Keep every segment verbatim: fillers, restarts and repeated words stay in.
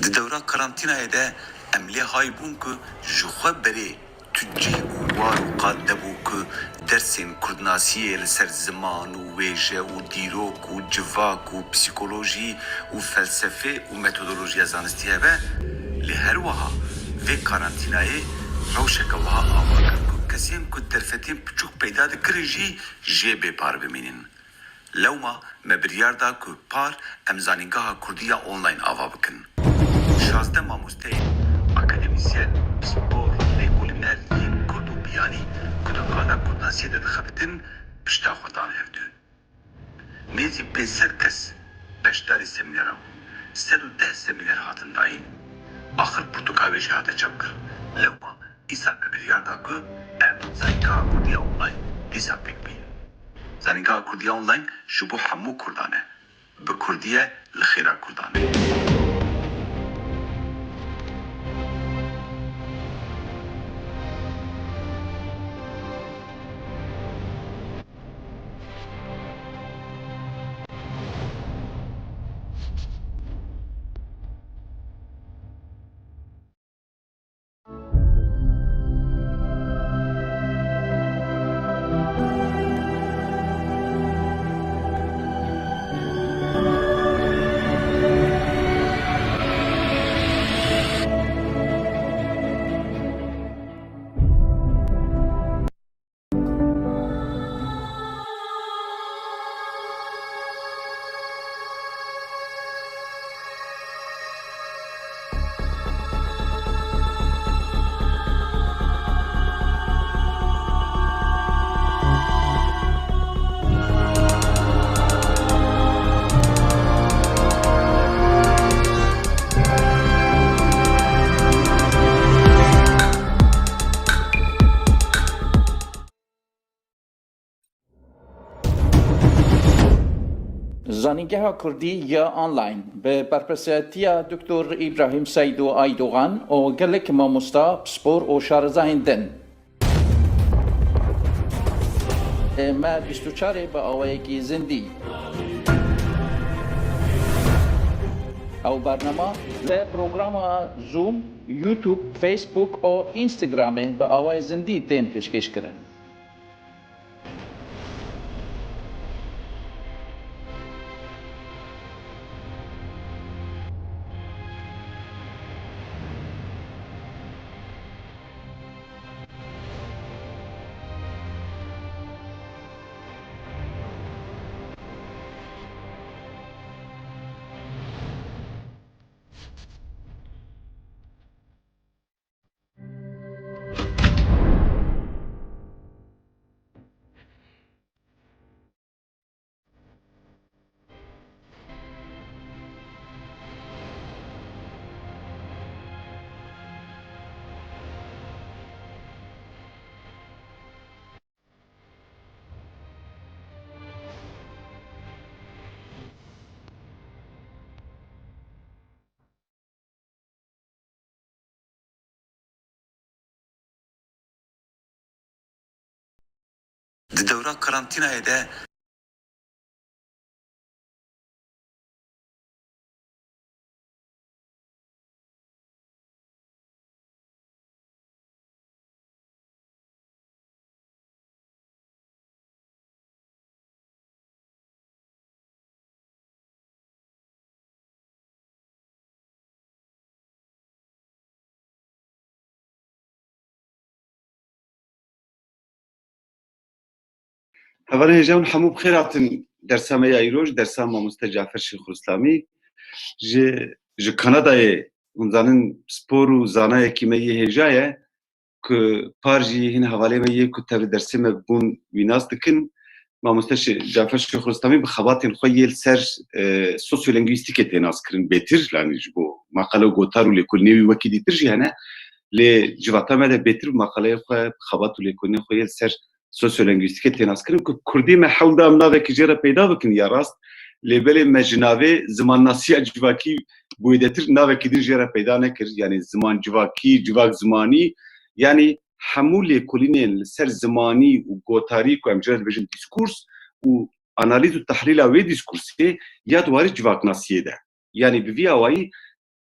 Di dewra karantînayê de em lê hay bûn ku ji xwe berê tu cih û war û qad nebû ku dersên kurdnasiyê li ser ziman û wêje û dîrok û civak û psîkolojî û felsefê û metodolojiya zanistî hebe, lê her wiha vê karantînayê rewşeke wiha ava kir ku kesên ku derfetên piçûk peyda dikirin jî jê bê par bimînin. Lewma me biryar da ku par em Zanîngeha Kurdî ya Online ava bikin. Şazdeh mamosteyên akademîsyen, pispor, lêkolîner yên kurd û biyanî ku di qada kurdnasiyê de dixebitin, pişta xwe dan hevdû. Nêzî pênc sed kes beşdarî semînera bûn. Sed û deh semîner hatin dayîn. Axir pirtûka wê jî hate çapkirin. Lewma îsal me biryar da ku em Zanîngeha Kurdî ya Online dîsa pêk bînin. Zanîngeha Kurdî ya Online ji bo hemû kurdan e. Bi kurdî ye, li xêra kurdan e. Zanîngeha Kurdî ya Online bi berpirsiyatiya Doktor Îbrahîm Seydo Aydogan û gelek mamosta, pispor û şarezayên din. Me bîst û çar ê bi awayekî zindî. Ew bernama li programa Zoom, YouTube, Facebook û Instagramê bi awayê zindî tên pêşkêşkirin. Di dewra karantînayê de Hevalên hêja hûn hemû bi xêr hatin dersa me ya îroj, dersa mamoste Cafer Şêxulislamî. Ji, ji Kanadayê, hûn zanin, pispor û zanayekî me yê hêja ye ku par jî hîn hevalê me yê ku tevli dersê me bûn wî nas dikin. Mamoste Şê-, Cafer Şêxulislamî bi xebatên xwe yê li ser, e, sosyolengwîstîkê tê naskirin bêtir, yanî ji bo maqale û gotar û lêkolînê wî wekî dîtir jî hene. Lê civata me de bêtir bi maqaleyê xwe, bi xebat û lêkolînê xwe yê li ser sosyolengwîstîkê tê naskirin ku kurdî me hewl da em navekî jê re peyda bikin ya rast. Lê belê me ji navê zimannasiya civakî bi wêdetir navekî din jê re peyda nekir. Yanî ziman civakî, civak zimanî, yanî hemû lêkolînên li ser zimanî û gotarî ku em jê re dibêjin dîskurs û analîz û tehlîla wê dîskursê ya di warê civaknasiyê de. Yanî bi vî awayî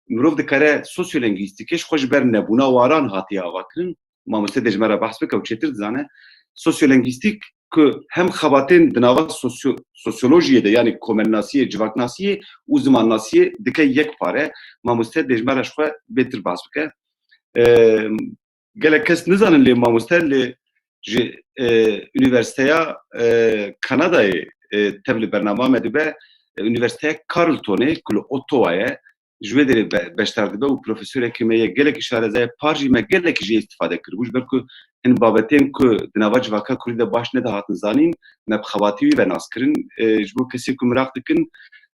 mirov dikare sosyolengwîstîkê ji xwe ji ber nebûna waran hatiye avakirin. Mamoste dê ji me re behs bike û çêtir dizane. Sosyolengwîstîk ku hem xebatên di nava sosyo-, sosyolojiyê de, yanî komelnasiyê, civaknasiyê û zimannasiyê dike yek pare. Mamoste dê ji me re ji xwe bêtir behs bike. Em, gelek kes nizanin lê mamoste li ji, e, Unîversîteya, e, Kanadayê, e, tev li bernama me dibe, e, Unîversîteya Carletonê ku li Ottawa ye, ji wê derê be-, beşdar dibe û profesorekî me ye gelekî şareza ye, par jî me gelekî jê îstifade kiribû, ji ber ku hin babetên ku di nava civaka kurdî de baş nedihatin zanîn, me bi xebatî wî ve nas kirin. E, ji bo kesê ku miraq dikin,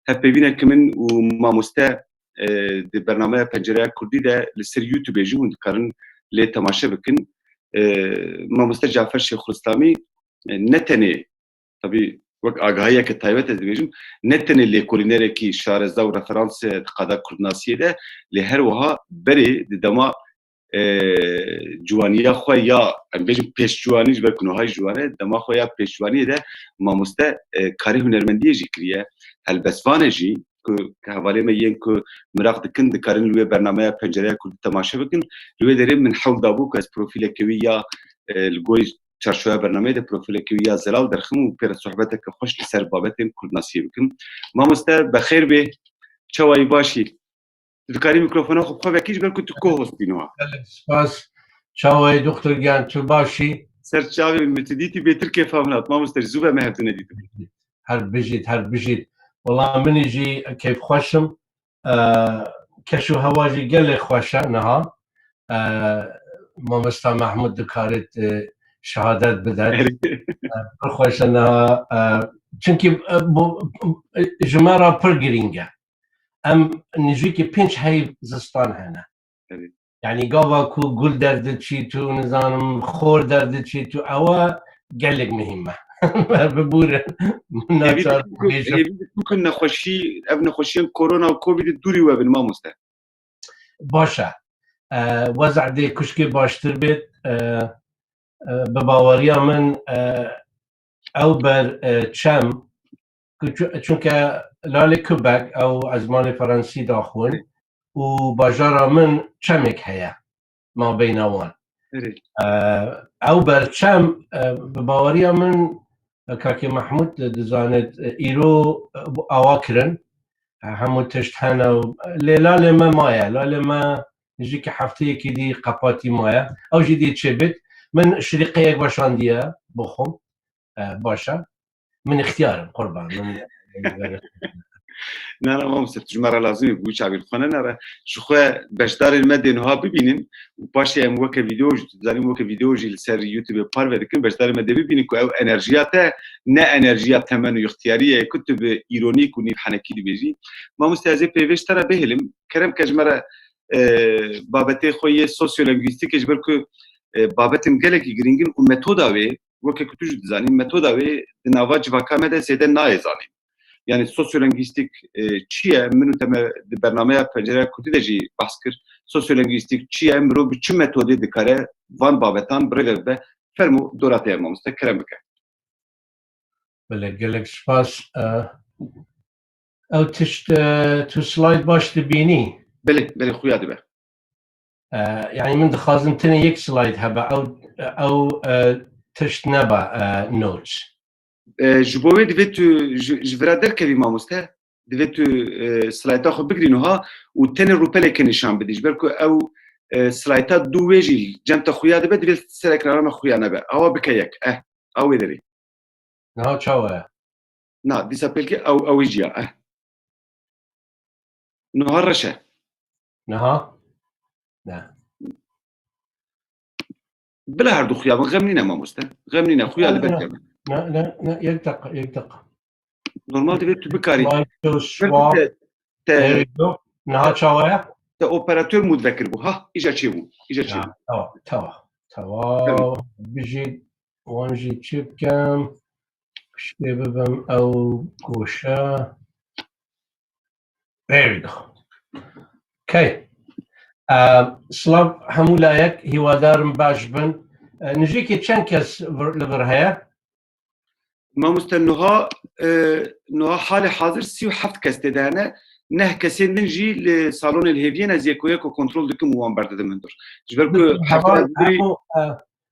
hevpeyvîneke min û mamoste, e, di bernameya Pencereya Kurdî de li ser YouTube jî hûn dikarin lê temaşe bikin. E, Mamoste Cafer Şêxulislamî, e, ne tenê, tabî wek agahiyeke taybet ez dibêjim, ne tenê lêkolînerekî şareza û referans e di qada kurdnasiyê de, lê her wiha berê di dema, e, ciwaniya xwe ya, em bêjin pêşciwanî, ji ber ku niha jî ciwan e, dema xwe ya pêşciwaniyê de mamoste, e, karê hunermendiyê jî kiriye. Helbestvan e jî ku hevalê me yên ku miraq dikin, dikarin li wê bernameya Pencereya Kurdî temaşe bikin. Li wê derê min hewl dabû ku ez profîleke wî ya, e, li gorî çarçoya bernameyê de profîleke wî ya zelal derxim û pê re sohbeteke xweş li ser babetên kurdnasiyê bikim. Mamoste, bi xêr bê, çawa yî, baş î? Tu dikarî mîkrofona xwe bi xwe vekî, ji ber ku tu co-host bî niha. Gelek spas. Çawa yî doktor giyan, tu baş î? Ser çavê min, tu dîtî bêtir kêfa min hat. Mamoste, ji zû ve me hevdû nedîtibû. Her bijît, her bijît. Wela min jî kêfxweş im. E, keş û hewa jî gelê xweş e niha. E, Mamosta Mehmûd dikarit, e, şehadet bidet. Erê. E, pir xweş e niha. E, çunkî, e, bu, e, ji me re pir girîng e. Em nêzîkî pênc heb zistan hene. Erê. Yanî gava ku gul derdiçît û, nizanim, xor derdiçît û, ewa gelek muhîm e. Bibûre. Hêvî Naçar dikim ku, bêjim. Hêvî dikim ku nexweşî, ev nexweşiyên korona û covid dûrî we bin, mamoste. Baş e. E, weza dê kuşkê baştir bêt. E, e, bi baweriya min, e, ew ber, e, çem, ku çu-, çunke lalê Quebec ew ezmanê Fransî daxwin û bajara min çemek heye mabeyna wan. Erê. E, ew ber çem, e, bi baweriya min, e, Kakê Mehmûd dizanit, e, îro, e, awa kirin. E, hemû tişt hene û lê lalê me maye. Lalê me nêzîkî hefteyekî dî qepatî maye. Ew jî dê çêbit. Min şirîqeyek weşandiye bo xwe. E, baş e. Min îxtiyar im, qurban. Min Na, na, mamoste, tu ji me re lazim î, bi wî çavî li xwe nenere. Ji xwe beşdarên me dê niha bibînin û paşê em weke vîdeo jî, tu dizanî, weke vîdeo jî li ser YouTube parve dikin, beşdarên me dê bibînin ku ew enerjiya te ne enerjiya temen û îxtiyarî ye ku tu bi îronîk û nîv henekî dibêjî. Mamoste, ez ê peyvê ji te re bihêlim. Kerem ke ji me re, e, babetê xwe yê sosyolengwîstîkê, ji ber ku, e, babetên gelekî girîng in û metoda wê, weke ku tu jî dizanî, metoda wê di nava civaka me de zêde nayê zanîn. Yanî sosyolengwîstîk, e, çi ye? Min û te me di bernameya Pencereya Kurdî de jî behs kir. Sosyolengwîstîk çi ye? Mirov bi çi metodê dikare van babetan bi rê ve bibe? Fermo, dora te ye mamoste, kerem bike. Belê, gelek spas. E, ew tişt, e, tu slide baş dibînî? Belê, belê, xuya dibe. E, yanî min dixwazim tenê yek slide hebe, ew, ew, e, tişt nebe, e, notes. E, ji bo wê divê tu ji, ji vira derkevî, mamoste. Divê tu, e, slayta xwe bigirî niha û tenê rûpeleke nîşan bidî. Ji ber ku ew, e, slayta dû wê jî cem te xuya dibe, divê ser ekrana me xuya nebe. Awa bike yek. Eh, a wê derê. Niha çawa ye? Na, dîsa pêlkê ew, ew ê jî ya. Eh. Niha reş e. Niha? Ne. Bila her du xuya bin, xem nîne mamoste. Xem nîne, xuya li ber kevin. Ne, ne, ne, yek deqa, yek deqa. Normal divê tu bikarî. Te, te, Niha çawa ye? Te operator mûd vekiribû. Ha, îja çêbû. Îja çêbû. Tamam, tamam. Tamam. Bijî, wan jî çi bikim? Piştê bibim ew goşe. There we go. Okay. Ehm, silav hemû layek, hîwadarim baş bin. E, nijîkî çend kes vir, li vir heye? Mamoste, niha, e, niha halê hazir sî û heft kes tê de hene. neh kesên din jî li salonê li hêviyê ne, ez yeko yeko kontrol dikim û wan berdidim hundir. Ji ber ku heftê Heval, ev birî, hemo, e,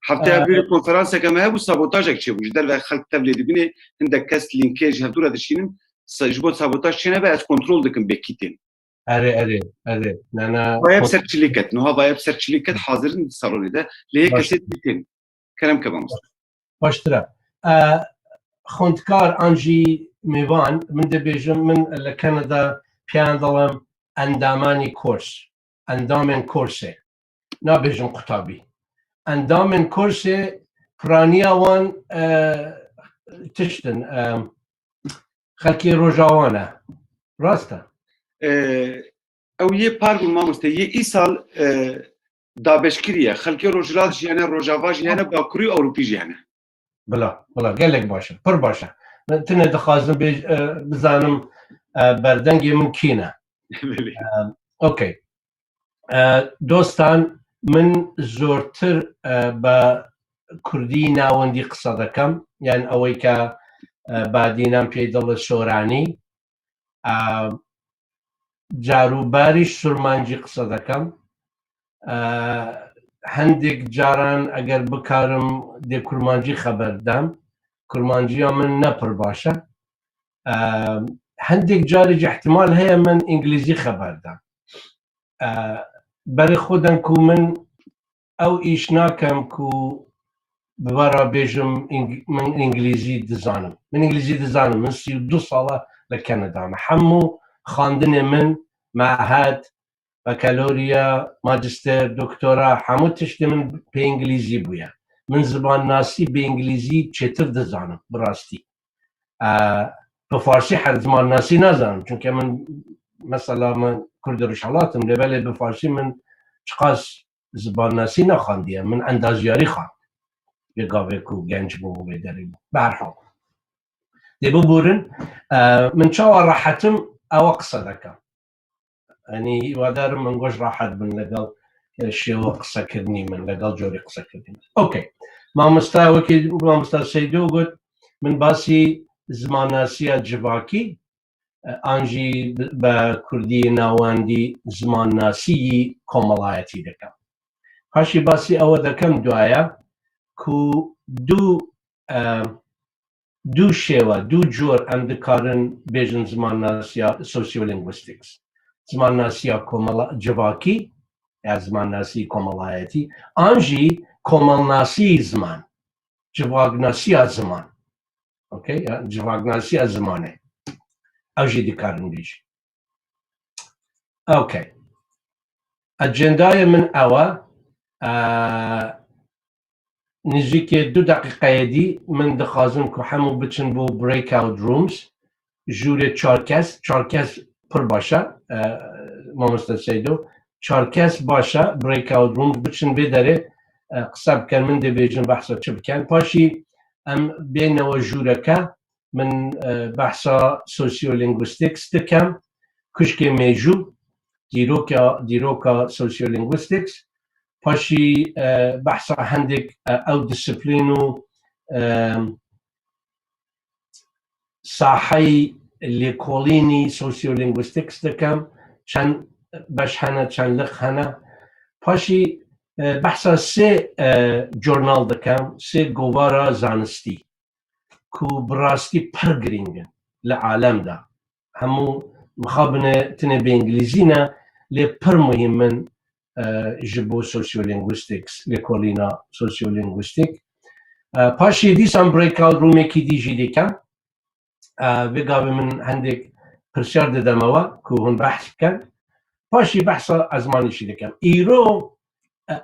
heftê ev e, birî konferanseke me hebû, sabotajek çêbû. Ji derve xelk tevlê dibîne, hindek kes lînkê ji hevdû re dişînin. Sa-, ji bo sabotaj çênebe, ez kontrol dikim bê kî tên. Erê, erê, erê. Ne, ne. Vaye bi ser çilî ket. Niha vaye bi ser çilî ket, hazir in salonê de. Lê yê Baş. kesê dî tên. Kerem ke, mamoste. Baştir e. E, xwendkar an jî mêvan, min dibêjim, min li Kanada piyan dilim endamanî kors, endamên korsê. Nabêjim qutabî. Endamên korsê piraniya wan, e, tişt in, e, xelkê Rojava ne. Rast e? E, ew yê par bûn, mamoste. Yê îsal, e, dabeşkirî ye. Xelkê Rojhilat jî hene, Rojava jî hene, Bakurî û Ewropî jî hene. Bila, bila, gelek baş e. Pir baş e. Min tine dixwazim bêj-, e, bizanim, e, berdengê min kî ne. Belê. E, okey. E, dostan, min zortir, e, bi kurdî navendî qise dikim. Yanî ewê ke, e, badînan pê dil soranî. E, carûbarî surmancî qise dikim. E, hindek caran eger bikarim dê kurmancî xeber dam. Kurmanciya min ne pir baş e. E, hindek carî jî ihtimal heye min îngilîzî xeber dam. E, berê xwe den ku min ew îş nakem ku bi we re bêjim, Îng-, min îngilîzî dizanim. Min îngilîzî dizanim. Min sî û du sala li Kanada me. Hemû xwendinê min, mehed, bakalorya, majîster, doktora, hemû tiştê min pê îngilîzî bûye. Min zibannasî bi îngilîzî çêtir dizanim, bi rastî. E, bi farsî her zimannasî nazanim. Çunke min, mesela min Kurdê Rojhilat im, lê belê bi farsî min çiqas zibannasî nexwandiye, min endazyarî xwend. Vê gavê ku genc bûm û vê derê bûm. Bi her hal. Dê biborin, e, min çawa rehet im, ewa qise dikim. Yanî, hîwadar im min goş rehet bin legel, e, şêwa qisekirinî min, legel corê qisekirinî min. Okey. Mamosta, wekî mamosta Seydo got, min basî zimannasiya civakî, e, an jî bi, bi kurdî navendî zimannasî komelayetî dikim. Paşî basî ewe dikim duaya ku du, e, du şêwe, du cor em dikarin bêjin zimannasiya sociolinguistics. Zimannasiya komela-, civakî, ya zimannasî komelayetî, an jî komelnasî ziman, civaknasiya ziman. Okey? Ya civaknasiya zimanê. Ew jî dikarin bêjin. Okey. Ajendayê min ew e. E, nêzîkê du deqîqeyê dî min dixwazim ku hemû biçin bo breakout rooms. Jûrê çar kes, çar kes pir baş e, e, mamoste Seydo. Çar kes baş e, breakout rooms biçin vê derê, e, qise bikin, min dê bêjin behsa çi bikin. Paşî em bênewe jûreke, min, e, behsa sociolinguistics dikim, kuşkê mêjû, dîroka, dîroka sociolinguistics, paşî, e, behsa hindek, e, ew disiplîn û, e, saheyî lêkolînî sociolinguistics dikim, çend beş hene, çend liq hene. Paşî, e, behsa sê, e, jurnal dikim, sê govara zanistî. Ku bi rastî pir girîng in li alem de. Hemû mixabine tinê bi îngilîzî ne, lê pir muhîm in, e, ji bo sociolinguistics, lêkolîna sociolinguistik. E, paşê dîsan breakout roomekî dî jî dikim. E, vê gavê min hindek pirsyar dideme we ku hûn behs bikin. Paşî behsa ezmanî jî dikim. Îro, e,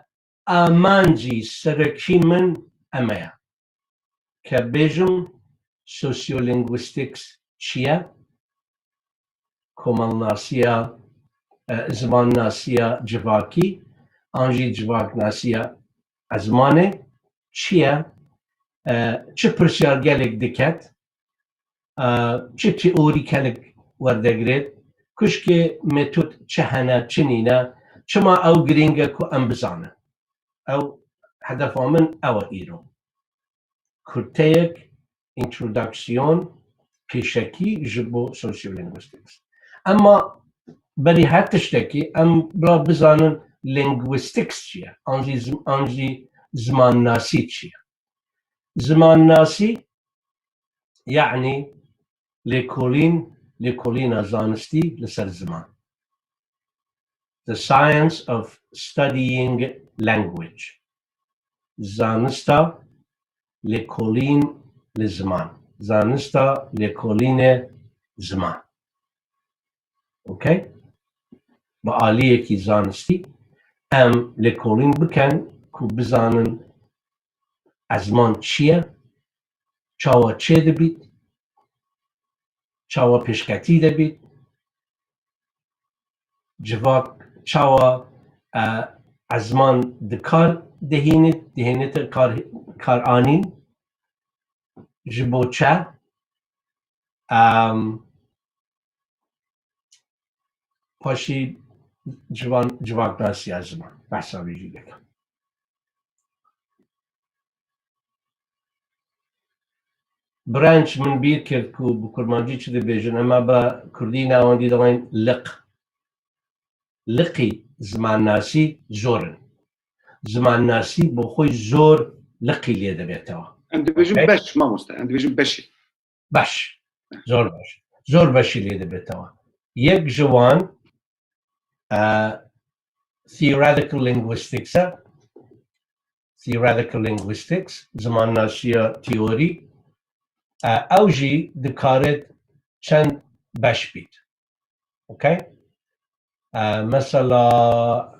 amancî serekî min eme ye. Ke bêjim sociolinguistics çi ye? Komelnasiya, e, zimannasiya civakî, an jî civaknasiya ezmanê çi ye? E, çi pirsyargelek diket? E, çi teorîkelek werdegiret? Kuşkê metod çi hene, çi nîne? Çima ew girîng e ku em bizanin? Ew hedefa min ew e îro. Kurteyek, introduksiyon, pêşekî ji bo sociolinguistics. Ema berî her tiştekî em bila bizanin linguistics çi ye, an jî zim-, an jî zimannasî çi ye. Zimannasî, yanî lêkolîn, lêkolîna zanistî li ser ziman. The science of studying language. Zanista lêkolîn li ziman. Zanista lêkolînê ziman. Okey? Bi aliyekî zanistî em lêkolîn bikin ku bizanin ezman çi ye, çawa çêdibît, çawa pêşketî dibît, civak çawa, e, ezman di kar dihînit, dihênite kar, kar anîn, ji bo çi? Em, paşî civan, civaknasiya ziman. Behsa vê jî dikim. Branch min bîr kir ku bi kurmancî çi dibêjin, ema bi kurdî navendî dibên liq. Liqî zimannasî zor in. Zimannasî bo xwe zor liqî lê dibêtewa. Em dibêjin Okey? Beş, mamoste, em dibêjin beşê. Beş. Zor beş. Zor beşî lê dibêtewa. Yek ji wan, e, theoretical linguistics e. Theoretical linguistics, zimannasiya teorî. E, ew jî dikaret çend beş bît. Okey? E, mesela,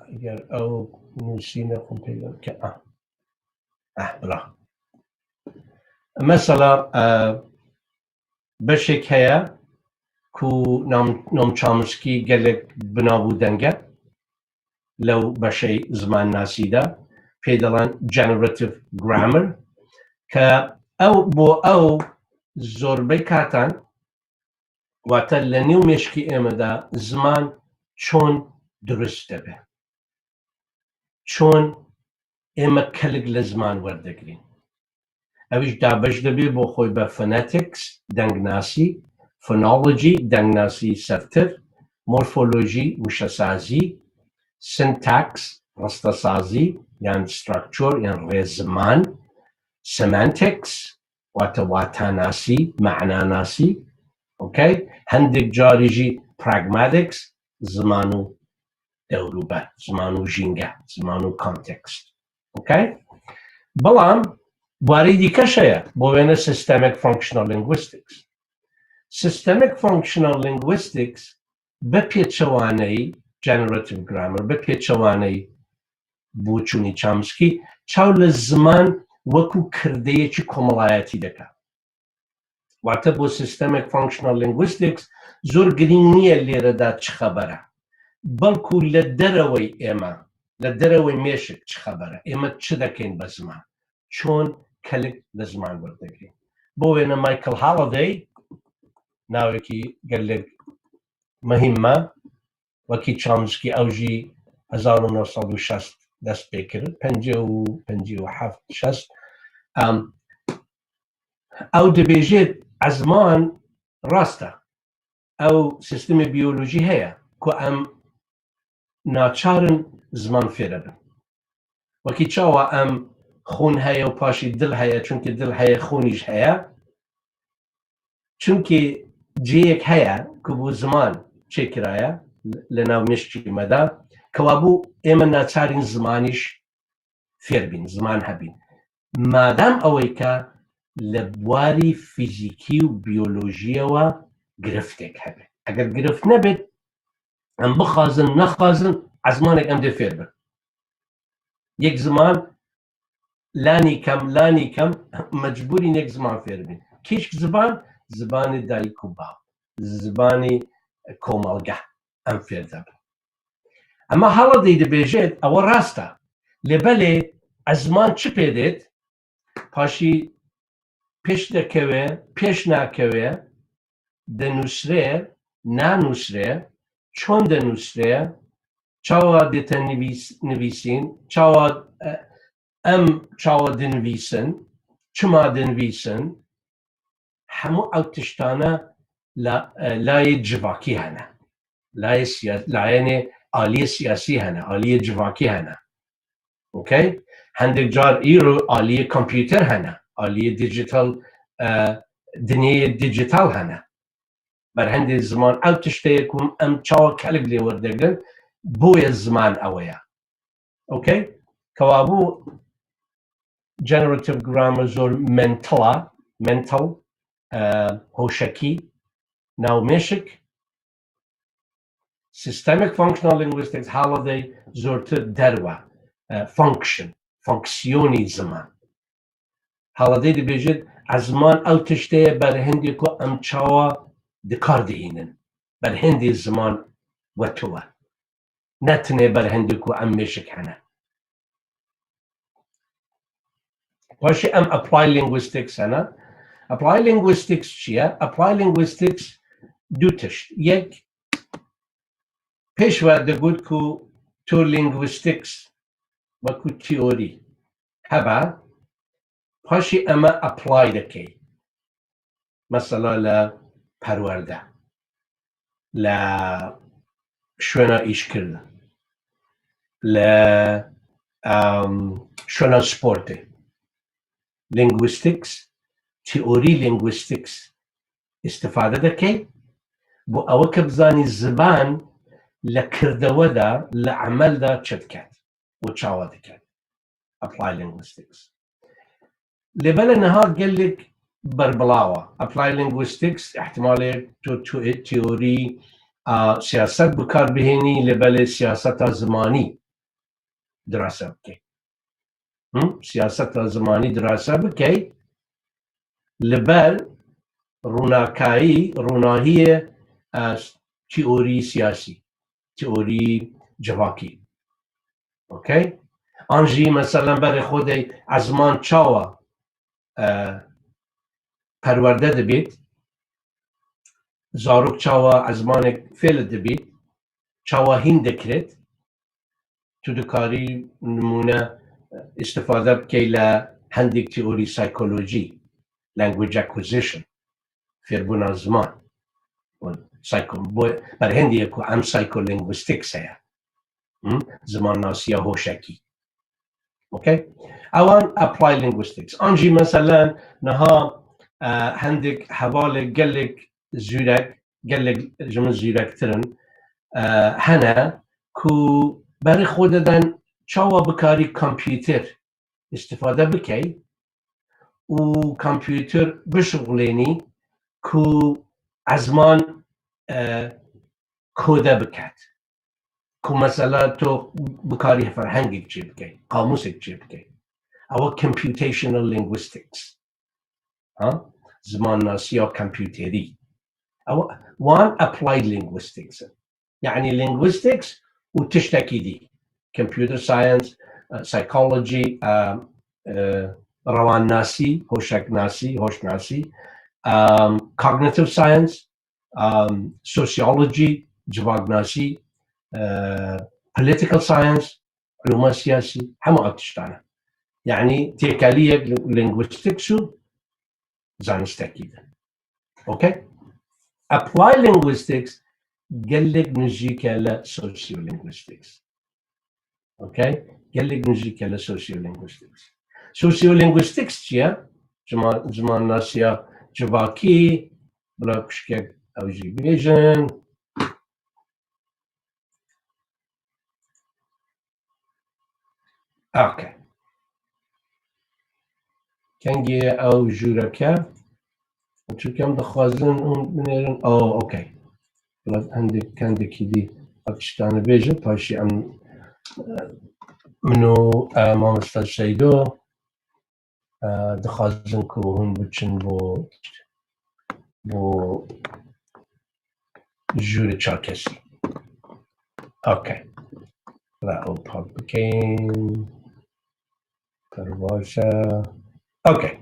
eger ew nûsîne xwe peyda bike, ah. Ah, bila. Mesela, e, beşek heye ku Noam, Noam Chomsky gelek bi nav û deng e. Lew beşey zimannasî de pê dilan generative grammar, ke ew bo ew zorbey katan, wate li nêw mêşkî ême de ziman çon durust dibe. Çon ême kelik li ziman werdigrin. Ew jî dabeş dibe bo xwe be phonetics, dengnasî, phonology, dengnasî sertir, morfolojî, wişesazî, syntax, rastesazî, yan structure, yan rêziman, semantics, wate watanasî, mananasî, okey? Hindek carî jî pragmatics, ziman û dewrûber, ziman û jînge, ziman û context. Okey? Belam warî dîke heye, bo wêne systemic functional linguistics. Systemic functional linguistics bi pêçewaneyî generative grammar, bi pêçewaneyî boçûnî Chomsky, çaw li ziman wekû kirdeyekî komelayetî dike. Wate bo systemic functional linguistics zor girîng niye lêre de çi xeber e. Belkû li derewey ême, li derewey mêşik çi xeber e. Ême çi dekên be ziman. Çon kelik li ziman werdigrin. Bo wêne Michael Halliday, navekî gelek muhîm e, wekî Chomsky ew jî hezar û neh sed û şêst dest pê kir, pêncî û, pêncî û heft, şêst. Em, ew dibêje, ezman rast e. Ew sîstemê biyolojî heye ku em naçar in ziman fêr bin. Wekî çawa em xûn heye û paşî dil heye, çunkî dil heye, xûnî jî heye. Çunkî cihêk heye ku bo ziman çêkiraye li nav mêşkî me de, kewabû ême naçarîn zimanî jî fêr bîn, ziman hebîn. Madem ew ê ke li warî fîzîkî û biyolojiyê we giriftek hebe. Eger girift nebit, em bixwazin, nexwazin, ezmanek em dê fêr bin. Yek ziman, lanî kem, lanî kem, mecbûrîn yek ziman fêr bin. Kîşk ziman, zimanê dayik û bav, zimanê komelgeh em fêr dibin. Ema Halliday dibêje, ew rast e. Lê belê ezman çi pê dêt? Paşî pêş dekeve, pêş nakeve, dinûsre, nanûsre, çond dinûsre, çawa dête nivîs-, nivîsîn, çawa, e, em çawa dinivîsin, çima dinivîsin, hemû ew tiştane la-, e, layê civakî hene. Layê siya-, layênê aliyê siyasî hene, aliyê civakî hene. Okay? Hendek car îro aliyê kompûter hene, aliyê digital, e, dinyayê digital hene. Berhendê ziman ew tiştê ye ku em çawa kelik lê werdigrin, boye ziman ew ye. Okay? Kewabû generative grammar zor mental a, mental, e, hoşekî, navmêşik. Systemic functional linguistics, Halliday zortir derve, e, function, fonksiyonî ziman. Halliday dibêjit, ezman ew tiştê ye berhindê ku em çawa di kar dihînin. Berhindê ziman we tu we. Ne tinê berhindê ku em mêşik hene. Paşê em applied linguistics hene. Applied linguistics çi ye? Applied linguistics du tişt. Yek, pêş ve digot ku tu linguistics wekû teorî hebe, paşê em ê apply dikey. Mesela li perwerde, li şwêna îşkirin, li, em, şwêna sportê. Linguistics, teorî linguistics îstifade dikey. Bo ew ke bizanî ziman li kirdewe de, li emel de çi diket û çawa diket. Applied linguistics. Lê belê niha gelek berbelawa. Applied linguistics, ihtimalê tu, tu teorî, a, siyaset bi kar bihênî, lê belê siyaseta zimanî dirase bikey. Hı? Siyaseta zimanî dirase bikey, li ber rûnakayî, rûnahiyê, e, teorî siyasî, teorî civakî. Okay? An jî, meselen, berê xwe de ezman çawa, e, perwerde dibît, zarok çawa ezmanek fêl dibît, çawa hîn dikirit, tu dikarî nimûne îstifade bikey li hendek teorî psîkolojî, language acquisition, fêrbûna ziman. Û psycho-, bo-, berhindê ku em psycholinguistics heye. Hı? Zimannasiya hoşekî. Okay? Ewan applied linguistics. An jî meselen niha, e, hendek hevalê gelek zûrek, gelek ji min zûrektir in, e, hene ku berê xwe diden çawa bikarî kompûter îstifade bikey û kompûter bişuxulênî ku ezman, e, kode biket. Ku mesela tu bikarî ferhengek çê bikey, qamûsek çê bikey. Ew computational linguistics. Ha? Zimannasiya kompûterî. Ew, wan applied linguistics in. Yanî linguistics û tiştekî dî. Computer science, e, psychology, e, e, rewannasî, hoşeknasî, hoşnasî, e, cognitive science, um, sociology, civaknasî, e, political science, ilûma siyasî, hema ev tiştan e. Yanî têkeliyek li-, linguistics û zanistekî de. Okay? Applied linguistics gelek nijîk e li sociolinguistics. Okay? Gelek nijîk e li sociolinguistics. Sociolinguistics çi ye? Zima-, zimannasiya civakî, bila kuşkek ew jî bêjin. Okay. Kengê ew jûreke? Çunke em dixwazin hûn binêrin. Oh, okay. Biraz hindek, hindekî dî ev tiştane bêjin, paşî em, e, min û, e, mamosta Seydo, e, dixwazin ku hûn biçin bo, bo jûrê çarkesî. Okay. Ra ew pak bikeyin. Pir baş e. Okay.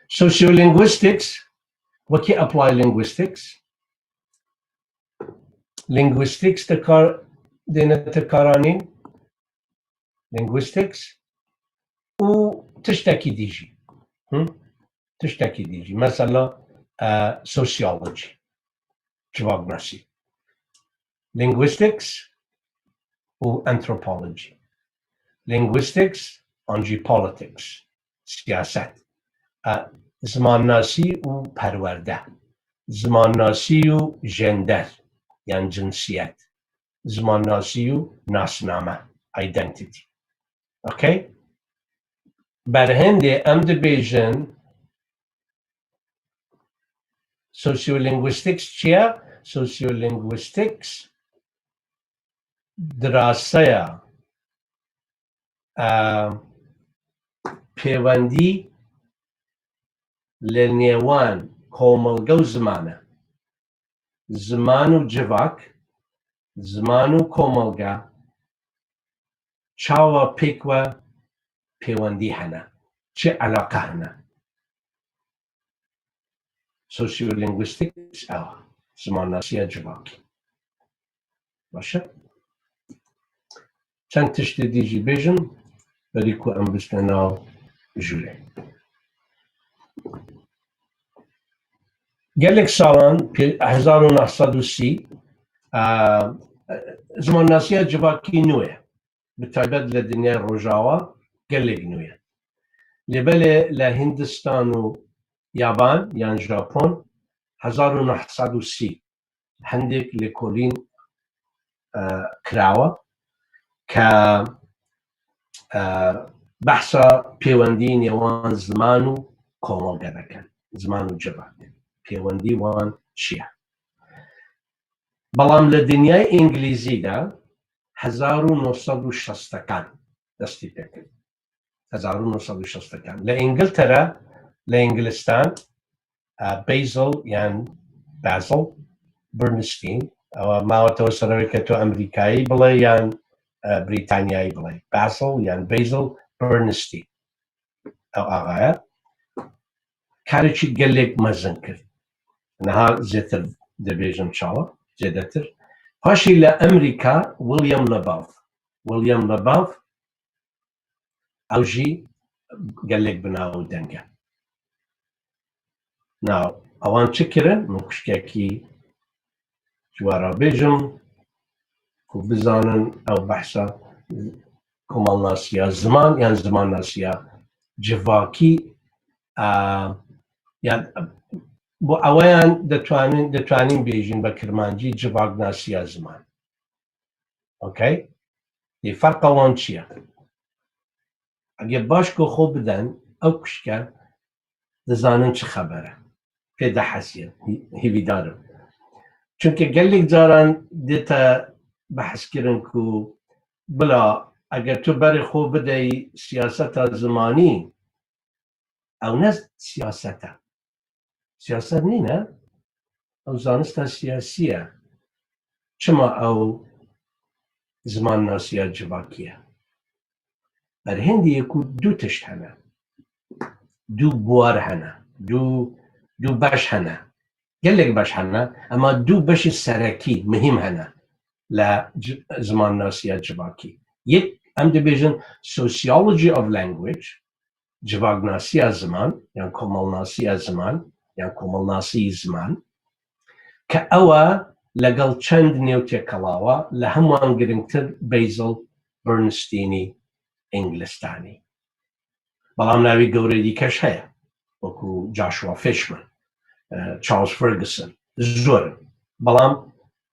Sociolinguistics, wekî applied linguistics. Linguistics te kar, dêne te karanîn. Linguistics û tiştekî dî jî. Hı? Tiştekî dî jî. Mesela, e, sociology. Civaknasî. Linguistics û anthropology. Linguistics an jî politics, siyaset. E, zimannasî û perwerde. Zimannasî û jender, yan cinsiyet. Zimannasî û nasname, identity. Okay? Berhindê em dibêjin sociolinguistics çi ye? Sociolinguistics diraseya, e, pêwendî li nêwan komilge û ziman e. Ziman û civak, ziman û komilge çawa pêk ve pêwendî hene, çi eleqe hene? Sociolinguistics ew e, zimannasiya civakî. Baş e? Çend tiştê dî jî bêjim, berî ku em biçine nav jûrê. Gelek salan, pê-, hezar û neh sed û sî, a, zimannasiya civakî nû ye. Bi taybet li dinyayê Rojawa gelek nû ye. Lê belê li Hindistan û Yaban yan Japon hezar û neh sed û sî hindek lêkolîn, e, kirawe ke, e, behsa pêwendî nêwan ziman û komilge dikin, ziman û civak. Pêwendî wan çi ye? Belam li dinyayê îngilîzî de hezar û neh sed û şastekan destî pê kir. Hezar û neh sed û şastekan. Li Îngiltere, li Îngilistan, e, Basil yan Basil Bernstein, ew mawetewê sereveke tu Amerîkayî bile yan, e, Brîtanyayî bile. Basil yan Basil Bernstein. Ew axaya karekî gelek mezin kir. Niha zêtir dibêjim çawa, zêdetir. Paşî li Amerîka William Labov. William Labov, ew jî gelek bi nav û deng e. Now, ewan çi kirin? Min kuşkekî ji we re bêjim, ku bizanin ew behsa komelnasiya ziman yan zimannasiya civakî, a, yan, bo eweyan ditwanin, ditwanîn bêjin be kirmancî civaknasiya ziman. Okay? Lê ferqa wan çi ye? Eger baş ku xwe biden, ew kuşke dizanin çi xeber e. Pê dihesiyin, hî-, hêvîdar im. Çunke gelek caran dê te behs kirin ku bila eger tu berê xwe bideyî siyaseta zimanî, ew ne siyaset e. Siyaset nîne, ew zanista siyasî ye. Çima ew zimannasiya civakî ye? Berhindê ye ku du tişt hene. Du buwar hene. Du, du beş hene. Gelek beş hene, ema du beşê serekî, muhîm hene li c-, zimannasiya civakî. Yek, em dibêjin sociology of language, civaknasiya ziman, yan komelnasiya ziman, yan komelnasî ziman, ke ew e legel çend nêwtêkelawa, li hemwan giringtir Basil Bernsteinî Îngilistanî. Belam navê gewrê dîkeş heye, wekû Joshua Fishman, e, Charles Ferguson, zor in. Belam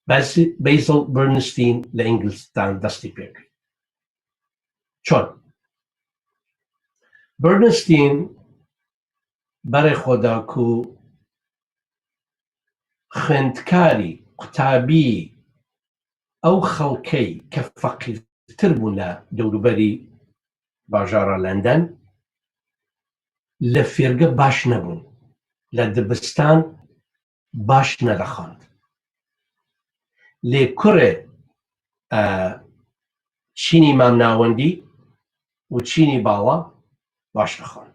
Bas-, Basil Bernstein li Îngilstan destî pê kir. Çon? Bernstein berê xwe da ku xwendkarî, qutabî, ew xelkey ke feqîrtir bûn li dewrûberî bajara London, li fêrge baş nebûn, li dibistan baş nedixwend. Lê kurê, e, çînî mamnawendî û çînî bala baş dixwend.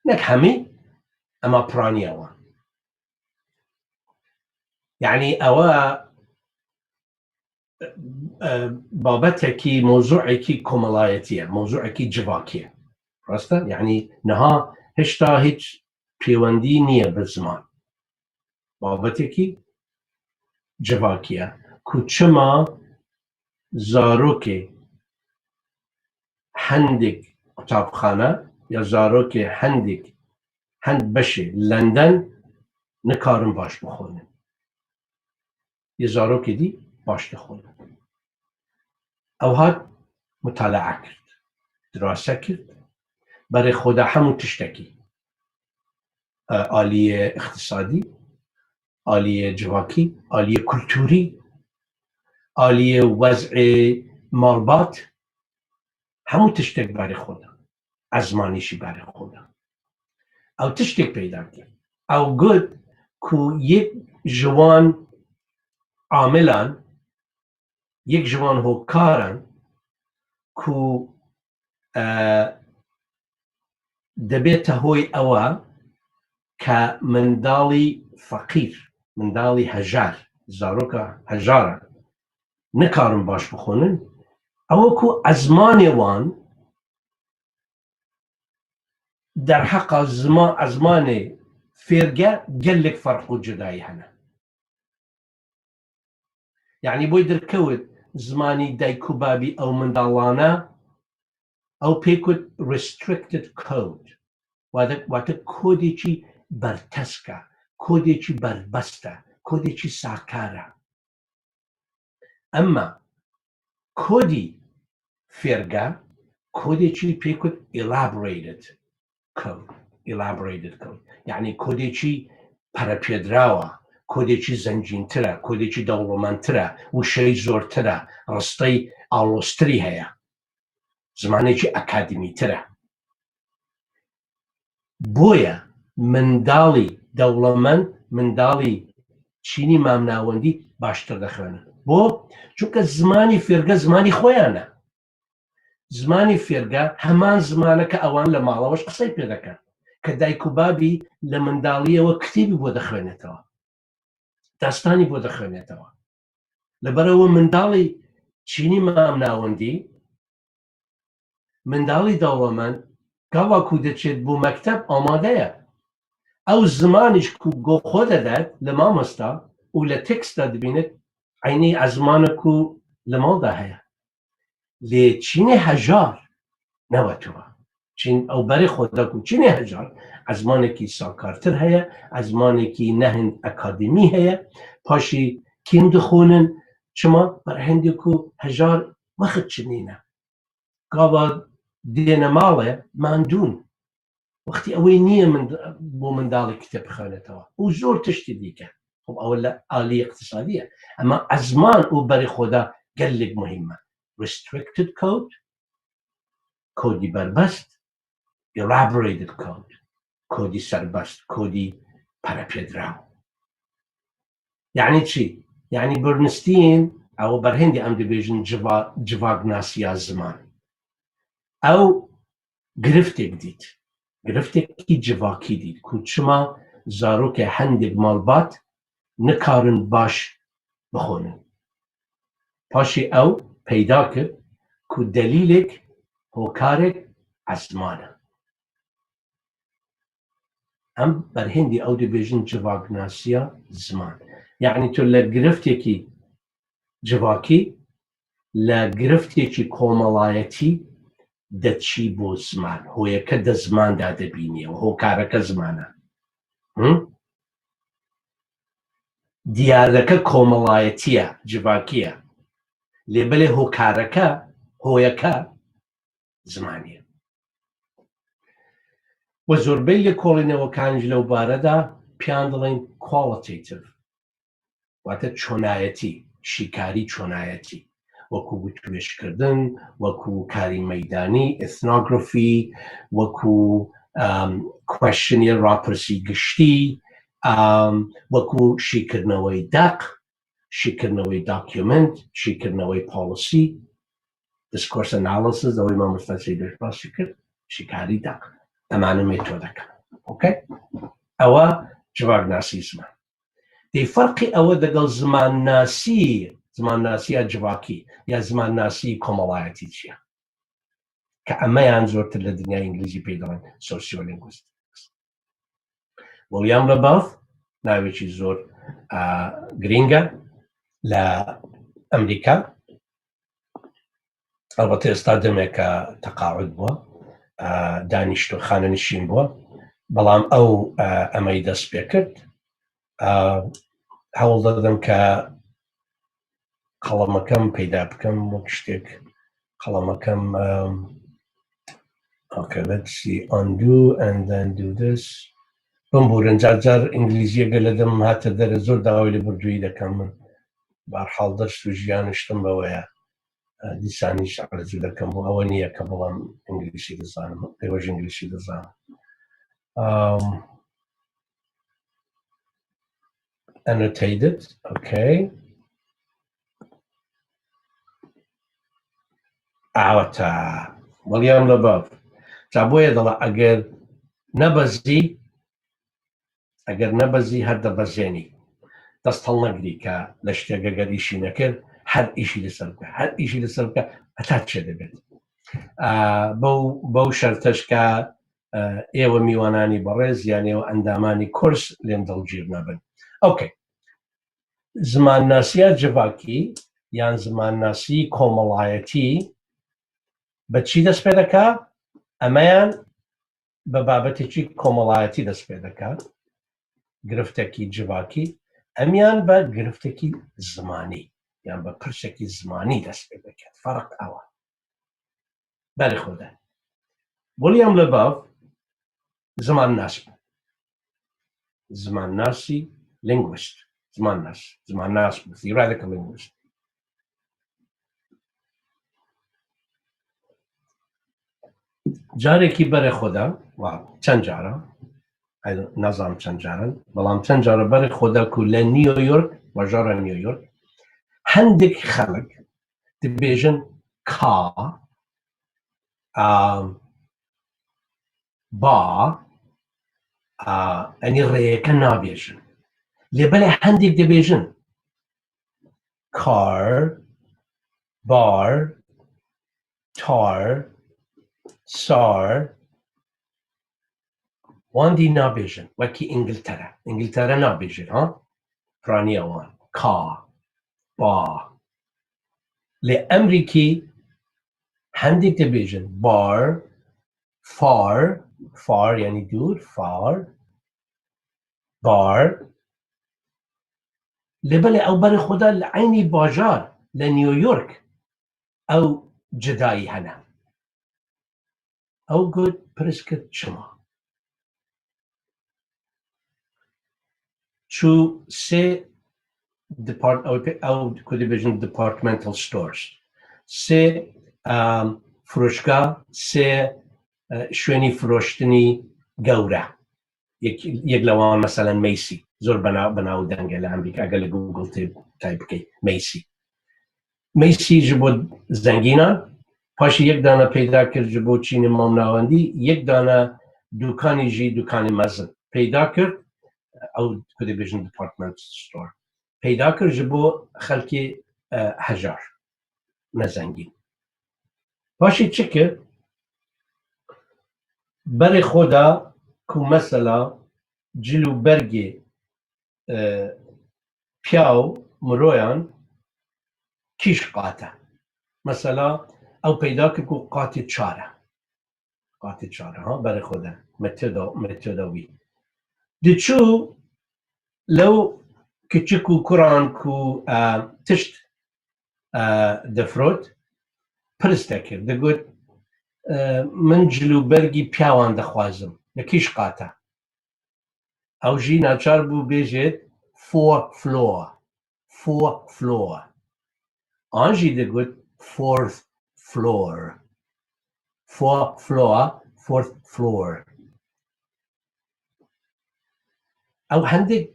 Nek hemî, ema piraniya wan. Yanî ew e, e, babetekî, mewzûekî komelayetî ye, mewzûekî civakî ye. Rast e? Yanî niha hişta hiç pêwendî niye bi ziman. Babetekî civakî ye. ku çima zarokê hendek qutabxane ya zarokê hendek hend beşê London nikarin baş bixwînin. Yê zarokê dî baş dixwînin. Ew hat mutalaa kir, dirase kir, berê xwe da hemû tiştekî, e, aliyê iqtisadî, aliyê civakî, aliyê kulturî, aliyê wez'ê malbat, hemû tiştek berê xwe da. Ezmanî jî berê xwe da. Ew tiştek peyda kir. Ew got ku yek ji wan amilan, yek ji wan hokaran ku, e, dibête hoy ew e ke mindalî feqîr, mindalî hejar, zaroka hejara nikarin baş bixwînin, ew e ku ezmanê wan derheqa zima-, ezmanê fêrge gelek ferq û cudayî hene. Yanî boy derkewt zimanî dayik û babî ew mindalane, ew pê got restricted code. Wate, wate kodekî bertesk e, kodekî berbest e, kodekî sakar e. Emma kodî fêrge, kodekî pê got elaborated code, elaborated code. Yanî kodekî perepêdiraw e, kodekî zencîntir e, kodekî dewlemendtir e, wişeyî zortir e, risteyî aloztirî heye. Zimanekî akademîtir e. Boye mindalî dewlemend, mindalî çînî mamnawendî baştir dixwînin. Bo? Çunke zimanî fêrge zimanî xwe ya ne. Zimanî fêrge heman ziman e ke ewan li mala we jî qisey pê dikin. Ke dayik û babî li mindaliyê we kitêbî bo dixwînetêwe. Destanî bo dixwînetêwe. Li ber ew mindalî çînî mamnawendî, mindalî dewlemend, gava ku diçêt bo mekteb amade ye. Ew zimanî jî ku go xwe didet li mamosta û li teksta dibînit, eynî ezman e ku li mal de heye. Lê çînê hejar ne wek ew e. Çîn, ew berê xwe da ku çînê hejar ezmanekî sakartir heye, ezmanekî ne hin akademî heye. Paşî kêm dixwînin, çima? Ber hindê ku hejar wext çinîne. Gava dêne malê, mandûn. Wextî ew ê nîye min, bo mindalê kitêb bixwînetêwe. Û zor tiştî dîke. Xwe ew li alî iqtisadî ye. Ema ezman û berê xwe da gelek muhîm e. Restricted code, kodî berbest, elaborated code, kodî serbest, kodî perepêdiraw. Yanî çi? Yanî Bernstein, ew berhindê em dibêjin civa-, civaknasiya ziman. Ew giriftek dît. Giriftekî civakî dît ku çima zarokê hindek malbat nikarin baş bixwînin. Paşê ew peyda kir ku delîlek, hokarek ezman e. Em berhindî ew dibêjin civaknasiya ziman. Yanî tu li giriftekî civakî, li giriftekî komelayetî diçî bo ziman. Hoyeke di ziman de dibînî û hokareke ziman e. Hı? Diyareke komelayetî ye, civakî ye. Lê belê hokareke, hoyeke zimanî ye. Û zorbey lêkolînewekan ji lew bare de piyan dillên qualitative, wate çonayetî, şîkarî çonayetî, wekû witwêjkirdin, wekû karî meydanî, ethnography, wekû, em, questionnaire, rapirsî giştî, em, wekû şîkirinewey deq, şîkirinewey document, şîkirinewey policy, discourse analysis, ew ê mamoste Seydoş basî kir, şîkarî deq. Em anî metodek. Okey? Ew e civaknasî ziman. Dê ferqî ew e digel zimannasî, zimannasiya civakî ya zimannasî komelayetî çi ye? Ke em yan zortir li dinyayê îngilîzî pê dixin sociolinguistics. William Labov, navekî zor, e, girîng e. Li ئەمریکا. ئەڵبەتە ئێستا دەمێکە تەقاعود بووە، ئە، دانیشتو خانەنشین بووە، بەڵام ئەو، ئە، ئەمەی دەست پێ کرد. ئە، هەوڵ دەدەم کە قەڵەمەکەم پەیدا بکەم، وەک شتێک قەڵەمەکەم، ئە، okay, let's see, undo and then do this. بمبورن، جار جار ئینگلیزیەگە لە دەم هاتە دەرە، زۆر داوای لێ بردووی دەکەم من. بەرحاڵ دەرس و ژیان شتم بەوەیە. ئە، دیسانیش ئارەزوو دەکەم بۆ ئەوە نییە کە بەڵام ئینگلیسی دەزانم، پێوەش ئینگلیسی دەزانم. ئەم، annotated، okay. ئاوەتە. وەڵیام لە باب. جا بۆیە دەڵێ ئەگەر نەبەزی، ئەگەر نەبەزی هەر دەبەزێنی. دەست هەڵنەگری کە لە شتێک ئەگەر ئیشی نەکرد، هەر ئیشی لەسەر بکە، هەر ئیشی لەسەر بکە، هەتا چێ دەبێت. ئا، بەو، بەو شەرتەش کە، ئە، ئێوە میوانانی بەڕێز یان ئێوە ئەندامانی کورس لێم دڵگیر نەبن. ئۆکەی. زمانناسیە جڤاکی یان زمانناسی کۆمەڵایەتی بە چی دەست پێ دەکا؟ ئەمەیان بە بابەتێکی کۆمەڵایەتی دەست پێ دەکات، گرفتێکی جڤاکی، ئەمیان بە گرفتێکی زمانی یان بە پرسێکی زمانی دەست پێ دەکات. فەرق ئەوە. بەرێ خۆدا. ویلیام لەباف زمانناس بوو. زمانناسی، linguist، زمانناس، زمانناس بوو، theoretical linguist. جارێکی بەرێ خۆدا، وا چەند جارە، I don't، نازانم چەند جارن، بەڵام چەند جارە بەرێ خۆدا کو لە نیویۆرک، بەژارە نیویۆرک، هەندێک خەڵک دەبێژن کا، ئا، با، ئا، ئەنی ڕێیەکە نابێژن. لێ بەلێ هەندێک دەبێژن car، bar، tar، sar، وان دی نابێژن، وەکی ئینگلتەرە. ئینگلتەرە نابێژن، ها؟ پرانیە وان. کا، با. لێ ئەمریکی هەندێک دەبێژن bar، far، far یعنی دوور، far، bar. لێ بەلێ ئەو بەرێ خۆدا لە عینی باژار، لە نیویۆرک ئەو جدایی هەنە. ئەو گوت، پرس کرد، چما؟ چوو سێ depart-، ئەو پێ-، ئەو کو دەبێژن departmental stores. سێ، ئام، فرۆشگا، سێ، ئە، شوێنی فرۆشتنی گەورە. یەک، یەک لەوان مەسەلەن مەیسی. زۆر بەنا-، بەناو دەنگە لە ئەمریکا، ئەگەر لە گوگڵ تێ-، تایپ بکەی. مەیسی. مەیسی ji bo zengînan، پاشی یەک دانە پەیدا کرد ji bo چینی مامناوەندی، یەک دانە دوکانی jî دوکانی mezin پەیدا کرد، ئەو کو دەبێژن department store پەیدا کرد ji bo xelkê، e, hejar, ne zengîn. Paşê çi kir? Berê xwe da ku mesela cil û bergê, e, piya û miroyan kîş qat e. Mesela ew peyda kir ku qatê çar e. Qatê çar e, ha, berê xwe de. Metoda, metoda wî. Diçû lew kiçik û kuran ku, e, tişt, e, difrot, pirs dekir. Digot, e, min cil û bergî piyawan dixwazim. Li kîş qat e? Ew jî naçar bû bêjêt fourth floor. Fourth floor. An jî digot fourth floor. Fourth floor, fourth floor. Ew hendek,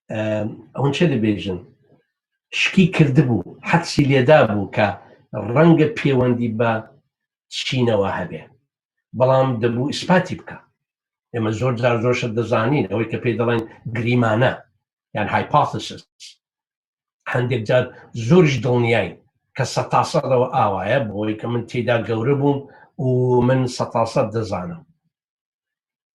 em, hûn çi dibêjin? Şikî kirdibû, hetsî lêdabû ke renge pêwendî be çînewa hebe. Belam dibû îspatî bike. Ême zor car zor şe dizanîn, ewê ke pê dilen girîmane, yan hypothesis. Hendek car zor ji dilniyayîn ke seta sed ew awa ye, bo wê ke min têda gewre bûm û min seta sed dizanim.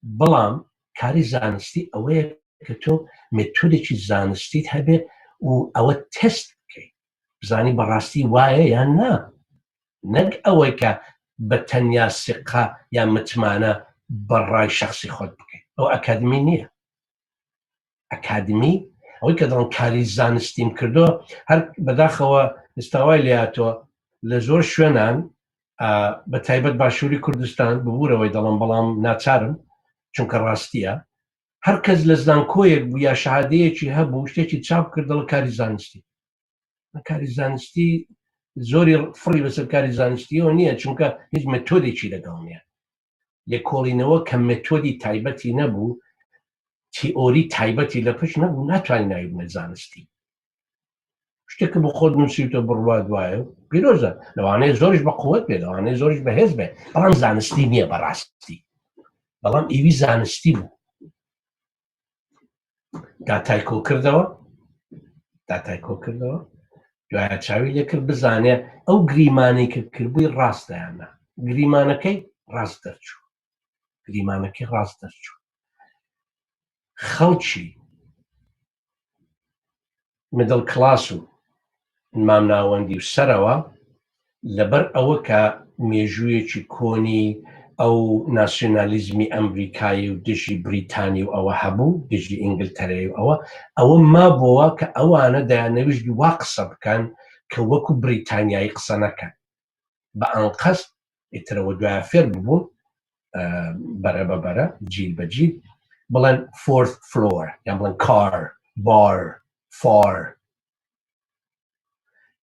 Belam karî zanistî ew ye ke tu metodekî zanistî hebe û ewe test bikey. بزانی بەڕاستی وایە یان نا. نەک ئەوەی کە بە تەنیا سقە یا متمانە بە ڕای شخصی خۆت بکەیت. ئەو ئەکادمی نییە. ئەکادمی، ئەوەی کە دەڵێن کاری زانستیم کردووە، هەر بەداخەوە ئێستاوای لێاتەوە لە زۆر شوێنان، ئا، بە تایبەت باشووری کوردستان، ببوورەوەی دەڵم، بەڵام ناچارم، چونکە ڕاستیە. هەر کەس لە زانکۆیەک بوو یا شەهادەیەکی هەبوو، شتێکی چاپ کرد، دەڵێ کاری زانستی. کاری زانستی زۆری فڕی بەسەر کاری زانستیەوە نییە، چونکە هیچ مێتۆدێکی لەگەڵ نییە. لێکۆڵینەوە کە مێتۆدی تایبەتی نەبوو، تیئۆری تایبەتی لە پشت نەبوو، ناتوانانی ناوی بنێ زانستی. شتێکە بۆ خۆت نووسیوتە بڕوا دوایە، پیرۆزە. لەوانەیە زۆرش بە قوت بێ، لەوانەیە زۆرش بە هێز بێ، بەڵام زانستی نییە بەڕاستی. بەڵام ئیوی زانستی بوو. داتای کۆ کردەوە، داتای کۆ کردەوە، دوایە چاوی لێ کرد بزانێ ئەو گریمانەی کە کردبووی ڕاستە یان نا. گریمانەکەی ڕاست دەرچوو. گریمانەکەی ڕاست دەرچوو. خەڵکی middle class و مامناوەندی و سەرەوە، لەبەر ئەوە کە مێژوویەکی کۆنی ئەو ناسیۆنالیزمی ئەمریکایی و دژی بریتانی و ئەوە هەبوو، دژی ئینگلتەرەی و ئەوە، ئەوە مابووە کە ئەوانە دەیانەویست وا قسە بکەن کە وەکو بریتانیایی قسە نەکەن. بە ئەنقەست ئیترەوە دوایە فێر ببوون، ئە، بەرە بە بەرە، جیل بە جیل، بڵێن fourth floor، یان بڵێن car، bar، far.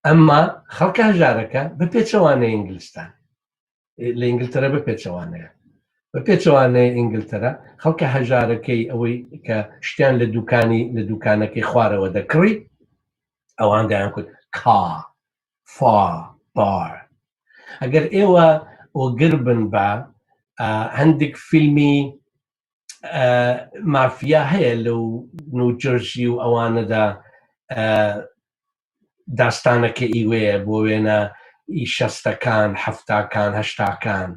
ئەمما خەڵکە هەژارەکە بە پێچەوانەی ئینگلستان، لە ئینگلتەرە بە پێچەوانەیە. بە پێچەوانەی ئینگلتەرە، خەڵکە هەژارەکەی ئەوەی کە شتیان لە دوکانی، لە دوکانەکەی خوارەوە دەکڕی، ئەوان دەیان کوت کا، فا، بار. ئەگەر ئێوە ئۆگر بن بە، ئە، هەندێک فیلمی، ئە، مافیا هەیە لەو نیو جەرسی و ئەوانەدا، ئە، داستانەکە ئیوەیە بۆ وێنە ئی شەستەکان، حەفتاکان، هەشتاکان.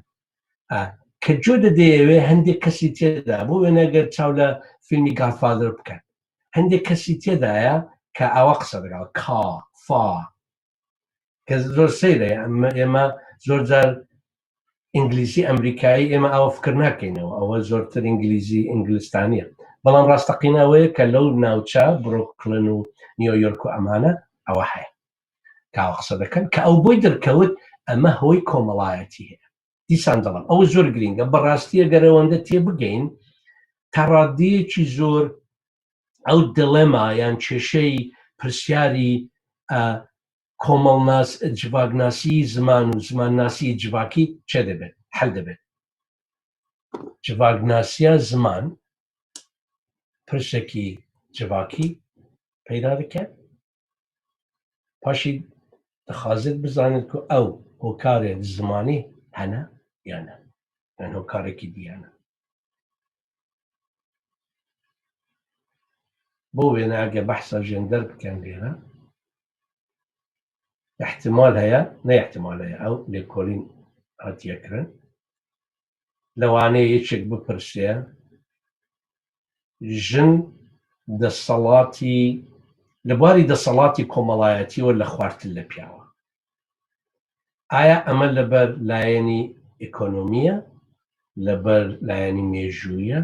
ئە، کە جۆ دەدەیەوێ هەندێک کەسی تێدا، بۆ وێنە گەر چاو لە فیلمی Godfather بکەن، هەندێک کەسی تێدایە کە ئاوا قسە دەکات، کا، فا. کە زۆر سەیرە، ئەمە، ئێمە زۆر جار ئینگلیزی ئەمریکایی ئێمە ئاوا فکر ناکەینەوە، ئەوە زۆرتر ئینگلیزی ئینگلستانیە. بەڵام ڕاستەقینە ئەوەیە کە لەو ناوچە، بروکلن و نیویۆرک و ئەمانە، ئەوە هەیە کە ئاوا قسە دەکەن، کە ئەو بۆی دەرکەوت ئەمە هۆی کۆمەڵایەتی هەیە. دیسان دەڵێم، ئەوە زۆر گرینگە. بەڕاستی ئەگەر ئەوەندە تێبگەین، تا ڕادەیەکی زۆر ئەو دڵێما یان کێشەی پرسیاری، ئە، کۆمەڵناس-، جڤاگناسی زمان و زمانناسی جڤاکی چێ دەبێت، حەل دەبێت. جڤاگناسیە زمان پرسێکی جڤاکی پەیدا دەکات. پاشی دەخوازێت بزانێت کو ئەو هۆکارێ زمانی هەنە یان نە، یان هۆکارێکی دیانە. بۆ وێنە ئەگە بەحسە ژێندەر بکەن لێرە، احتمال هەیە، نە احتمال هەیە، ئەو لێکۆلین هاتیە کرن. لەوانەیە یەکێک بپرسێ، ژن دەسەڵاتی، لە بواری دەسەڵاتی کۆمەڵایەتیەوە لە خوارتر لە پیاوە. ئایا ئەمە لەبەر لایەنی ئیکۆنۆمیە، لەبەر لایەنی مێژوویە،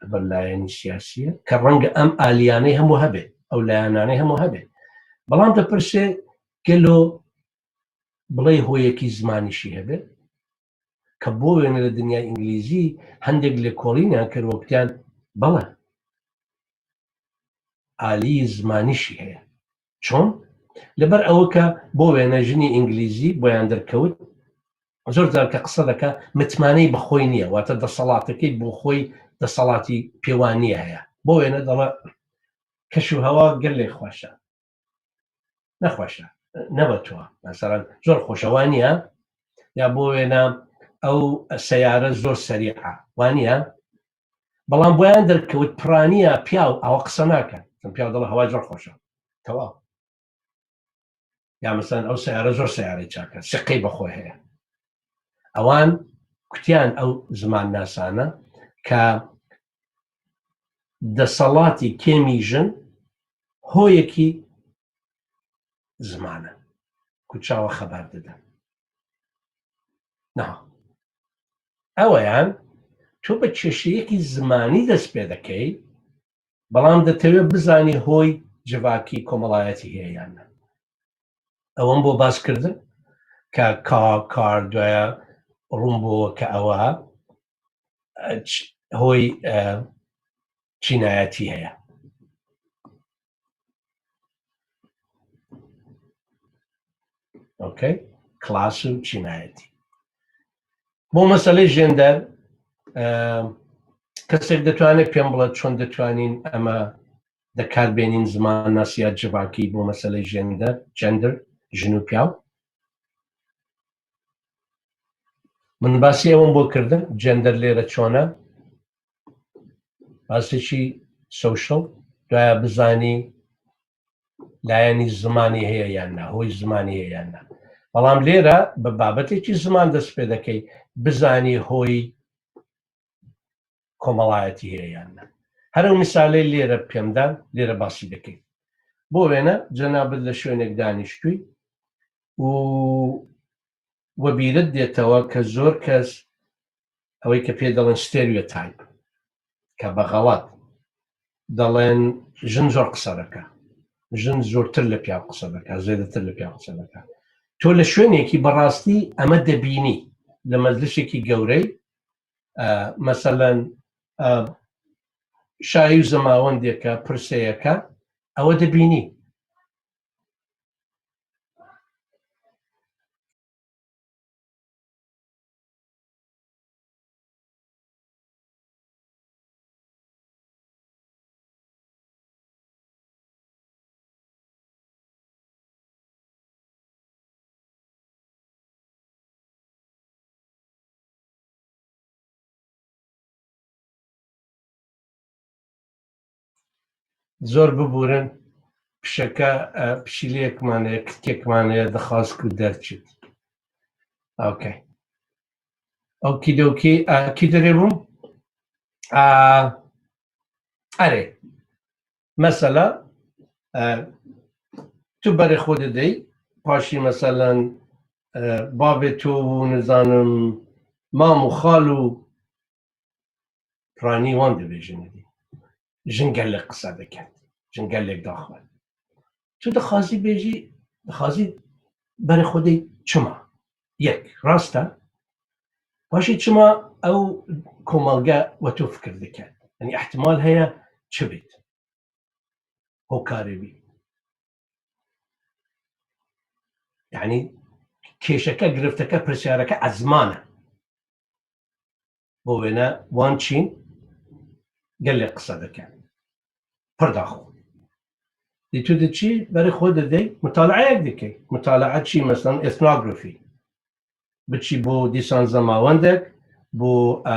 لەبەر لایەنی سیاسیە، کە ڕەنگە ئەم ئالیانەی هەموو هەبێت، ئەو لایەنانەی هەموو هەبێت. بەڵام دەپرسێ، گەلۆ بڵێ هۆیەکی زمانیشی هەبێت؟ کە بۆ وێنە لە دنیای ئینگلیزی هەندێک لێکۆڵینیان کرد، وەکتیان، بەڵێ، ئالی زمانیشی هەیە. چۆن؟ لەبەر ئەوە کە بۆ وێنە ژنی ئینگلیزی بۆیان دەرکەوت، زۆر جار کە قسە دەکا، متمانەی بەخۆی نییە، واتە دەسەڵاتەکەی بۆ خۆی دەسەڵاتی پێوانیە هەیە. بۆ وێنە دەڵێ، کەش و هەوا گەلێ خۆشە. نەخۆشە، نەبەتوە. مەسەلەن، زۆر خۆشە، وانیە؟ یا بۆ وێنە، ئەو سەیارە زۆر سەریعە، وانیە؟ بەڵام بۆیان دەرکەوت پرانیە، پیاو ئەوە قسە ناکەن. چون پیاو دەڵێ، هەوای زۆر خۆشە. تەواو. یا مەسەلەن، ئەو سەیارە زۆر سەیارەی چاکە، سقەی بەخۆی هەیە. ئەوان کوتیان ئەو زمان ناسانە کە دەسەڵاتی کێمی ژن هۆیەکی، زمانە. ku çawa xeber didin. Niha. Eweyan, tu bi kêşeyekî zimanî dest pê dikey, belam ditewê bizanî hoy civakî komelayetî heye yan ne. Ew em bo bas kirdin ke ka, kar, doya, rûn bo ke ewa, e, ç-, hoy, e, çînayetî heye. Okay? Klas û çînayetî. Bo meselê jender, e, kesek ditwane pêm bile çon ditwanîn eme dekar bênîn ziman nasiya civakî bo meselê jender, gender, jin û piyaw. Min basî ewan bo kirdin, gender lêre çone? Basê çi social, doya bizanî layenî zimanî heye yan ne, hoy zimanî heye yan ne. Belam lêre bi babetêkî ziman dest pê dekey, bizanî hoy komelayetî heye yan ne. Her ew mîsalê lêre pêm dan, lêre basî dekey. Bo wêne, cenabit li şwênek danîştûy û we bîrit dêtewe ke zor kes ewê ke pê dalen stereotype, ke be xelat, dalen jin zor qise deke. Jin zortir li piyav qise deke, zêdetir li piyav qise deke. Tu li şwênekî bi rastî eme dibînî, li meclisêkî gewrey, e, meselen, e, şayî û zemawendêke, pirseyeke, ewe dibînî. Zor bibûrin, pişeke, e, pişîliyek mane, kitkek mane, dixwaz ku derçît. Okay. Okie dokie, e, kî derê bûm? E, erê. Mesela, e, tu berê xwe didey, paşî meselen, e, bavê tu û nizanim, mam û xal û piranî wan dibêjin êdî. Jin gelek qise dikin. Jin gelek daxwin. Tu dixwazî bêjî, dixwazî berê xwe dey çima? Yek, rast e. Paşê çima ew komelge we tu fikir dike? Yanî ihtimal heye çi bêt? Hokarê wî. Yanî kêşeke, girifteke, pirsyareke ezman e. Bo wêne wan çîn gelek qise dike. Pir daxo. Dê tu diçî berê xwe didey, mutalaeyek dikey. Mutalaa çi? Mesela ethnography. Biçî bo dîsan zemawendek, bo, e,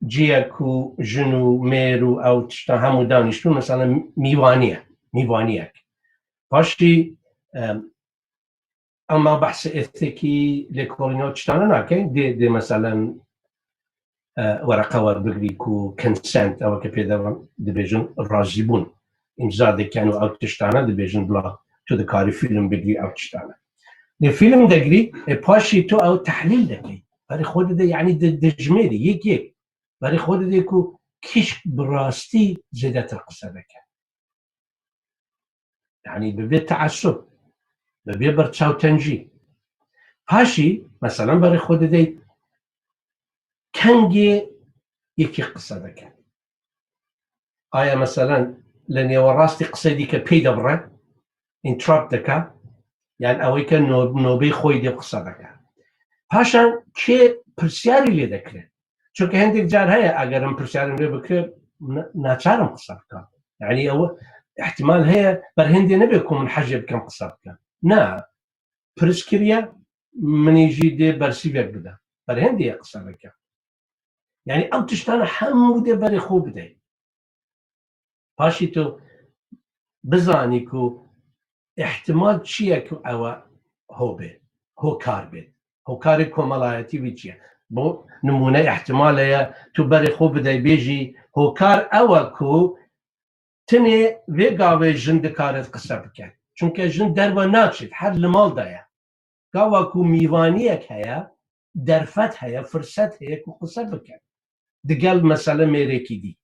ciyek ku jin û mêr û ew tişta hemû danîştûn, mesela mîvaniye, mîvaniyek. Paşî, e, Ema behsê ethekî lêkolîna tiştane nake, dê, dê meselen, e, wereqe werbigirî ku consent, ew ke pê de dibêjin razîbûn, îmza dikin û ew tiştane dibêjin bila tu dikarî fîlm bigirî ew tiştane. Lê fîlm degirî, ê paşî tu ew tehlîl dekey. Berê xwe dide, yanî di-, dijmêrî, yek yek. Berê xwe dide ku kîşk bi rastî zêdetir qise dike. Yanî bi bê teessub, bi bê berçavtengî. Paşî, meselen, berê xwe didey kengê yekî qise dike. Aya, meselen, li nêwerastî qisey dike pey de bire, interrupt dike, yan ew ê ke no-, nobeyê xwe dê qise dike. Paşan kê pirsyarî lê dekire? Çunke hindek car heye, eger em pirsyarê min lê bikire, na-, naçar im qise bikim. Yanî ew ihtimal heye, ber hindê nebe ku min hejê bikim qise bikim. Na, pirs kiriye, min ê jî dê bersîvek bide. Ber hindê ye qise bikim. Yanî ew tiştane hemû dê berê xwe bide. Paşî tu bizanî ku îhtimal çi ye ku ew e ho bê, hokar bê. Hokarê komelayetî wî çi ye? Bo nimûne îhtimal heye tu berê xwe bidey bêjî hokar ew e ku tenê vê gavê jin dikare qise bike. Çunke jin derve naçêt, her li mal de ye. Gava ku mîvaniyek heye, derfet heye, firset heye ku qise bike digel mesele mêrekî dî.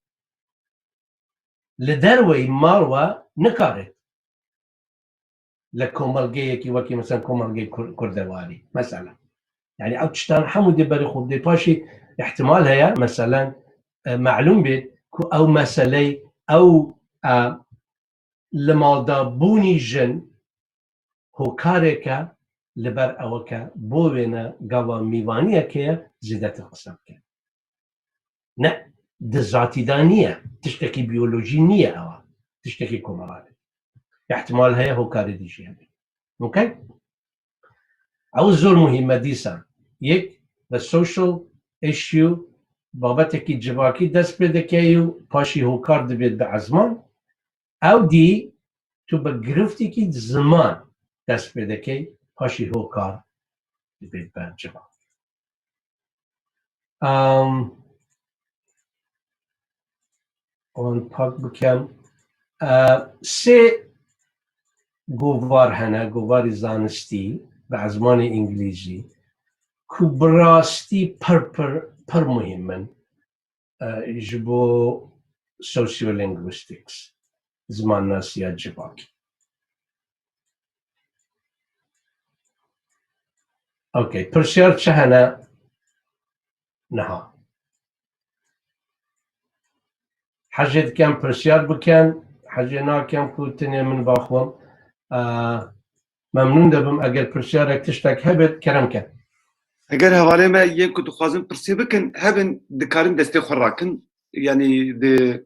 Li derveyî mal we nikare li komelgeyekî wekî mesela komelgeyê Kur-, Kurdewarî mesela. Yani ew tiştan hemû dê berê xwe bidê. Paşî ihtimal heye, meselen, e, melûm bê ku ew meseley, ew, e, li maldabûnî jin hokareke li ber eweke bo wêne gava mîvaniyeke ye zêdetir qise bike. Ne, di zatî de niye. Tiştekî biyolojî niye ewa. Tiştekî komelane. Îhtimal heye hokarê dî jî hebe. Okey? Ew zor muhîm e dîsa. Yek, the social issue, babetekî civakî dest pê dike û paşî hokar dibêt bi ezman. Ew dî tu bi giriftekî ziman dest pê dikey, paşî hokar dibêt bi civakî. Am, wan pak bikem. E, sê govar hene, govarî zanistî, bi ezmanê îngilîzî, ku bi rastî pir, pir, pir muhîm in, e, ji bo sociolinguistics, zimannasiya civakî. Okey, pirsyar çi hene? Niha. Hejê dikem pirsyar bikin, hejê nakem ku tenê min baxwim. Aa, memnûn dibim eger pirsyarek tiştek hebit, kerem ke. Eger hevalê me yên ku dixwazin pirsê bikin, hebin dikarin destê xwe rakin. Yanî di,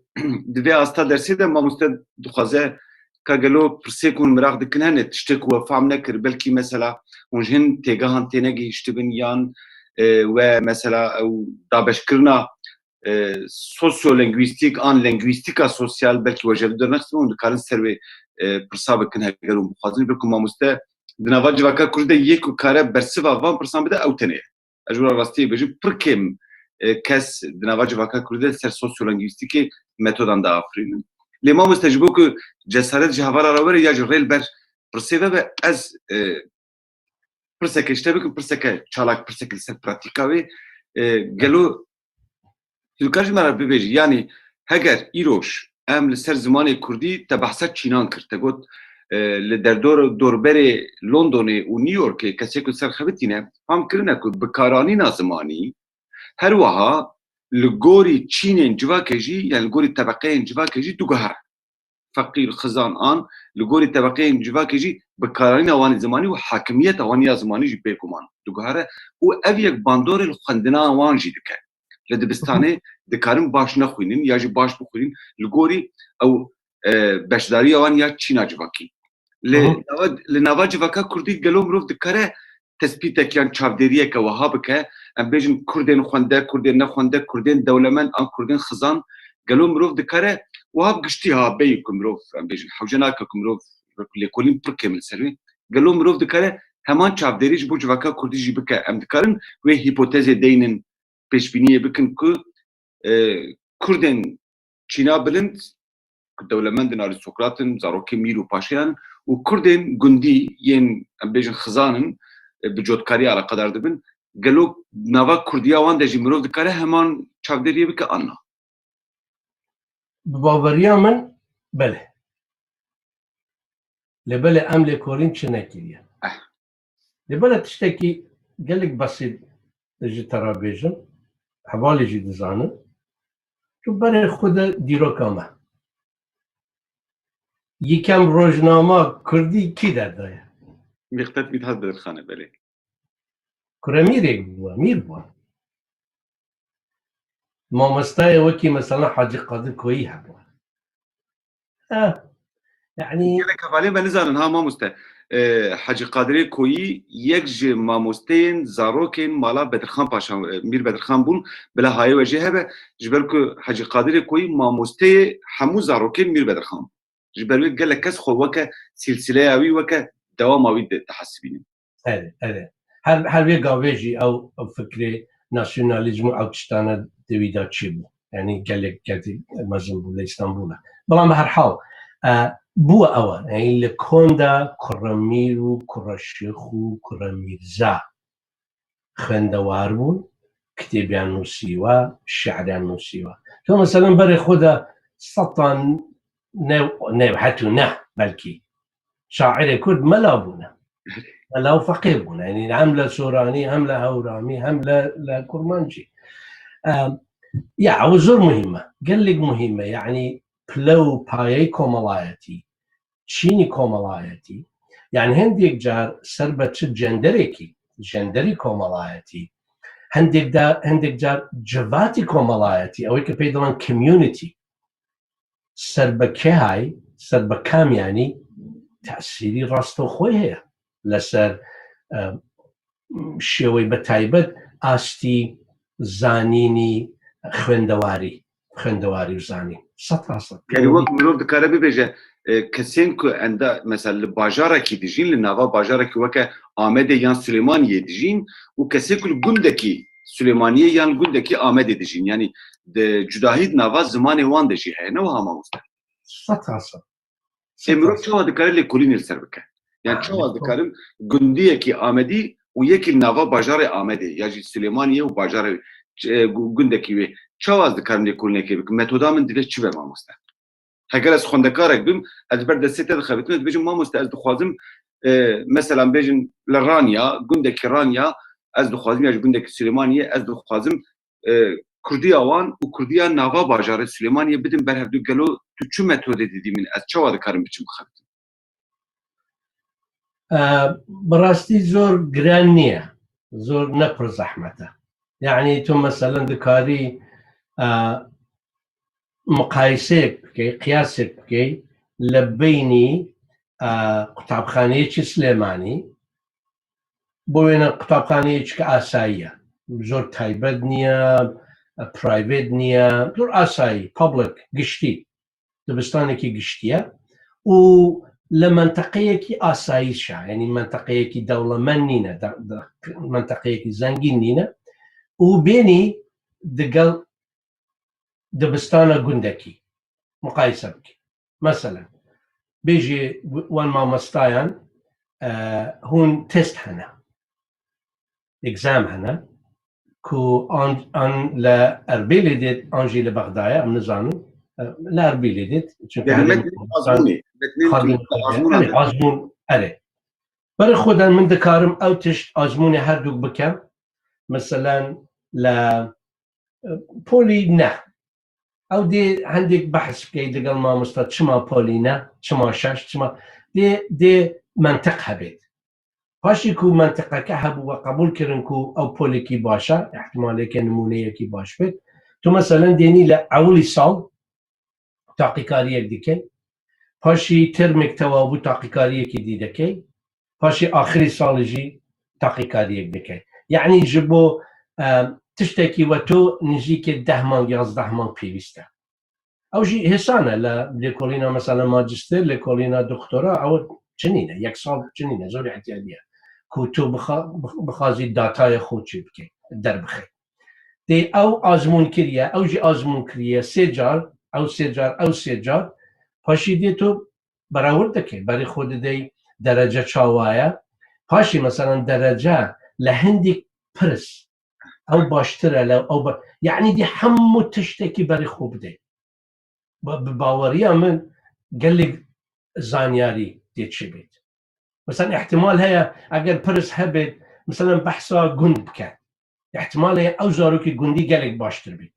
di vê asta dersê de mamoste dixwaze ka gelo pirsê ku hûn miraq dikin hene, tiştê ku we fam nekir, belkî mesela hûn ji hin têgehan tênegihiştibin yan, e, we mesela ew dabeşkirina, e, sosyolinguîstîk an linguîstîka sosyal belkî we ji hev dernexistin, hûn dikarin ser wê, e, pirsa bikin heger hûn bixwazin. Belkû mamoste di nava civaka kurdî de yê ku kare bersiva van pirsan bide ew tenê ye. Ez ji we re rastiyê bêjim, pir kêm, e, kes di nava civaka kurdî de ser sosyolinguîstîkê metodan diafirînin. Lê mamoste, ji bo ku cesaret ji hevala re were ya ji rê li ber pirsê vebe, ez, e, pirseke ji te bikim, pirseke çalak, pirseke li ser pratîka wê, e, gelo tu dikar ji me re bibêjî, yanî heger îroj em li ser zimanê kurdî, te behsa çînan kir, te got, e, li derdor dorberê Londonê û New Yorkê kesê ku ser xebitîne, fam kirine ku bikaranîna zimanî her wiha li gorî çînên civakê jî, yani li gorî tebeqeyên civakê jî diguhere. Feqîr, xizan an li gorî tebeqeyên civakê jî bikaranîna wan ê zimanî û hakimiyeta wan ya zimanî jî bêguman diguhere û ev yek bandorê li xwendina wan jî dike. Li dibistanê dikarin baş nexwînin ya jî baş bixwînin li gorî ew, e, beşdariya wan ya çîna civakî. Li Hı hı. nava, li nava civaka kurdî gelo mirov dikare tespîtek yan çavdêriyeke wiha bike, em bêjin kurdên xwende, kurdên nexwende, kurdên dewlemend an kurdên xizan, gelo mirov dikare wiha bi giştî ha beyî ku mirov, em bêjin hewce nake ku mirov lêkolîn pir kêm li ser wê, gelo mirov dikare heman çavdêrî ji bo civaka kurdî jî bike? Em dikarin wê hîpotezê deynin pêşbîniyê bikin ku, e, kurdên çîna bilind ku dewlemend in, arîstokrat in, zarokê mîr û paşeyan û kurdên gundî yên, em bêjin, xizan in, e, bi cotkariya eleqedar dibin. Gelo nava kurdiya wan de jî mirov dikare heman çavdêriyê bike an na? Bi baweriya min, belê. Lê belê em lêkolîn çi nekiriye. Eh. Lê belê tiştekî gelek besît ji te re bêjim, hevalê jî dizanin. Tu berê xwe de dîroka me. Yekem rojnama kurdî kî derdaye? Mîqdet Mîdhat Bedirxan e, belê. Kuremîrek bû, mîr bû. Mamostayê wekî mesela Hacî Qadir Koyî hebû. Eh, yani gelek hevalê me nizanin ha mamoste. E, Hacî Qadirê Koyî yek ji mamosteyên zarokên mala Bedirxan Paşa, e, Mîr Bedirxan bûn, bila hayê we jê hebe, ji ber ku Hacî Qadirê Koyî mamosteyê hemû zarokên Mîr Bedirxan bû. Ji ber wê gelek kes xwe weke sîlsîleya wî, weke dewama wî di-, dihesibînin. Erê, erê. Her, her wê gavê jî ew, ew fikrê nasyonalîzm û ew tiştane di wî de çêbû. Yanî gelek, gelek mezin bû li Îstanbul de. Belam bi her hal, e, بووە ئەوە، یعنی لە کۆندا کوڕە میر و کوڕە شێخ و کوڕە میرزا خوێندەوار بوون، کتێبیان نووسیوە، شعریان نووسیوە. تۆ مەسەلەن بەرێ خۆدا سەتان نێو، نێو هەتوو نە، بەلکی شاعرێ کورد مەلا بوونە. مەلا و فەقێ بوونە. یعنی هەم لە سۆرانی، هەم لە هەورامی، هەم لە، لە کورمانجی. ئەم، یا، ئەوە زۆر مهمە. گەلێک مهمە. یعنی پلە و پایەی کۆمەڵایەتی، چینی کۆمەڵایەتی، یعنی هەندێک جار سەر بە چ جێندەرێکی، جێندەری کۆمەڵایەتی، هەندێک دا-، هەندێک جار جڤاتی کۆمەڵایەتی، ئەوەی کە پێی دەڵێن community، سەر بە کێ های، سەر بە کامیانی تەسیری ڕاستەوخۆی هەیە لەسەر، ئە، شێوەی بە تایبەت ئاستی زانینی خوێندەواری، خوێندەواری و زانین. سەد ڕاستە. یعنی وەک مرۆڤ دکارە ببێژە، ئە، کەسێن کو ئەندا، مەسەلەن، لە باژارێکی دژین، لە ناوا باژارێکی وەکە ئامەدێ یان سلێمانیە دژین و کەسێن کو لە گوندێکی سلێمانیە یان گوندێکی ئامەدێ دژین. یعنی د-، جوداهی ناوا زمانێ وان دژی هەیە، نەوە هەمان وستە. سەد ڕاستە. ئێ مرۆڤ چاوا دکارێ لێکۆلینێ لەسەر بکە؟ یان چاوا دکارم گوندیەکی ئامەدی و یەکی ناوا باژارێ ئامەدێ، یا جی سلێمانیە و باژارێ، گ-، گوندەکی وێ، چاوا دکارم لێکۆلینێکی بکەم؟ مەتۆدا من دەبێت چی بێ مامۆستا؟ هەگەر ئەز خوێندەکارێک بم، ئەز بەر دەستێ تێ دەخەبێتم، ئەز بێژم مامۆستا، ئەز دخوازم، ئێ، مەسەلەن بێژن لە ڕانیا، گوندەکی ڕانیا، ئەز دخوازم، یا جی گوندەکی سلێمانیە، ئەز دخوازم، ئە، کوردیا وان و کوردیا ناوا باژارە سلێمانیە بدم بەر هەردوو گەلۆ، تو چ مەتۆدێ دەدی من، ئەز چاوا دکارم بچم بخەبتم؟ ئە، بەڕاستی زۆر گران نییە، زۆر نەپڕ زەحمەتە. یعنی تو مەسەلەن دکاری، ئە، مقایسەیەک بکەی، قیاسێک بکەی لە بینی، ئە، قوتابخانەیەکی سلێمانی، بۆ وێنە قوتابخانەیەکی کە ئاساییە، زۆر تایبەت نییە، پرایڤێت نییە، زۆر ئاسایی، پابلیک، گشتی، دبستانێکی گشتیە و لە منتەقەیەکی ئاساییشە، یعنی منتەقەیەکی دەوڵەمەند نینە، دە-، دە-، منتەقەیەکی زەنگین نینە و بێنی دەگەڵ دبستانە گوندەکی مقایسە بکە. مەسەلەن، بێژێ وان مامۆستایان، ئە، هون تێست هەنە، ئێگزام هەنە، کو ئان، ئان لە ئەربیلێ دێت، ئان جی لە بەغدایە، ئەم نزانم، ئە، لە ئەربیلێ دێت، چونکە یعنی هەرێ متنی ئازمونی، متنی خاردن متنی ئازمون ئەرێ، ئەرێ. ئازمون، ئەرێ. بەرێ خۆدان من دکارم ئەو تشت ئازمونێ هەردووک بکەم، مەسەلەن لە پۆلی نە. ئەو دێ هەندێک بەحس بکەیت لەگەڵ مامۆستا، چما پۆلی نە، چما شەش، چما، دێ، دێ منتق هەبێت. پاشی کو منتقەکە هەبوو و قبول کردن کو ئەو پۆلێکی باشە، احتمالێکە نمونەیەکی باش بێت. تو مەسەلەن دێنی لە ئەولی ساڵ تاقیکاریەک دکەی، پاشی ترمێک تەواو بوو تاقیکاریەکی دی دەکەی، پاشی ئاخری ساڵی ژی تاقیکاریەک دکەی. یعنی ji bo، ئە، تشتێکی وە تۆ نزیکێ دە مانگ، یازدە مانگ پێویستە. ئەو ژی هێسانە لە لێکۆڵینە، مەسەلەن ماجستێر، لێکۆڵینە دکتۆرا، ئەوە چنینە، یەک ساڵ چنینە، زۆر احتیاجیە. کو تۆ بخا-، بخ-، بخوازی داتایە خۆ چی بکەی، دەربخەی. دێ ئەو ئازمون کریە، ئەو ژی ئازمون کریە، سێ جار، ئەو سێ جار، ئەو سێ جار، پاشی دێ تۆ بەراورد دەکەی، بەری خۆ دەدەی دەرەجە چاوایە، پاشی مەسەلەن دەرەجە لە هەندێک پرس، ئەو باشترە لە ئەو بە-، یعنی دێ هەموو تشتێکی بەری خۆ بدەی. بە-، بە باوەڕیە من گەلێک زانیاری دێ چی بێت. مەسەلەن احتمال هەیە ئەگەر پرس هەبێت، مەسەلەن بەحسا گوند بکەن، احتمال هەیە ئەو زارۆکی گوندی گەلێک باشتر بێت.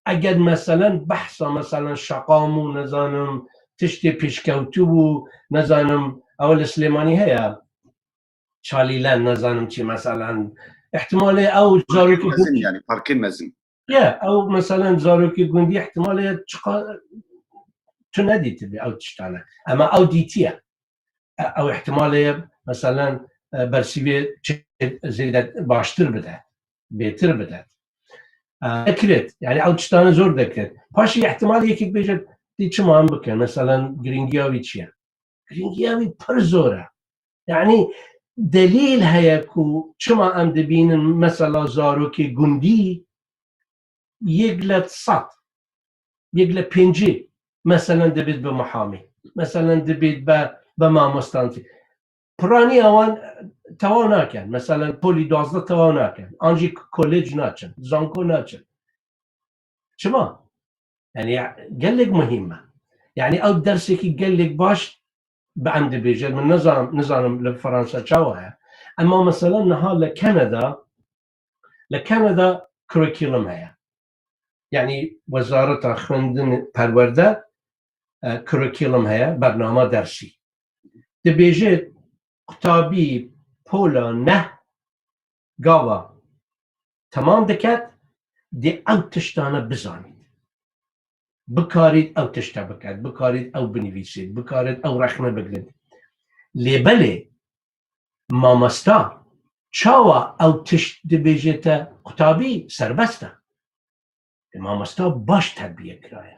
ئەگەر مەسەلەن بەحسا مەسەلەن شەقام و نەزانم تشتێ پێشکەوتوو بوو، نەزانم ئەوە لە سلێمانی هەیە، چالیلەن، نەزانم چی، مەسەلەن احتمال هەیە ئەو زارۆکی مەزن، گوندی یعنی پارکێ مەزن. یە، ئەو مەسەلەن زارۆکی گوندی احتمال هەیە چقا-، تو نەدیتبێ ئەو تشتانە. ئەمە ئەو دیتیە. ئە-، ئەو احتمال هەیە، مەسەلەن، ئە، بەرسیوێ چێت زێدە باشتر بدات، بێتر بدات. ئە، دەکرێت، یعنی ئەو تشتانە زۆر دەکرێت. پاشی احتمال یەکێک بێژێت، دی چما ئەم بکەن، مەسەلەن گرنگیاوی چییە؟ گرنگیاوی پڕ زۆرە. یعنی دەلیل هەیە کو چما ئەم دەبینن، مەسەلا زارۆکی گوندی یەک لە سەد، یەک لە پێنجی، مەسەلەن دەبێت بە محامی. Meselen dibêt be, be mamostanî. Piraniya wan tewa nakin. Meselen polî duwazdeh tewa nakin. An jî kolej naçin. Zanko naçin. Çima? Yani gelek muhîm e. Yani ew dersekî gelek baş bi em dibêje. Min nizanim, nizanim li Fransa çawa ye. Ema mesela niha li Kanada, li Kanada curriculum heye. Yani Wezareta Xwendin Perwerde, e, curriculum heye, bernama dersî. Dibêje qutabî pola neh gava temam diket, dê ew tiştane bizanît. Bikarît ew tişte biket, bikarît ew binivîsît, bikarît ew rexne bigirît. Lê belê mamosta çawa ew tişt dibêje te qutabî serbest e. E, mamosta baş terbiye kiraye.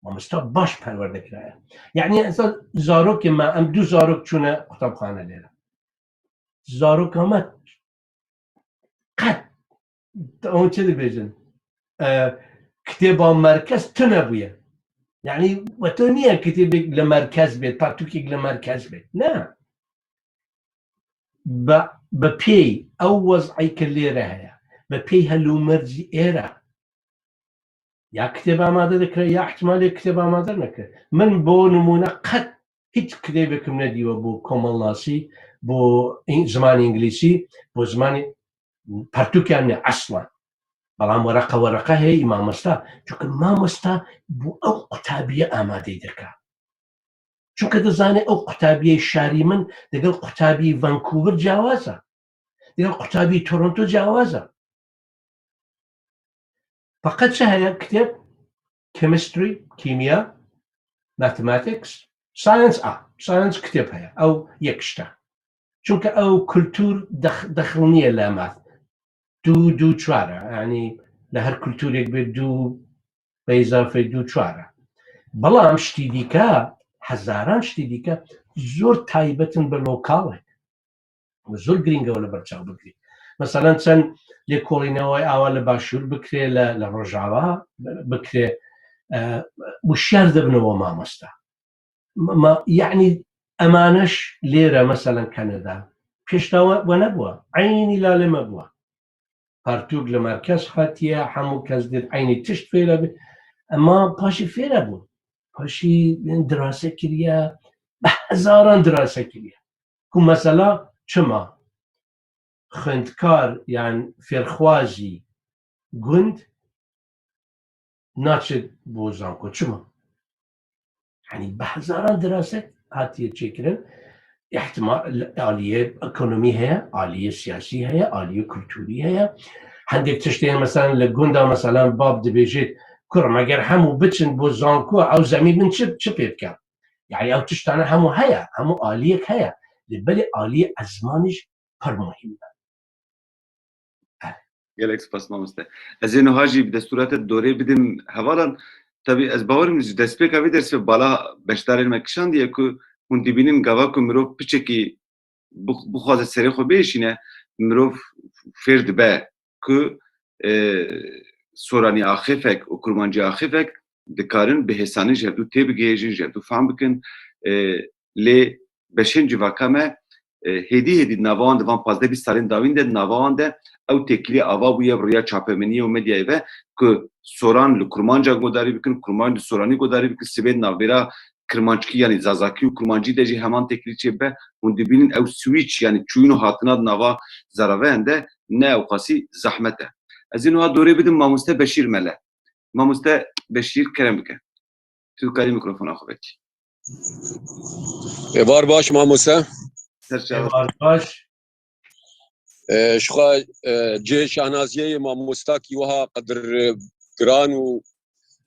Mamosta baş perwerde kiraye. Yani mesela zarokê me, em du zarok çûne qutabxane lêre. Zaroka me qet, ew çi dibêjin? E, kitêba merkez tune bûye. Yani we to niye kitêbek li merkez bêt, pertûkek li merkez bêt. Ne. Bi, bi pêy ew wez'î ke lêre heye, bi pêy helûmercî êre, ya kitêb amade dikire, ya ihtimalê kitêb amade nekire. Min bo nimûne qet hiç kitêbek min nedîwe bo komelnasî, bo în-, zimanê îngilîsî, bo zimanê pertûkan ne eslan. Belam wereqe wereqe heye î mamosta. Çunke mamosta bo ew qutabiyê amadeyî dike. Çunke dizane ew qutabiyê şarî min digel qutabiyê Vancouver cewaz e. Digel qutabiyê Toronto cewaz e. Feqet çi heye? Kitêb, chemistry, kîmiya, mathematics, science a. Science kitêb heye. Ew yek işte. Çunke ew kultur dex-, dexil niye li math. Du, du, çar e. Yani li her kulturek bê du, be îzafê du, çar e. Belam ştî dîke, hezaran ştî dîke, zor taybet in bi lokalek. Zor girîng e li ber çav bigirî. Meselen çend lêkolîne wê awa li başûr bikirê, li, li rojava bikirê, e, û şer dibine we mamosta. Ma, yani emaneş lêre meselen Kanada. Pêşta we, we nebûwe. Eynî lalê me bûwe. Pertûk li merkez hatiye, hemû kes dê eynî tişt fêre bi. Ema paşî fêre bû. Paşî dirase kiriye, bi hezaran dirase kiriye. Ku mesela çima xwendkar yan fêrxwazî gund naçe bo zanko. Çima? Yanî bi hezaran dirase hatiye çêkirin. Îhtimal, aliyê ekonomî heye, aliyê siyasî heye, aliyê kulturî heye. Hindek tiştê mesela li gunda mesela bab dibêjit, kur, meger hemû biçin bo zanko, ew zemîn min çi, çi pê bike? Yanî ew tiştane hemû heye, hemû aliyek heye. Lê belê aliyê ezmanî jî pir muhîm e. Gelek spas mamoste. Ez ê niha jî bi destûra te dorê bidim hevalan. Tabî ez bawerim ji destpêka vê dersê bala beşdarên me kişandiye ku hûn dibînin gava ku mirov piçekî bix-, bixwaze serê xwe biêşîne, mirov fêr dibe ku, e, soranî axifek û kurmancî axifek dikarin bi hêsanî ji hevdû têbigihêjin, ji hevdû fehm bikin. E, lê beşên civaka me, e, hêdî hêdî di nava wan de, van pazdeh bîst salên dawîn de, di nava wan de ew têkilî ava bûye bi riya çapemeniyê û medyayê ve ku soran li kurmanca godarî bikin, kurmanc li soranî godarî bikin, sibê di navbêra kirmanckî, yanî zazakî û kurmancî de jî heman têkilî çêbibe, hûn dibînin ew swîç, yanî çûyîn û hatina di nava zaraveyan de ne ewqasî zehmet e. Ez ê niha dorê bidim mamoste Beşîr Mele. Mamoste Beşîr, kerem bike. Tu dikarî mikrofona xwe vekî. Êvar baş mamoste. Ser çav. Êvar baş. E, ji xwe, e, cihê şahnaziyê yê mamostakî wiha qedir, e, giran û,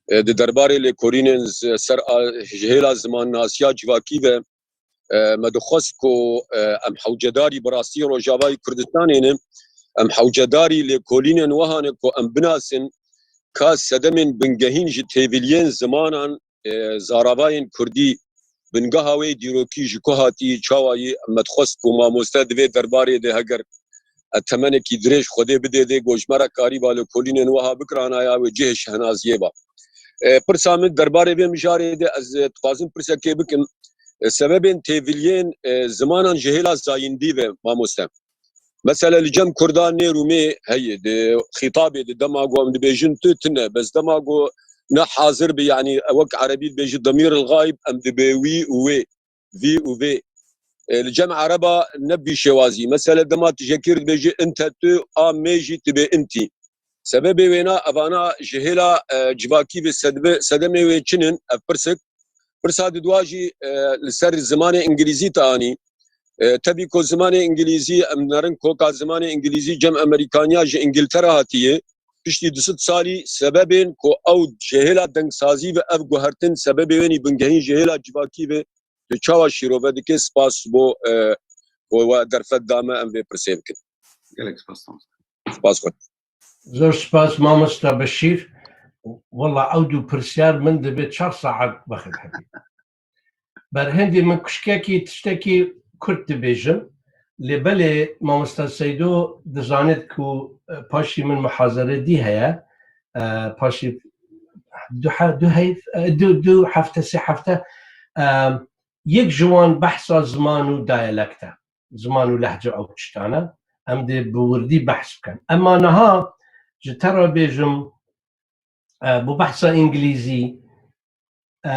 e, di derbarê lêkolînên z-, ser a, ji hêla zimannasiya civakî ve, e, me dixwest ku, e, em hewcedarî bi rastî Rojavayê Kurdistanê ne, em hewcedarî lêkolînên wiha ne ku em binasin ka sedemên bingehîn ji têviliyên zimanan, e, zaravayên kurdî bingeha wê dîrokî ji ku hatî, çawa yî, me dixwest ku mamoste di vê derbarê de heger e temenekî dirêj Xwedê bidê dê ku ji me re karîba lêkolînên wiha bikirana ya wê cihê şehnaziyê ba. E, pirsa min derbarê vê mijarê de ez, e, dixwazim pirsekê bikim. E, sebebên têviliyên, e, zimanan ji hêla zayîndî ve, mamoste. Mesela li cem Kurda nê rûmê heye, di xîtabê de dema ku em dibêjin tu tune, bes dema ku ne hazir bi, yanî wek erebî dibêji demîr il gayb, em dibê wî û wê, vî û vê. E, li cem ereba ne bî şêwazî. Mesela dema tu jekir dibêji inte tu, a mê jî tu bê intî. Sebebê wêna evana ji hêla, e, civakî ve sedbe-, sedemê wê çi nin, ev pirsik. Pirsa didwa jî, e, li ser zimanê îngilîzî te anî. E, tevî ku zimanê îngilîzî, em nerin koka zimanê îngilîzî cem Emerîkaniya ji Îngiltere hatiye. Piştî du sed salî sebebên ku ew ji hêla dengsazî ve ev guhertin sebebê wênî bingehîn ji hêla civakî ve tu çawa şîrove dike? Spas bo, e, ku we derfet da me em vê pirsê bikin. Gelek spas, mamoste. Spas xwe. Zor spas, mamosta Beşîr. Wela ew du pirsyar min divê çar saet wexit hebî. Berhindî min kuşkekî tiştekî kurt dibêjim. Lê belê mamosta Seydo dizanit ku, e, paşî min muhazere dî heye. E, paşî du he-, du heyf-, e, du, du hefte, sê hefte, e, yek ji wan behsa ziman û diyalekt e. Ziman û lehce ew tiştan e. Em dê bi wirdî behs bikin. Ema niha ji te re bêjim, e, bi behsa îngilîzî, e,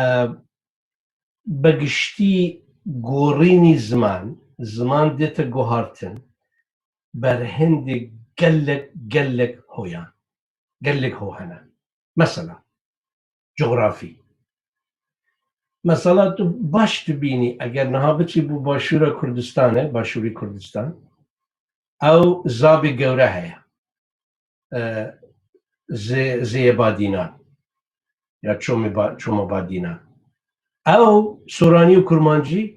bi giştî gorînî ziman, ziman dête guhartin, berhindê gelek, gelek hoyan. Gelek ho hene. Mesela, cografî. Mesela tu baş dibînî, eger niha biçî bo Başûra Kurdistanê, Başûrî Kurdistan, ew zabê gewre heye. E, zê-, zêyê badînan. Ya çomê ba-, çoma badînan. Ew soranî û kurmancî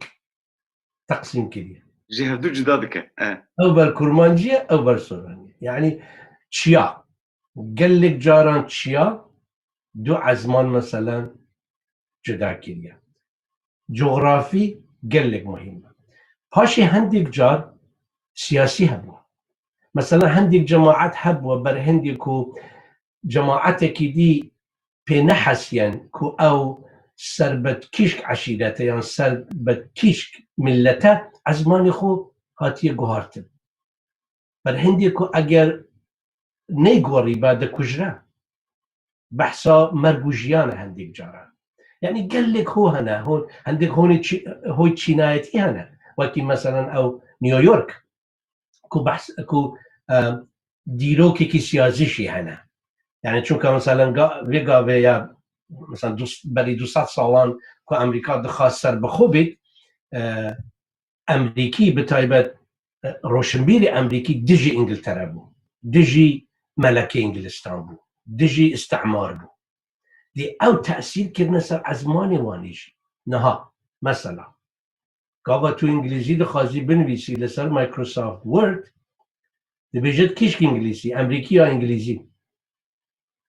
teqsîm kiriye. Ji hevdu cuda dike. E. Ew ber kurmancî ye, ew ber soranî ye. Yanî çiya. Gelek caran çiya du ezman meselen cuda kiriye. Cografî gelek muhîm e. Paşê hindek car siyasî hebû. Mesela hindek cemaet hebû, berhindê ku cemaetekî dî pê nehesiyen ku ew serbet kîşk eşîrete yan serbet kîşk millete ezmanê xwe hatiye guhartin. Berhindê ku eger neyguherîbe dikujre. Behsa merg û jiyan e hindek caran. Yanî gelek ho hene, ho-, hindek honê çî-, hoy çînayetî hene. Wekî meselen ew New York, ku behs, ku, e, dîrokekî siyasî jî hene. Yanî çunka meselen ga-, vê gavê ya, meselen du-, berî du sed salan ku Amerîka dixwest serbixwe bît, e, Emrîkî, bi taybet, e, roşinbîrê Emrîkî dijî Îngiltere bû, dijî melekê Îngilistan bû, dijî îstimar bû. Dê ew tesîr kirine ser ezmanê wan jî. Niha, mesela, gava tu îngilîzî dixwazî binivîsî li ser Microsoft Word, dibêje kîşk îngilîzî, Emrîkî ya îngilîzî.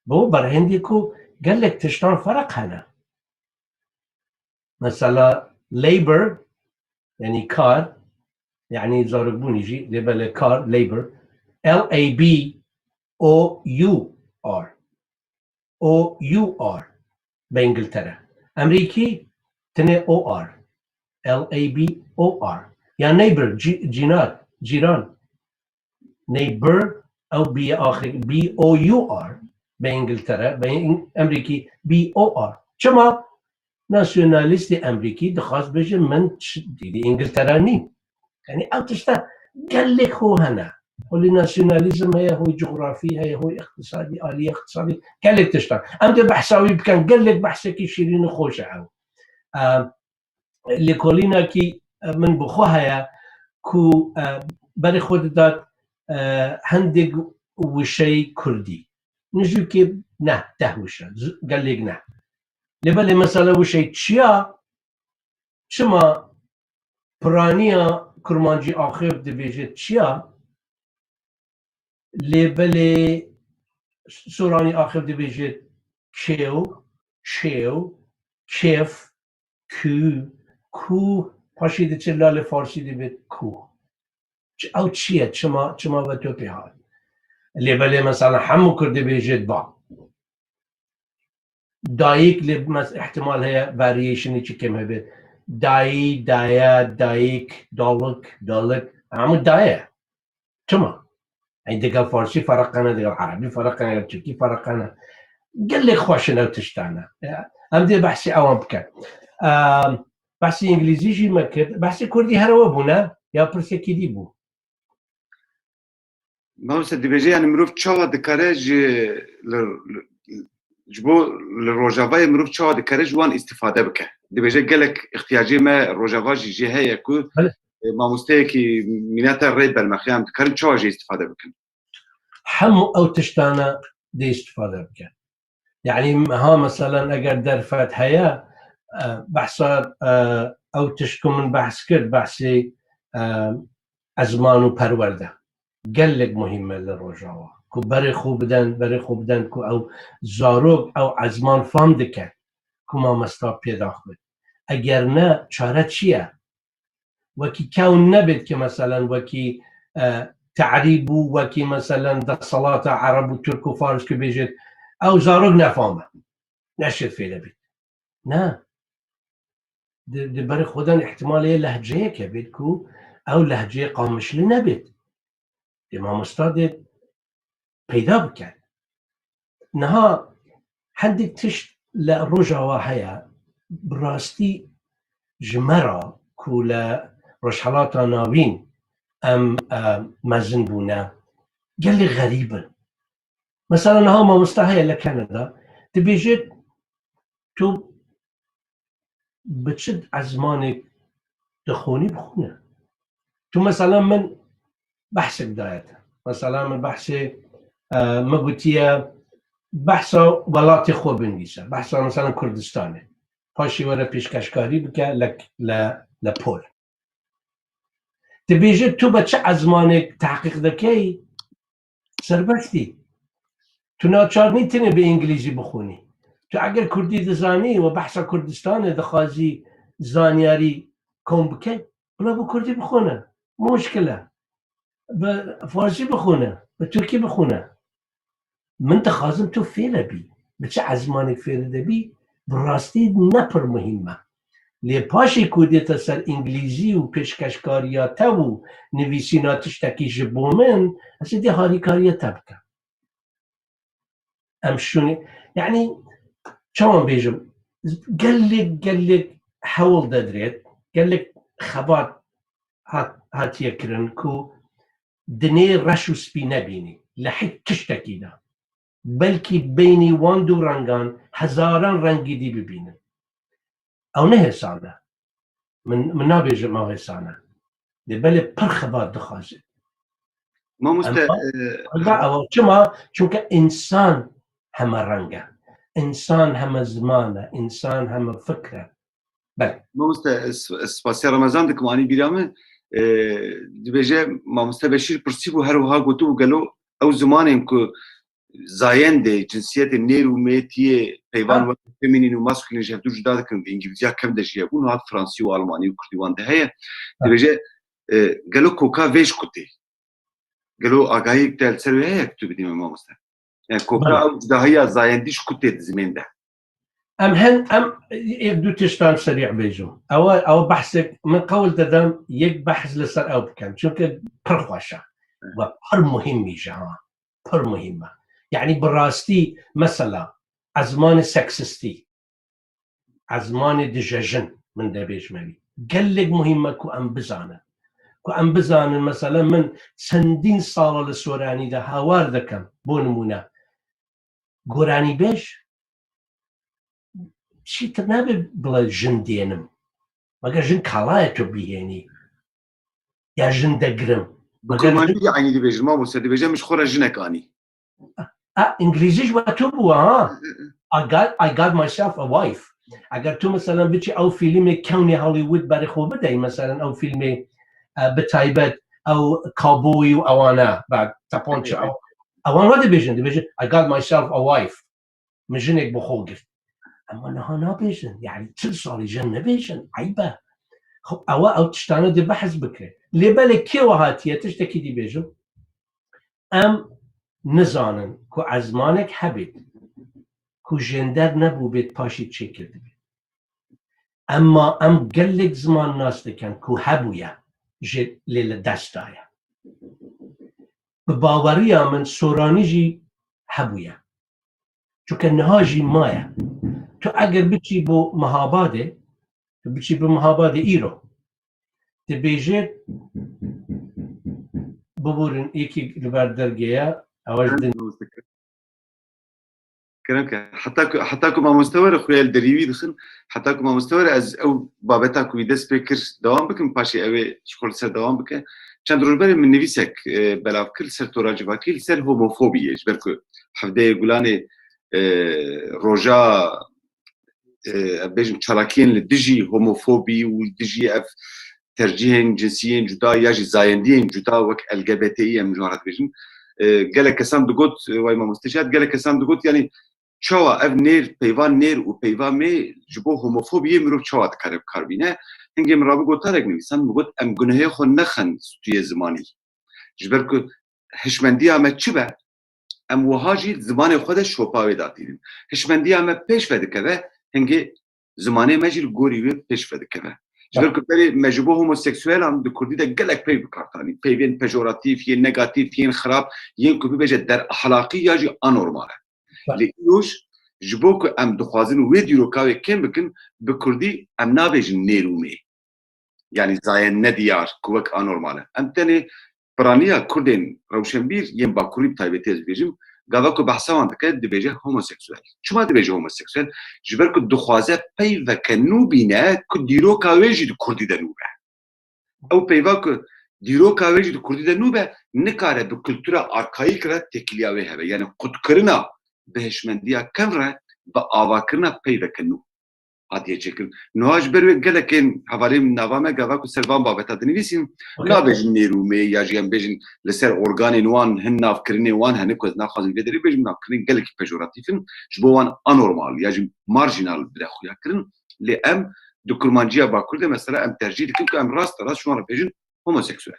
Bo berhindê ku gelek tiştan ferq hene. Mesela labor, yanî kar, yanî zarokbûnî jî, lê belê kar, labor, L A B O U R. O U R. Bi Îngiltere. Emrîkî, tenê O R. L A B O R. Ya neighbor, cî-, cînar, cîran. Neighbor, ew B axir, B O U R, bi Îngiltere, bi Îng-, Emrîkî, B O R. Çima? Nasyonalîstê Emrîkî dixwaz bêje, min ç-, dî, dî Îngiltere nîm. Yanî ew tişta gelek ho hene. Holî nasyonalîzm heye, hoy cografî heye, hoy îqtisadî, alî îqtisadî, gelek tişta. Em dê behsa wî bikin, gelek behsekî şîrîn û xweş e ew. Em, lêkolînekî, e, min bi xwe heye ku, e, berê xwe didat, e, hindek wişeyê kurdî. Nijûkê ne, deh wişe, z-, gelek ne. Lê belê mesela wişeyê çiya, çima piraniya kurmancî axif dibêje çiya, lê belê soranî axif dibêje kêw, çêw, kêf, kû, kû, paşê diçe lalê farsî dibê kû. Ç-, ew çi ye? Çima, çima ve to pê hat? Lê belê mesela hemû kur dibêje ba. Dayik lê mes-, ihtimal heye variationê çi kêm hebe. Dayî, daye, dayik, dalik, dalik. Hemû daye. Çima? Ey digel farsî fereqe ne, digel erebî fereqe ne, digel tirkî fereqe ne. Gelek xweş in ew tiştane. Ya, em dê behsê ewan bikin. Em, behsê îngilîzî jî me kir. Behsê kurdî here we bûne ya pirsekî dî bû? Mawse dibêje, yani mirov çawa dikare ji, li, li, ji bo li Rojavayê mirov çawa dikare ji wan îstîfade bike? Dibêje gelek îhtiyacê me Rojava jî jê heye ku, Belê. e, mamosteyekî mînete rê bermexe, em dikarin çawa jê îstîfade bikin? Hemû ew tiştane dê îstîfade bike. Yani ha meselen eger derfet heye, e, behsa, e, ew tişt ku min behs kir, behsê, e, ezman û perwerde. Gelek muhîm e li Rojava. Ku berê xwe biden, berê xwe biden ku ew zarok ew ezman fam dike ku mamesta pê daxwit. Eger ne, çare çi ye? Wekî kewn nebêt ki meselen wekî, e, terîb û wekî meselen destelata ereb û tirk û fars ku bêjêt, ew zarok nefame. Neşêt fêre bît. Ne. Di, di berê xwe de îhtimalê lehceyeke bêt ku ew lehceyê Qamişlî nebêt. Dê mamosta dê peyda bikin. Niha hindek tişt li Rojava heye, bi rastî ji me re ku li Rojhelata Navîn em, e, mezin bûne, gelê xerîb in. Mesela niha mamosta heye li Kanada, dibêje tu bi çi ezmanek dixwînî bixwîne. Tu mesela min behsek daye te. Mesela min behsê, e, min gotiye behsa welatê xwe binivîse. Behsa mesela Kurdistanê. Paşê were pêşkeşkarî bike le, le, le pol. Dibêje tu bi çi ezmanek tehqîq dikey? Serbestî. Tu naçar nî tenê bi îngilîzî bixwînî. Tu eger kurdî dizanî û behsa Kurdistanê dixwazî zanyarî kom bike, bila bi kurdî bixwîne. Muşkil e. Bi farsî bixwîne, bi tirkî bixwîne. Min dixwazim tu fêre bî. Bi çi ezmanek fêre dibî, bi rastî ne pir muhîm e. Lê paşê ku dête ser îngilîzî û pêşkeşkariya te û nivîsîna tiştekî ji bo min, ez ê dê harîkariya te bikim. Em şûnê, yanî, çawan bêjim, gelek, gelek hewl dedrêt, gelek xebat hat, hatiye kirin ku dinê reş û spî nebînî, li hîç tiştekî de. Belkî beynî wan du rengan hezaran rengî dî bibînin. Ew ne hêsan e. Min, min nabêjim ew hêsan e. Lê belê pir xebat dixwaze. Mamoste, Em, e, Ew çima? Çunke însan heme reng e. Însan heme ziman e. Însan heme fikr e. Belê. Mamoste, s-, spasiya Remezan dikim, anî bîra min, e, dibêje, Mamoste Beşîr pirsîbû, her wiha gotibû, gelo ew zimanên ku zayendê, cinsiyetê nêr û mêtiyê peyvan Ha. weke feminîn û maskûlîn ji hevdû cuda dikin, bi îngilîziya kevin de jî hebûn, hat fransî û almanî û kurdî wan de heye. Ha. Dibêje, e, gelo koka vê ji ku tê? Gelo agahiyek te li ser wê heye ku tu bidî me, mamoste? Yani koka Belê. ew cudahiya zayendî ji ku tê di zimên de? Em hen, em ê du tiştan serî bêjim. Ew, ew behsek min qewl te dem yek behs li ser ew bikim. Çunke pir xweş e. Evet. Ve pir muhîm jî ha. Pir muhîm e. Yani bi rastî mesela ezmanê seksistî, ezmanê dijejin min dê bêjme wî. Gelek muhîm e ku em bizanin. Ku em bizanin, mesela min çendîn sala li Soranî de hawar dikim, bo nimûne, goranîbêj çîtir nabe bile jin dênim. Meger jin kalaye tu bihênî. Ya jin degirim. Bi Meger kurmancî jin jî eynî dibêjin, mamoste, dibêje min ji xwe re jinek anî. A, îngilîzî ji we tu bû, ha? I got, I got myself a wife. Eger tu, meselen, biçî ew fîlmê kewnê Hollywood berê xwe bidey, meselen, ew fîlmê, e, bi taybet, ew cowboy û ewana, ba, taponça, Evet, ew, ewan wa dibêjin, dibêjin, "I got myself a wife." Min jinek bi xwe girt. Ema niha nabêjin, yani çil salî jin nabêjin, eyb e. Xwe ewa ew tiştane dê behs bike. Lê belê kê we hatiye, tiştekî dî bêjim. Em nizanin ku ezmanek hebêt, ku jênder nebûbêt paşî çêkirdibê. Emma em gelek ziman nas dikin ku hebûye, jê lê li dest daye. Bi baweriya min soranî jî hebûye. Çunke niha jî maye. Tu eger biçî bo Mehabadê, tu biçî bi Mehabadê îro, dibêje, biborin, yekî li ber dergê ye, ew ji din. Kerem ke. Heta ku, heta ku mamoste were xuya li derî wî dixin, heta ku mamoste were ez ew babeta ku wî dest pê kir dewam bikim, paşê ew ê ji xwe li ser dewam bike. Çend roj berê min nivîsek, e, belav kir li ser tora civakî, li ser homofobiyê, ji ber ku hevdeyê Gulanê, e, roja, e, em bêjin çalakiyên li dijî homofobî û li dijî ev tercîhên cinsiyên cuda ya jî zayendiyên cuda wek L G B T İ em ji wan re dibêjin. E, gelek kesan digot, e, way mamoste jî hat, gelek kesan digot, yanî çawa ev nêr, peyva nêr û peyva mê ji bo homofobiyê mirov çawa dikare bi kar bîne? Hingê min rabû gotarek nivîsand, min got, em gunehê xwe nexin stûyê zimanî. Ji ber ku hişmendiya me çi be, em wiha jî zimanê xwe de şopa wê datînin. Hişmendiya me pêş ve dikeve, hingê zimanê me jî li gorî wê pêş ve dikeve. Ji ber ku berê me ji bo homoseksuelan di kurdî de gelek peyv bi kar tanî. Peyvên pejoratîf, yên negatîf, yên xirab, yên ku bibêje derehlaqî ya jî anormal e. Lê îroj ji bo ku em dixwazin wê dîroka wê kêm bikin, bi kurdî em nabêjin nêr û mê. Yanî zayendî nediyar ku wek anormal e. Em tenê piraniya Kurdên rewşenbîr yên Bakurî bi taybetî ez dibêjim, gava ku behsa wan dike, dibêje homoseksuel. Çima dibêje homoseksuel? Ji ber ku dixwaze peyveke nû bîne ku dîroka wê jî di kurdî de nû be. Ew peyva ku dîroka wê jî di kurdî de nû be, nikare bi kultura arkayîk re têkiliya wê hebe. Yanî qutkirina bi hişmendiya kevn re bi avakirina peyveke nû hatiye çêkirin. Niha ji ber wê gelekên hevalên nava me gava ku ser van babeta dinivîsîn, nabêjin nêr û mê ya jî em bêjin li ser organên wan hin navkirinê wan hene ku ez naxwazim vê derê bêjim, navkirinên gelekî pejoratîf in, ji bo wan anormal ya jî marjînal bide xuya kirin. Lê em di kurmanciya Bakur de mesela em tercîh dikin ku em rasterast ji wan re bêjin homoseksuel.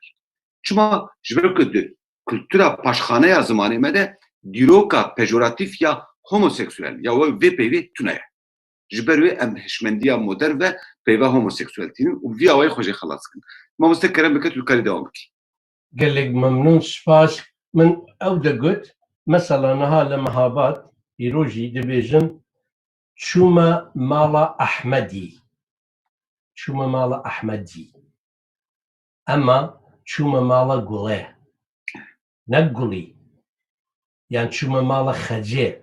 Çima? Ji ber ku di kultura paşxaneya zimanê me de dîroka pejoratîf ya homoseksuel ya wê vê peyvê tune ye. Ji ber wê em hişmendiya modern ve peyva homoseksuel tînin û vî awayî xwe jê xelas dikin. Mamoste kerem bike tu dikarî dewam bikî. Gelek memnûn, spas. Min ew de got, mesela niha li Mehabad, îro jî dibêjin, çûme mala Ehmedî. Çûme mala Ehmedî. Ema çûme mala Gulê. Ne Gulî. Yan çûme mala Xecê.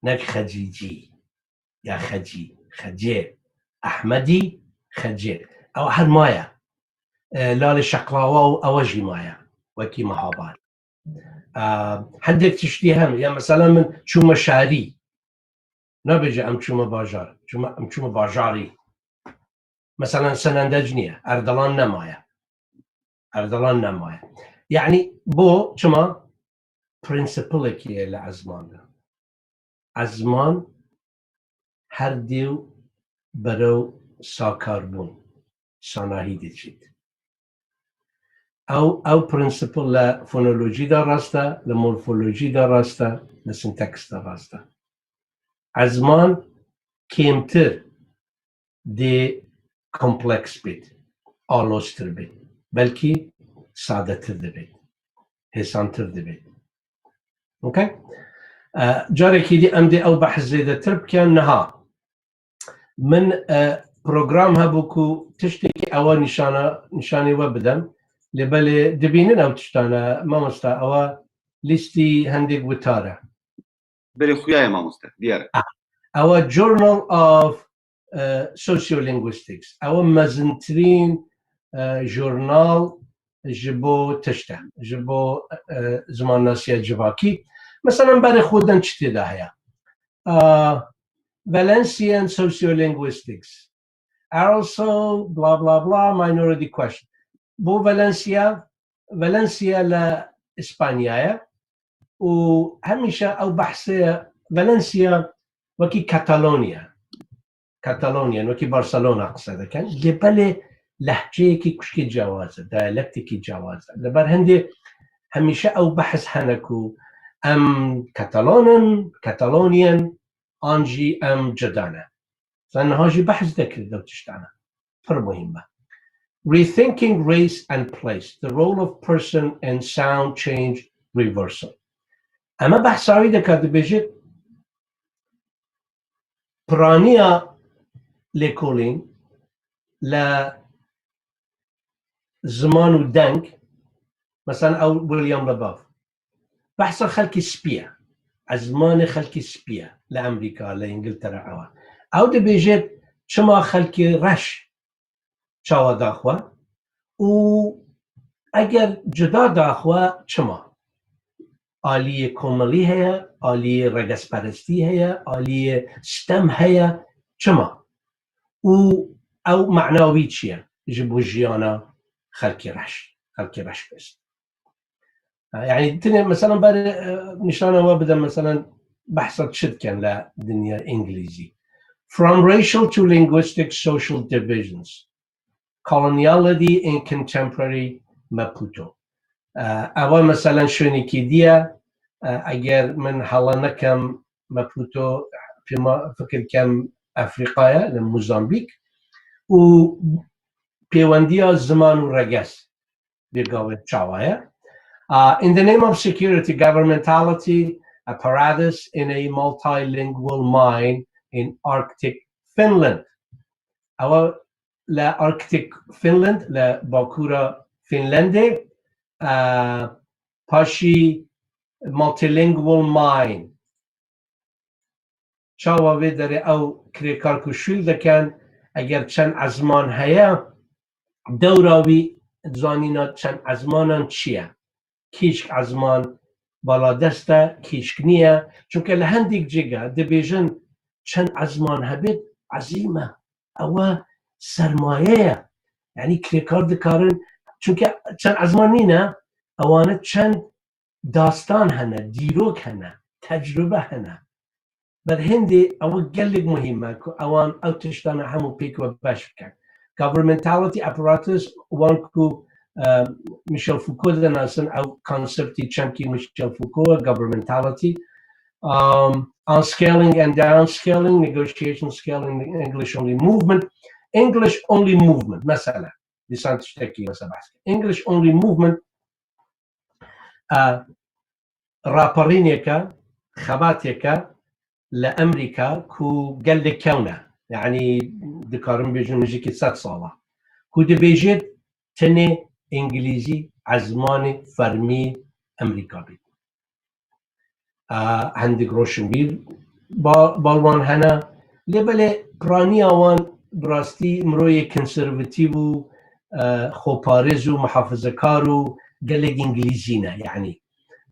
Ne Xecîcî. Ya Xecî. Xecê. Ehmedî, Xecê. Ew her maye. E, Lalê Şeqlawa û ewe jî maye. Wekî Mehabad. E, hindek tiştî hene. Ya mesela min çûme şarî. Nabêje em çûme bajar. Çûme, em çûme bajarî. Mesela Senendec niye. Erdelan nemaye. Erdelan nemaye. Yanî bo çima? Prensîpilekî ye li ezman de. Ezman her dêw berew sakarbûn, sanahî diçît. Ew, ew prensîpil li fonolojî de rast e, li morfolojî de rast e, li sintaks de rast e. Ezman kêmtir dê kompleks bêt, aloztir bêt. Belkî sadetir dibêt, hêsantir dibêt. Okey? E, carekî dî em dê ew behs zêdetir bikin niha. Min, e, program hebû ku tiştekî ewa nîşana, nîşanî we bidem. Lê belê dibînin ew tiştane, mamosta, ewa lîstî hindek witar e. Belê xuya ye mamoste, diyar e. Ah, ewa Journal of, e, Sociolinguistics. Ewa mezintirîn, e, jurnal ji bo tişt e, ji bo, e, zimannasiya civakî. Mesela berê xwe din çi tê de heye? Ah, Valencian Sociolinguistics. Also, bla, bla, bla, minority question. Bo Valencia, Valencia li Îspanya ye û hemîşe ew behsê Valencia wekî Catalonia. Catalonia, wekî Barcelona qise dikin. Lê belê lehçeyekî kuşkê cewaz e, dialektekî cewaz e. Li ber hindê hemîşe ew behs hene ku em Catalan in, Catalonian, an jî em cuda ne. Sen niha jî behs dekir de tiştana. Pir muhîm e. Rethinking race and place, the role of person in sound change reversal. Eme behsa wî dike, dibêjit piraniya lêkolîn le ziman û deng, mesela ew William Labov, behsa xelkî spî ye. Ezmanê xelkî spî ye li Amerîka, li Îngiltere ew e. Ew dibêje çima xelkî reş çawa daxwe û eger cuda daxwe çima? Aliyê komelî heye, aliyê regesperestî heye, aliyê stem heye, çima? Û ew mana wî çi ye ji bo jiyana xelkê reş, xelkê reşbêst? Yani, tenê, mesela, ber, e, nîşana we bide, mesela, behsa çi dikin le dinya Îngilîzî? From racial to linguistic social divisions. Coloniality in contemporary Maputo. E, ewa, mesela, şonekî diye, e, eger min hela nekem, Maputo, pêma fikir kem Afrikaya, li Mozambîk, û pêwendiya ziman û regez. Vê gavê çawa ye? Uh, in the name of security, governmentality apparatus in a multilingual mind in Arctic Finland. Ewa li Arctic Finland, li bakura Finlandê, uh, paşî multilingual mind. Çawa vê derê ew kirêkar ku şûl dikin, eger çend ezman heye, dewra wî zanîna çend ezmanan çi ye? Kîşk ezman baladest e, kîşk niye? Çunke li hindek cîge dibêjin çend ezman hebit ezîm e. Ew e sermaye ye. Yanî kirêkar dikarin, çunke çend ezman nîne, ewane çend dastan hene, dîrok hene, tecrube hene. Ber hindê ew gelek muhîm e ku ewan ew tiştane hemû pêk we beş bikin. Governmentality apparatus, wan ku, e, Michel Foucault dinasin, ew konseptî çemkî Michel Foucault, governmentality, um, on scaling and downscaling, negotiation scaling, English only movement, English only movement, mesela, dîsan tiştekî mesela behs kir. English only movement, e, raperîneke, xebateke li Amerîka ku gelek kewn e. Yanî dikarim bêjim nijîkî sed sal e. Ku dibêjit tenê Îngilîzî ezmanê fermî Amerîka bît. E, hindek roşinbîr ba-, bal wan hene. Lê belê piraniya wan bi rastî miroyê konservatîf û, e, xweparêz û muhafizekar û gelek Îngilîzî ne. Yanî,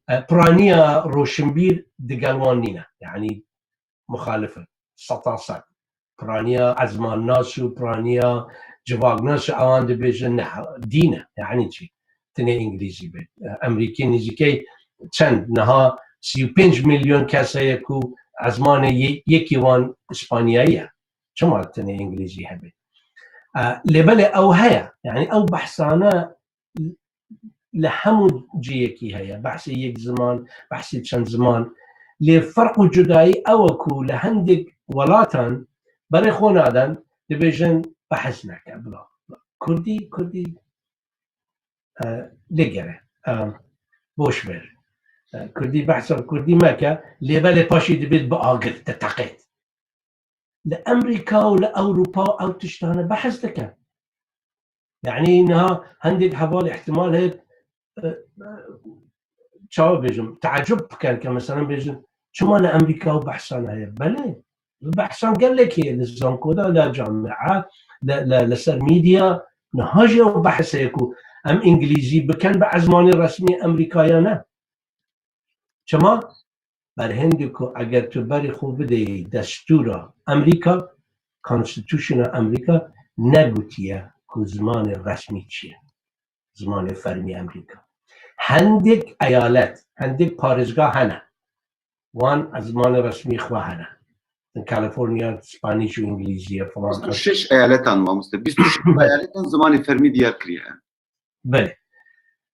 e, piraniya roşinbîr digel wan nîne. Yanî muxalif in. Seta sed. Piraniya ezmannas û piraniya civaknas û ewan dibêjin ne, dîn e. Yanî çi? Tenê Îngilîzî be. Emrîkî nêzîkey çend? Niha sî û pênc milyon kes heye ku ezmanê yê-, yekî wan Îspanyayî ye. Çima tenê Îngilîzî hebe? E, lê belê ew heye. Yanî ew behsane li hemû cihekî heye. Behsê yek ziman, behsê çend ziman. Lê ferq û cudayî ew e ku li hindek welatan berê xwe nadin, dibêjin behs neke, bila, bila. Kurdî, Kurdî, e, lê gere, e, boş ver. E, Kurdî, behsa Kurdî meke, lê belê paşî dibêt bi agir, diteqêt. Li Amerîka û li Ewropa ew tiştane behs dikin. Yanî niha hindek heval îhtimal heye, e, e, çawa bêjim, teecub bikin ke mesela bêjin, çima li Amerîka ew behsan heye? Belê, ew behsan gelek heye li zankoda, li camia, li, li, li ser medya, niha jî ew behs heye ku em Îngilîzî bikin bi ezmanê resmî Amerîkaya ne. Çima? Ber hindê ku eger tu berê xwe bideyî destûra Amerîka, Constitution-a Amerîka negotiye ku zimanê resmî çi ye. Zimanê fermî Amerîka. Hindek eyalet, hindek parêzgah hene. Wan zimanê resmî xwe hene. California, Spanîş û Îngilîzî ye falan. Bîst û şeş eyaletan mamoste. Bîst û şeş eyaletan zimanê fermî diyar kiriye. Belê.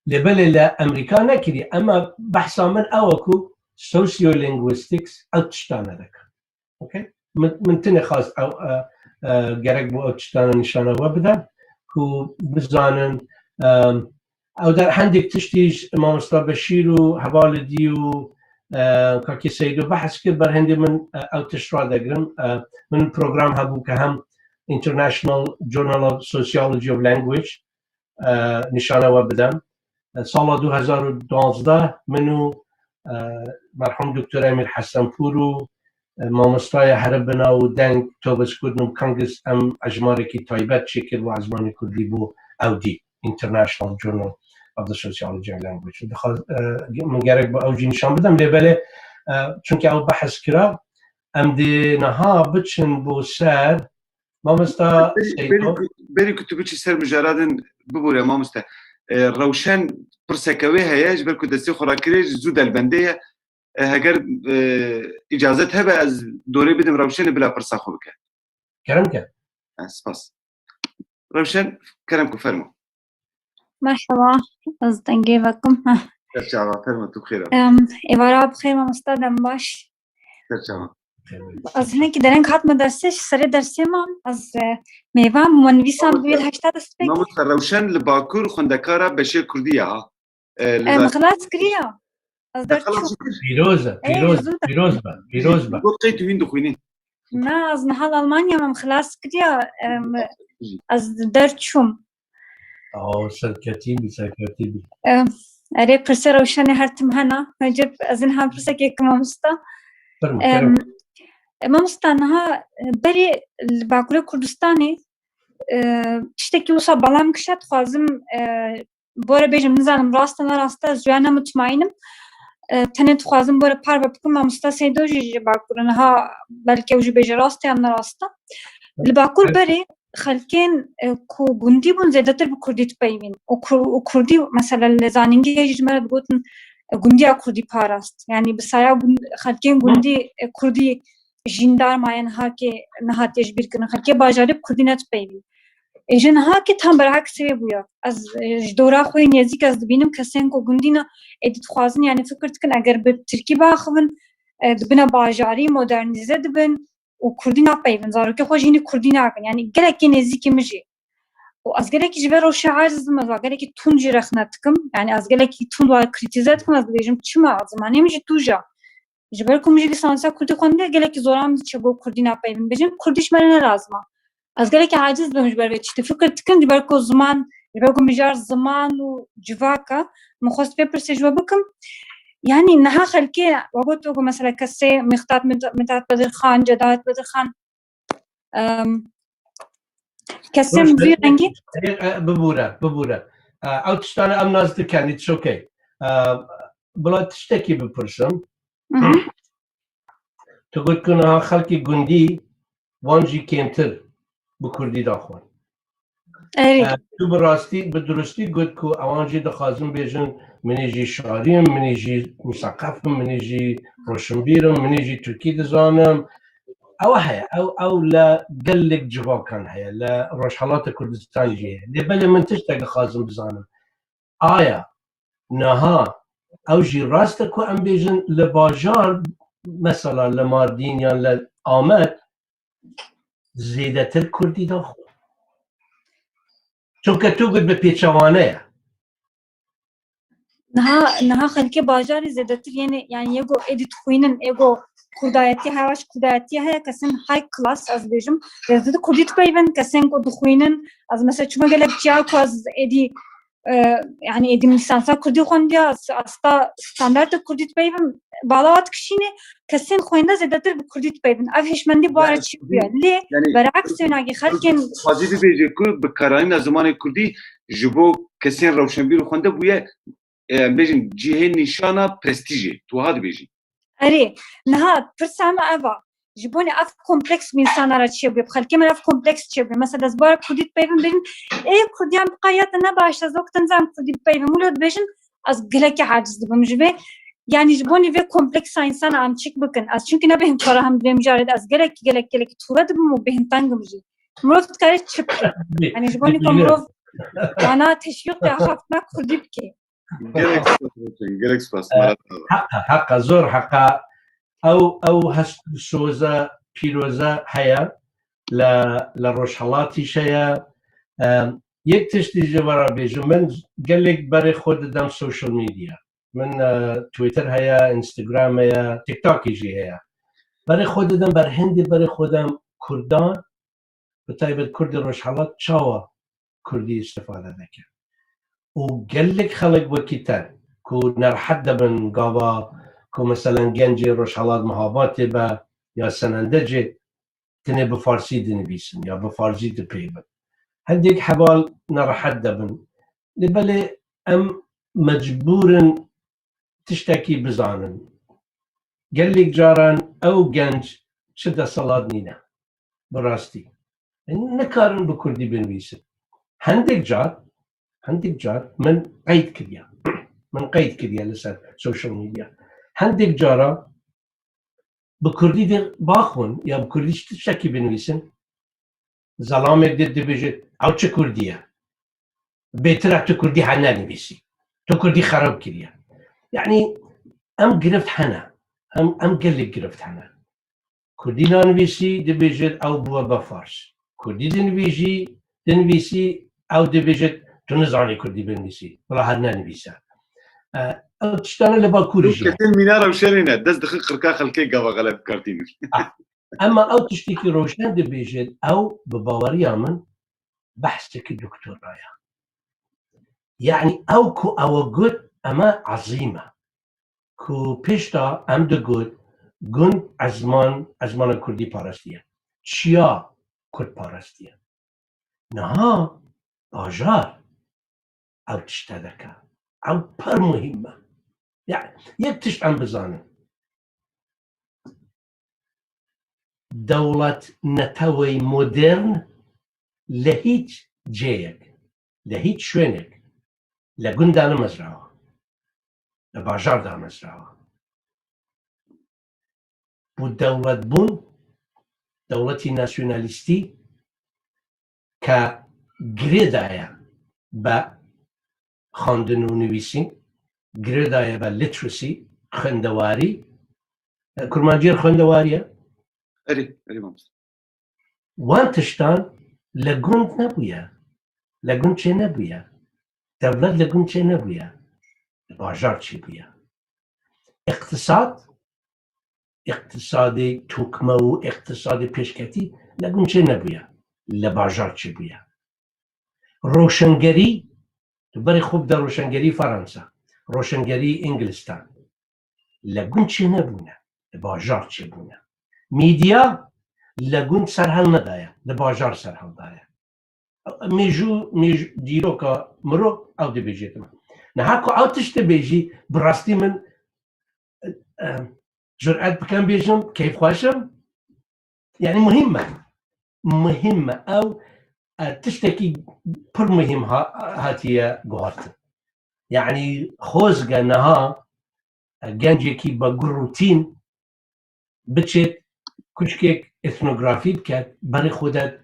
Lê belê li Amerîka nekirî. Ema behsa min ew e ku sociolinguistics ew tiştane dikin. Okay? Min, min tenê xwest ew, e, e, gerek bû ew tiştana nîşana we bidem ku bizanin, e, ew der hendek tiştî ji mamosta Beşîr û hevalê dî û, e, Kakê Seydo behs kir, ber hindê min, e, ew tişt radegirim. E, min program hebû ke hem International Journal of Sociology of Language, e, nîşana we bidem. E, sala du hezar û duwazdeh min û, e, merhûm Doktor Emîr Hesenpûr û, e, mamostaya heribina û deng Thomas Goodman Kangas em hejmarekî taybet çêkir bo ezmanê kurdî bo ew dî, International Journal of the Sociology of Language. Dixwaz, e, min gerek bo ew jî nîşan bidim, lê belê, e, çunke ew behs kira, em dê niha biçin bo ser Mamosta Berî, Seydo. Berî ku, berî ku tu biçî ser mijaradên bibûre, mamoste. E, Rewşen pirseke wê heye, ji ber ku destê xwe rakirê, ji zû delbendê ye. E, heger, e, îcazet hebe, ez dorê bidim Rewşenê bila pirsa xwe bike. Kerem ke. E, spas. Rewşen, kerem ku fermo. Merhaba, ez dengê vekim. Heh. Serçava, fermo, tu bixêr. Em, êvara bixêr, mamosta, dem baş. Serçava. Ez hinekî dereng hatime dersê, ji serê dersê mam. Ez, e, mêvan bûme, nivîsan bûye li heşta dest pê kir. Mamosta Rewşen li Bakur xwendekara beşê kurdî ye, ha. E, li Em, Xilas kiriya. Ez Te derçûm. Xelas kir. Pîroz e, Ey, pîroz, zû de. Pîroz be, pîroz be. Got qey tu hîn dixwînî. Na, ez niha li Almanya me, em xilas kiriya, em, Jî. Ez derçûm. Aw, serketî bî, serketî bî. Em, erê, pirsê Rewşenê her tim hena. Ecêb, ez ê niha pirsekê kim mamosta. Fermo, Em, kerem. E, mamosta, niha, e, berê li Bakurê Kurdistanê, e, tiştekî wisa bela min kişa, dixwazim, e, bore bêjim, nizanim rast e, ne rast e, ez wê ne mutmaîn im. E, tenê dixwazim bore parve bikim, mamosta Seydo jî ji Bakur e, niha belkî ew jî bêje rast e yan ne rast e. Li Bakur Evet. berê xelkên, e, ku gundî bûn zêdetir bi kurdî dipeyivîn. Û kur-, û kurdî, mesela, li zanîngehê jî ji me re digotin, e, gundiya kurdî parast. Yanî bi saya gund-, xelkên gundî, e, kurdî jîndar maye, niha kê nehatiye ji bîr kirin. Xelkê bajarî bi kurdî nedipeyivîn. Ê, ji niha kê tam ber'eksê wê bûye. Ez, e, ji dora xwe yê nêzîk ez dibînim kesên ku gundî ne, êdî dixwazin, yanî fikir dikin, eger bi tirkî biaxivin, e, dibine bajarî, modernîze dibin û kurdî napeyivin. Zarokê xwe jî hinî kurdî nakin. Yanî gelekî nêzîkî min jî. Û ez gelekî ji vê rewşê aciz im, ez gelekî tund jî rexne dikim. Yanî ez gelekî tund wa krîtîze dikim, ez dibêjim, çima? Zimanê min jî tûj e. Ji ber ku min jî lîsansa kurdî xwendiye, gelekî zora min diçe bo kurdî napeyivin bêjim, kurdî ji me re ne lazim e. Ez gelekî aciz dibim ji ber vê tiştî. Fikir dikim, ji ber ku ziman, ji ber ku mijar ziman û civak e, min xwest vê pirsê ji we bikim. Yanî niha xelkê, we got, we got mesela kesê Mîqdat Mid-, Midat Bedirxan, Cedalet Bedirxan, em, kesê Roj min vî rengî. E, e, bibûre, bibûre. E, ew tiştane em nas dikin, it's okay. E, bila tiştekî bipirsim. Mhm. Tu got ku niha xelkê gundî wan jî kêmtir bi kurdî daxwin. Erê. E, tu bi rastî, bi durustî got ku ewan jî dixwazin bêjin, min ê jî şarî im, min ê jî misaqef im, min ê jî roşinbîr im, min ê jî tirkî dizanim. Ew heye, ew, ew li gelek civakan heye, li Rojhelata Kurdistan jî heye. Lê belê min tiştek dixwazim bizanim. Aya niha ew jî rast e ku em bêjin li bajar, mesela li Mardîn yan li Amed, zêdetir kurdî daxwin. Çunke tu got bi pêçewane ye. Niha, niha xelkê bajarî zêdetir, yenê, yanî yê ku êdî dixwînin, yê ku kurdayetî, hewaş kurdayetî heye, kesên high class, ez dibêjim, zêdetir kurdî dipeyvin, kesên ku dixwînin, ez mesela çûme gelek ciya ku ez êdî e, yanî êdî min lîsansa kurdî xwendiya, s-, asta standarta kurdî dipeyvin, bala wa dikişîne, kesên xwende zêdetir bi kurdî dipeyvin. Ev hişmendî bi were çi bûye? Lê yanî ber'eksê wina kê xelkên xwazî bibêje ku bi karanîna zimanê kurdî ji bo kesên rewşenbîr û xwende bûye, e, em bêjin cihê nîşana prestîjê. Tu wiha dibêjî. Erê, niha pirsa me ev a. Ji bo ne ev kompleks bi insana re çêbûye, bi xelkê me re ev kompleks çêbûye. Mesela, ez bi were kurdî dipeyvim, bêjin, ê, kurdiyan bi qaya te ne baş e, ez wek te nizanim kurdî bipeyvim. Wilo dibêjin, ez gelekî aciz dibim ji vê. Yanî ji bo ne vê kompleksa insana em çik bikin. Ez çimkî ne bêhn xwe re hem di vê mijarê de ez gelekî, gelek, gelekî tûre dibim û bêhn teng im jî. Mirov dikare çi bike? Yanî ji bo ne ku mirov wana teşwîq ya xaftina kurdî bike. Gelek spas, Rewşen, gelek spas. Eh, Marat abi. Heqa, heqa, zor heqa. Ew, ew hest û soza pîroze heye, li, li Rojhelatî jî heye. Em, yek tiştî ji we re bêjim, min gelek berê xwe didem social media. Min, e, Twitter heye, Instagram heye, TikTokî jî heye. Berê xwe didem, ber hindê berê xwe dem Kurdan, bi taybet Kurdê Rojhelat çawa Kurdî îstifade dike. Û gelek xelk wekî te ku nerehet dibin gava ku meselen gencê Rojhelat Mehabatê be ya Senendecê, tenê bi farsî dinivîsin ya bi farsî dipeyvin. Hindek heval nerehet dibin. Lê belê em mecbûr in tiştekî bizanin. Gelek caran ew genc çi desthilat nîne. Bi rastî. Nikarin bi kurdî binivîsin. Hindek car, hindek car min qeyd kiriye. Min qeyd kiriye li ser social media. Hindek cara bi kurdî dê baxwin ya bi kurdî tiştekî binivîsin. Zelamek dê dibêje, ew çi kurdî ye? Bêtir e tu kurdî hene nivîsî. Tu kurdî xerab kiriye. Yanî em girift hene. Em, em gelek girift hene. Kurdî nanivîsî dibêje ew bûye be fars. Kurdî dinivîjî, dinivîsî ew dibêje tu nizanî kurdî binivîsî. Bila her nenivîse. E, ew tiştane li Bakurî jî hene. Kesên mîna rewşenê ne. Dest dixin qirka xelkê gava xelet bi kar tînin. Ah, Ema ew tiştekî roşen dibêje, ew bi baweriya min behsekî doktora ye. Yanî ew ku ew got, ema ezîm e. Ku pêşta em digot, gund ezman, ezmana kurdî parastiye. Çiya kurd parastiye. Niha bajar ew tişte dike. Ew pir muhîm e. Yani yek tişt em bizanin. Dewlet netewey modern li hîç cêyek, li hîç şwênek, li gund de nimezrawa, li bajar de mezrawa. Bû dewletbûn, dewletî nasyonalîstî ke girê daye be xwendin û nivîsîn, girê daye be literacy, xwendewarî. E, kurmancî xwendewarî ye? Erê, erê mamoste. Wan tiştan li gund nebûye, li gund çê nebûye. Dewlet li gund çê nebûye, li bajar çêbûye. Îqtisad, îqtisadê tokme û îqtisadê pêşketî li gund çê nebûye, li bajar çêbûye. Roşengerî, tu berê xwe bide roşengerî Fransa, roşengerî Îngilistan. Li gund çênebûne, li bajar çêbûne. Mîdya li gund serhel nedaye, li bajar serhel daye. Mêjû, mêj-, dîroka mirov ew dibêje. Niha ku ew tişt dibêjî, bi rastî min, e, e, curet bikim bêjim, keyfxweş im. Yani muhîm e. Muhîm e. Ew, e, tiştekî pir muhîm ha-, hatiye guhartin. Yani xwezge niha, e, gencekî be gur û tîn biçêt kuşkek etnografî biket, berê xwe de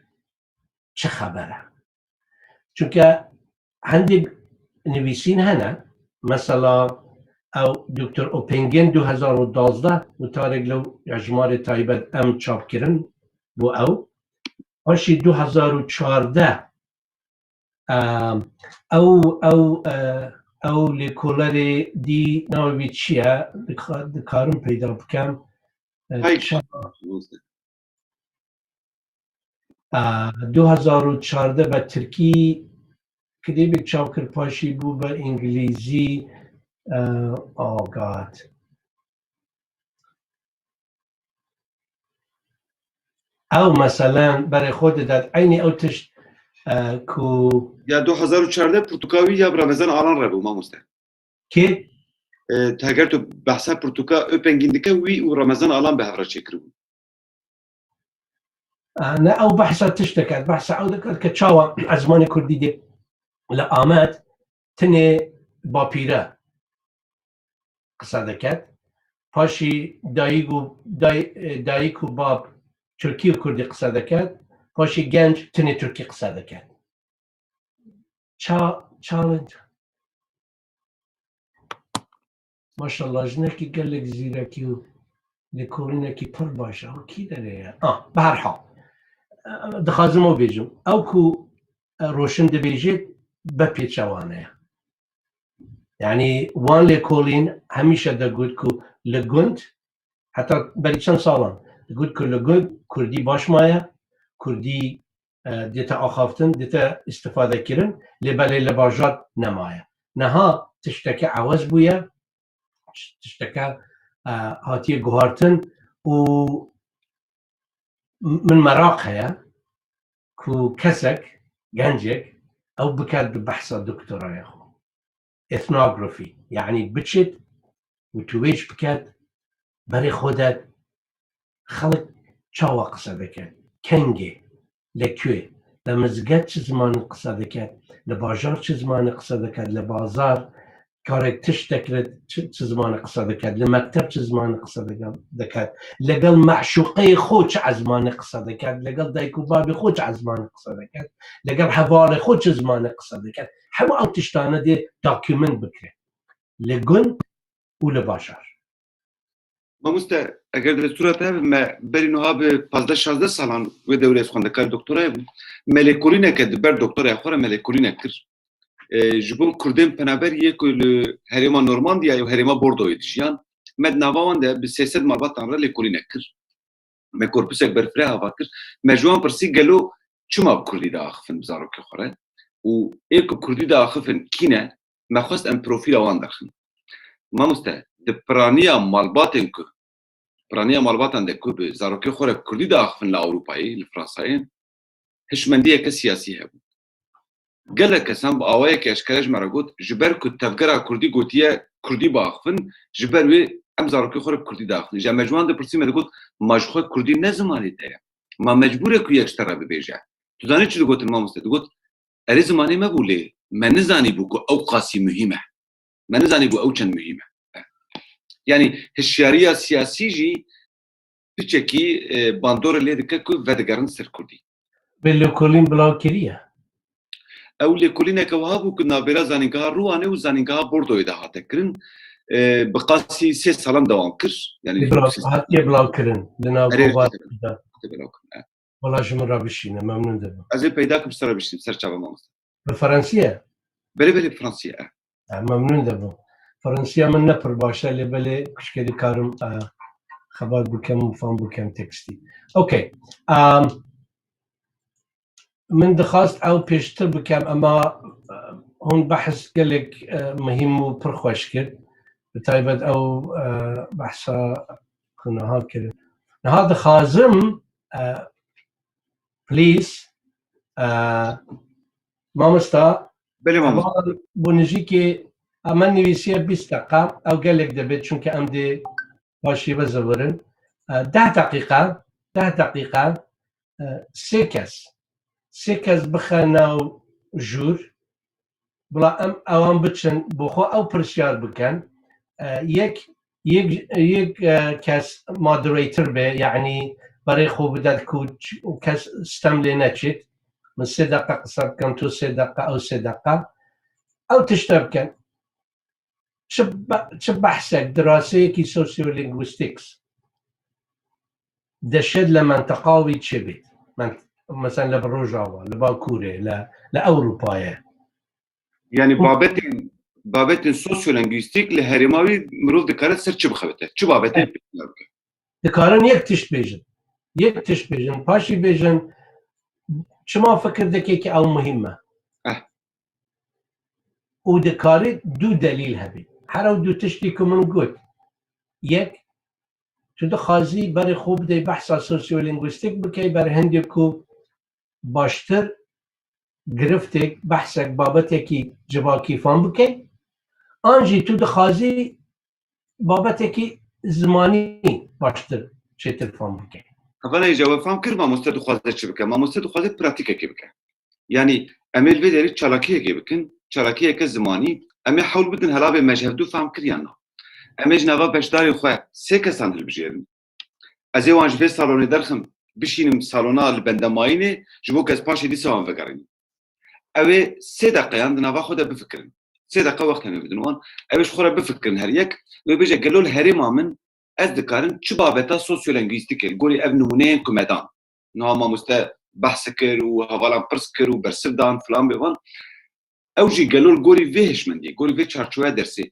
çi xeber e? Çunke hindek nivîsîn hene, mesela ew Doktor Opengên du hezar û duwazdeh û tarek lew ya jimarê taybet em çap kirin bû ew. Paşî du hezar û çardeh, em, ew, ew, e, ew lêkolerê dî navê wî çi ye? Dika-, dikarim peyda bikem. E, Hayk. ça-, A, du hezar û çardeh be tirkî kitêbek çap kir, paşî bû be îngilîzî. E, oh God. Ew meselen berê xwe didet. Eynî ew tişt, e, ku Ya du hezar û çardeh pirtûka wî ya bi Remezan Alan re bû, mamoste. Kê? E, heger tu behsa pirtûka Opengîn dike, wî û Remezan Alan bi hev re çêkiribû. E, ne, ew behsa tişt diket, behsa ew diket ke çawa ezmanê kurdî dê li Amed tinê bapîre qise diket. Paşî dayik û day-, e, dayik û bab tirkî û kurdî qise diket. Paşî genc tinê tirkî qise diket. Ça-, challenge. Maşallah, jinekî gelek zîrekî û Lêkolînekî pir baş e. Ew kî derê ye? Ah, bi her hal. Dixwazim ew bêjim. Ew ku, e, Roşin dibêjê, be pêçewane ye. Yanî wan lêkolîn hemîşe degot ku li gund, heta berî çend salan, digot ku li gund Kurdî baş maye, Kurdî, e, dête axaftin, dête îstifadekirin, lê belê li bajar nemaye. Niha tişteke ewez bûye, tişteke, e, hatiye guhartin û min meraq heye ku kesek, gencek, ew biket bi behsa doktoraya xwe. Ethnography, yanî biçit û tuwêç biket, berê xwe de xelk çawa qise diket, kengê, li ku, li mizget çi zimanî qise diket, li bajar çi zimanî qise diket, li bazar karek tiştek li çi, çi zimanî qise diket, li mekteb çi zimanî qise diket, diket, legel meşûqeyê xwe çi zimanî qise diket, legel dayik û babê xwe çi zimanî qise diket, legel hevalê xwe çi zimanî qise diket. Hemû ew tiştane dê document bikire. Li gund û li bajar. Mamoste, eger destûra te be, me berî niha bi pazdeh şazdeh salan wê dewrê ez xwendekarê doktorayê bûm. Me lêkolîneke di ber doktoraya xwe re me lêkolînek kir. E, ji bo Kurdên penaber yê ku li herêma Normandiyayê û herêma Bordoyê dijiyan, me di nava wan de bi sê sed malbatan re lêkolînek kir. Me korpusek berfireh ava kir. Me ji wan pirsî, gelo çima bi Kurdî diaxifin bi zarokê xwe re? Û ê ku Kurdî diaxifin kî ne? Me xwest em profîla wan derxin. Mamoste, di piraniya malbatên ku, piraniya malbatan de ku bi zarokê xwe re bi Kurdî diaxifin li Ewropayê, li Fransayê, hişmendiyeke siyasî hebû. Gelek kesan bi awayeke eşkere ji me re got, ji ber ku tevgera Kurdî gotiye Kurdî biaxifin, ji ber wê em zarokê xwe re bi Kurdî diaxifin. Ji me ji wan dipirsî, me digot, ma ji xwe Kurdî ne zimanê te ye? Ma mecbûr e ku yek ji te re bibêje? Tu zanî çi digotin mamoste? Digot, erê zimanê me bû lê me nizanîbû ku ew qasî muhîm e. Me nizanîbû ew çend muhîm e. Yanî hişyariya siyasî jî piçekî, e, bandorê lê dike ku vedigerin ser Kurdî. Vê lêkolîn bila kiriye? Ew lêkolîneke wiha bû ku navbera zanîngeha Rûwanê û zanîngeha Bordoyê de hate kirin. E, bi qasî sê salan dewam kir. Yanî bila, hatiye bila kirin. Li nav Erê, hatiye bila kirin, e. Wala ji min re bişîne, memnûn dibim. Ez ê peyda kim, ser bişînim, ser çava mamoste. Bi Fransî ye? Belê, belê, bi Fransî ye, e. E, memnûn dibim. Fransiya min ne pir baş e, lê belê kuşkerî karim, e, xebat bikim û fam bikim tekstî. Okey. Em, min dixwast ew pêştir bikim, ema, e, hûn behs gelek, e, muhîm û pir xweş kir. Bi taybet ew, e, behsa ku niha kirin. Niha dixwazim, e, please, e, mamosta, Belê mamoste. Heval, bo nijîkê, em, me nivîsiye bîst deqa, ew gelek dibê, çunke em dê paşî ve zivirin. E, deh deqîqe, deh deqîqe, e, sê kes, sê kes bixe nav jûr, bila em ewan biçin, bo xwe ew pirsyar bikin. E, yek, yek, yek, e, kes moderator be, yanî berê xwe bide ku ç-, kes stem lê neçît. Min sê deqe qise bikin, tu sê deqe, ew sê deqe. Ew tişte bikin. Çi be-, çi behsek, diraseyekî sociolinguistics deşêt li menteqa wî çêbêt? Men-, mesela li Rojava, li Bakurê, li, li Ewropayê. Yanî Û babetên, babetên sosyolengwîstîk li herêma wî mirov dikare ser çi bixebite? Çi babetên Evet. pêşniyar bike? Dikarin yek tişt bêjin. Yek tişt bêjin. Paşî bêjin, çima fikir dike ki ew muhîm e? Eh. Û dikarî du delîl hebî. Her ew du tiştî ku min got. Yek, tu dixwazî berê xwe bidey behsa sosyolingwîstîk bikey ber hindê ku baştir giriftek, behsek, babetekî civakî fam bikey. An jî tu dixwazî babetekî zimanî baştir çêtir fam bike. Hevalê hêja, we fam kir mamoste dixwaze çi bike? Mamoste dixwaze pratîkekê bike. Yanî em ê li vê derê çalakiyekê bikin, çalakiyeke zimanî, em ê hewl bidin hela vê me ji hevdû fam kir yan na. Em ê ji nava beşdarên xwe sê kesan hilbijêrin. Ez ê wan ji vê salonê derxim, bişînim salona li bendemayînê, ji bo ku ez paşê dîsa wan vegerînim. Ew ê sê deqeyan di nava xwe de bifikirin. Sê deqe wextê me bidin wan. Ew ê ji xwe re bifikirin her yek. Wê bêje, gelo li herêma min ez dikarim çi babeta sosyolengwîstîkê, li gorî ev nimûneyên ku me dan. Niha mamoste behs kir û hevalan pirs kir û bersiv dan filan bêvan. Ew jî gelo li gorî vê hişmendiyê, gorî vê çarçoveya dersê,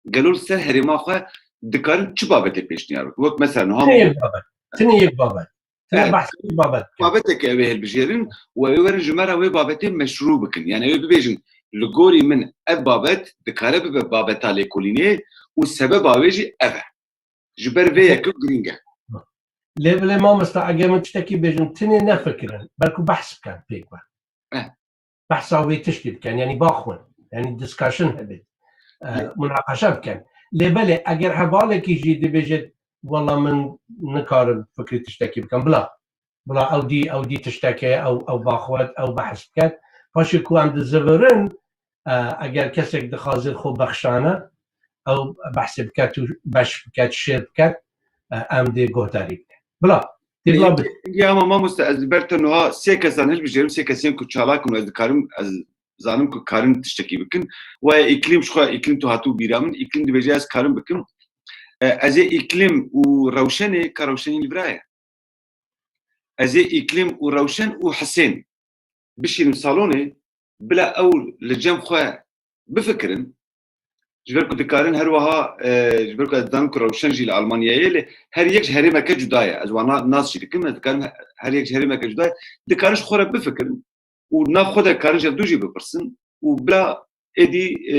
gelo li ser herêma xwe dikarin çi babetê pêşniyar bikin? Wek mesela niha Tenê yek babet. Tenê yek babet. Tine Evet. Behsê babet. Babeteke ew ê hilbijêrin û ew ê werin ji me re wê babetê meşrû bikin. Yani ew ê bibêjin, li gorî min ev babet dikare bibe babeta lêkolînê û sebeba wê jî ev e. Ji ber vê yekê girîng e. Lê bilê mamosta, eger min tiştekî bêjim, tinê nefikirin. Belku behs bikin pêk ve. Eh. Behsa wê tiştî bikin. Yani baxwin. Yani discussion hebe. Eh, Evet. Munaqeşe bikin. Lê belê, eger hevalekî jî dibêje, "Wela min nikarim fikrî tiştekî bikim." Bila. Bila ew dî, ew dî tiştekê, ew, ew baxwet, ew behs biket. Paşê ku em dizivirin, e, eger kesek dixwazê xwe bexşane, ew behsê biket û beş biket, şêr biket, e, em dê guhdarî bikin. Bila, dê bila bi. Ya ama mamoste, ez li ber te niha sê kesan hilbijêrim, sê kesên ku çalak in û ez dikarim, ez zanim ku karin tiştekî bikin. Waya Îklîm, ji xwe Îklîm tu hatû bîra min, Îklîm dibêje ez karim bikim. E, ez ê Îklîm û Rewşenê, ka Rewşenî li vira ye. Ez ê Îklîm û Rewşen û Hisên bişînim salonê, bila ew li cem xwe bifikirin. Ji ber ku dikarin her wiha, e, ji ber ku ez dizanim ku Rewşen jî li Almanyayê ye, lê her yek ji herêmeke cuda ye. Ez wan na-, nas jî dikim, ez dikarim he-, her yek ji herêmeke cuda ye. Dikarin ji xwe re bifikirin û nav xwe de karin ji hev du jî bipirsin û bila êdî, e,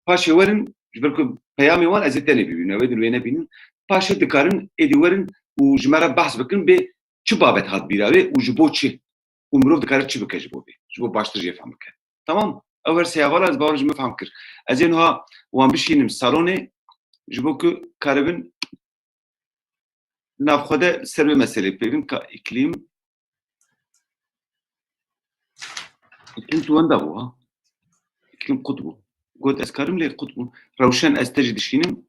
paşê werin, ji ber ku peyamê wan ez ê tenê bibînim, ew ê din wê nebînin. Paşê dikarin êdî werin û ji me re behs bikin bê çi babet hat bîra wê û ji bo çi? Û mirov dikare çi bike ji bo vê? Ji bo baştir jê fehm bike. Tamam? Ew her sê hevala ez bawer ji min fehm kir. Ez ê niha wan bişînim salonê, ji bo ku karibin nav xwe de ser wê meselê pê bin ka Îklîm. Îklîm tu wenda bû, ha? Îklîm qut bû. Got, "Ez karim lê qut bû." Rewşen, ez te jî dişînim.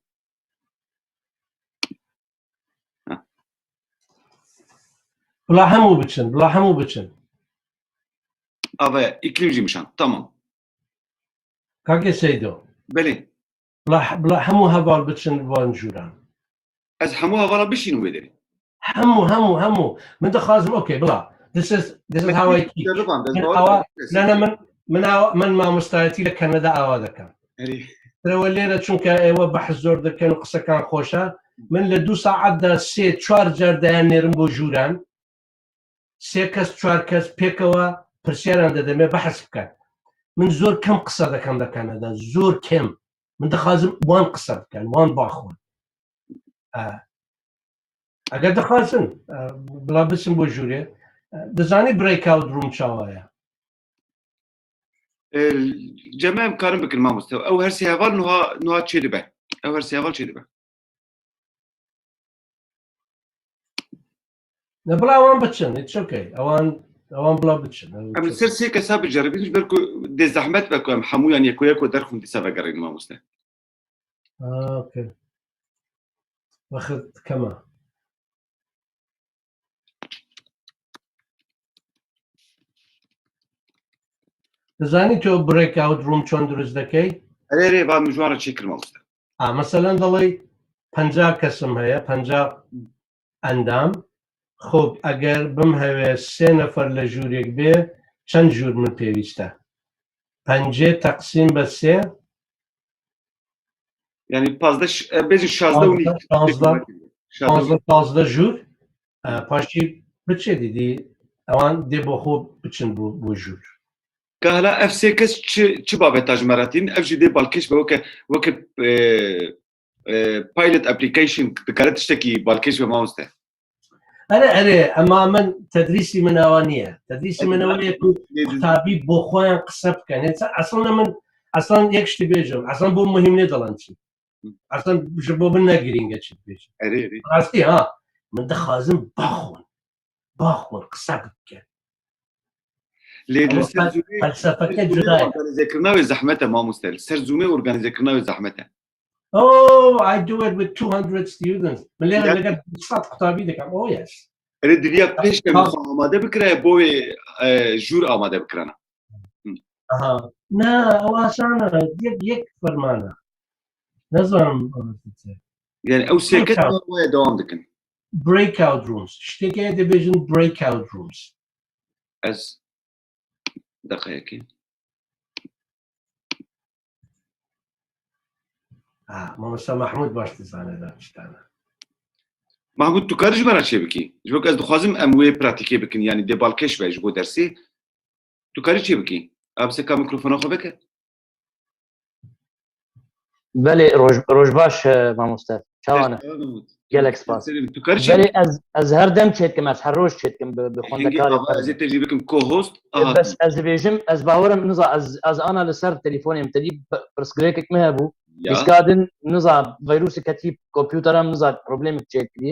Ha. Bila hemû biçin, bila hemû biçin. Ava, Îklîm jî mişan. Tamam. Kakê Seydo. Belê. Bila, bila hemû heval biçin van jûran. Ez hemû hevala bişînim wê derê. Hemû, hemû, hemû. Min dixwazim, okey, bila. This is, this is how I teach. Min awa, ne, ne, min, min awa, min mamostayetî li Kanada awa dikim. Erê. Lê we lêre çunke êwe behs zor dikin û qisekan xweş e. Min li du saet de sê, çar car deyan nêrim bo jûran. Sê kes, çar kes pêkewe pirsyaran didim, ê behs bikin. Min zor kem qise dikim li Kanada, zor kem. Min dixwazim wan qise bikin, wan baxwin. E, eger dixwazin, e, bila biçin bo jûrê, e, dizanî breakout room çawa ye? E, cem em karin bikin mamoste. Ew her sê heval nuha, nuha çêdibe. Ew her sê heval çêdibe. Ne, bila wan biçin, it's okay. Ewan, ewan bila biçin. Em li ser sê kesa biceribîn, ji ber ku dê zehmet be ku em hemûyan yeko yeko derxin dîsa vegerîn mamoste. Ah, okay. Wexit kema. Dizanî tu breakout room çond dirust dekey? Erê, erê, va min ji wan re çêkir mamoste. A, meselen, dillê penca kesim heye, penca endam. Xub, eger bim heve sê nefer li jûrêk bê, çend jûr min pêwîst e? Pencê teqsîm be sê? Yani pazdeh, e, bêjin şazdeh û nîv. Pazdeh, pazdeh, pazdeh jûr. E, paşî biçe dîdî, ewan dê bo xwe biçin bo, bo jûr. Ka hela ev sê kes çi, çi babeta ji me re tînin? Ev jî dê balkêş be weke, weke, e, e, pilot application dikare tiştekî balkêş be mamoste? Erê, erê, ema min tedrîsî min ewa niye. Tedrîsî min ewa ye ku qutabî bo xwe yan qise bikin. Yanî, eslan min, eslan yek ştî bêjim, eslan bo muhîm nê dilan çi. Eslan ji bo min ne girîng e çi dibêjim. Erê, erê. Rastî ha, min dixwazim baxwin. Baxwin, qise bikin. Lê li ser zûnê, felsefeke cuda ye. Organîzekirina wê zehmet e mamoste. Li ser zûnê organîzekirina wê zehmet e. Oh, I do it with two hundred students. Min lê, ya, li gel du sed qutabî dikim. Oh, yes. Erê, diviya pêş de xwe amade bikiraya bo wê, e, jûr amade bikirana. Aha. Na, ew asan e. Yek, yek ferman e. Nizanim, Yani ew sê kes Breakout. waya dewam dikin. Breakout rooms. Ştêkê dibêjin breakout rooms. Ez deqeyekê. Ha, Mamosta Mahmud baş dizane da tiştane. Mahmud, tu karî ji me re çê bikî? Ji bo ku ez dixwazim em wê pratîkê bikin, yanî dê balkêş be ji bo dersê. Tu karî çê bikî? Abiseka mikrofona xwe veke. Belê, roj, roj baş, e, mamoste. Çawan e? Gelek spas. Tu karî çê Belê, ez, ez her dem çêdikim, ez her roj çêdikim bi, bi Hingî xwendekarê ava ez xwe. ê têjî bikim, co-host, aha. Bes ez dibêjim, ez bawerim niza, ez, ez ana li ser telefonê min tedî p-, pirsgirêkek min hebû. Ya. Dîska din niza, vîrusek ketî kompûtera min niza problemek çêkirî.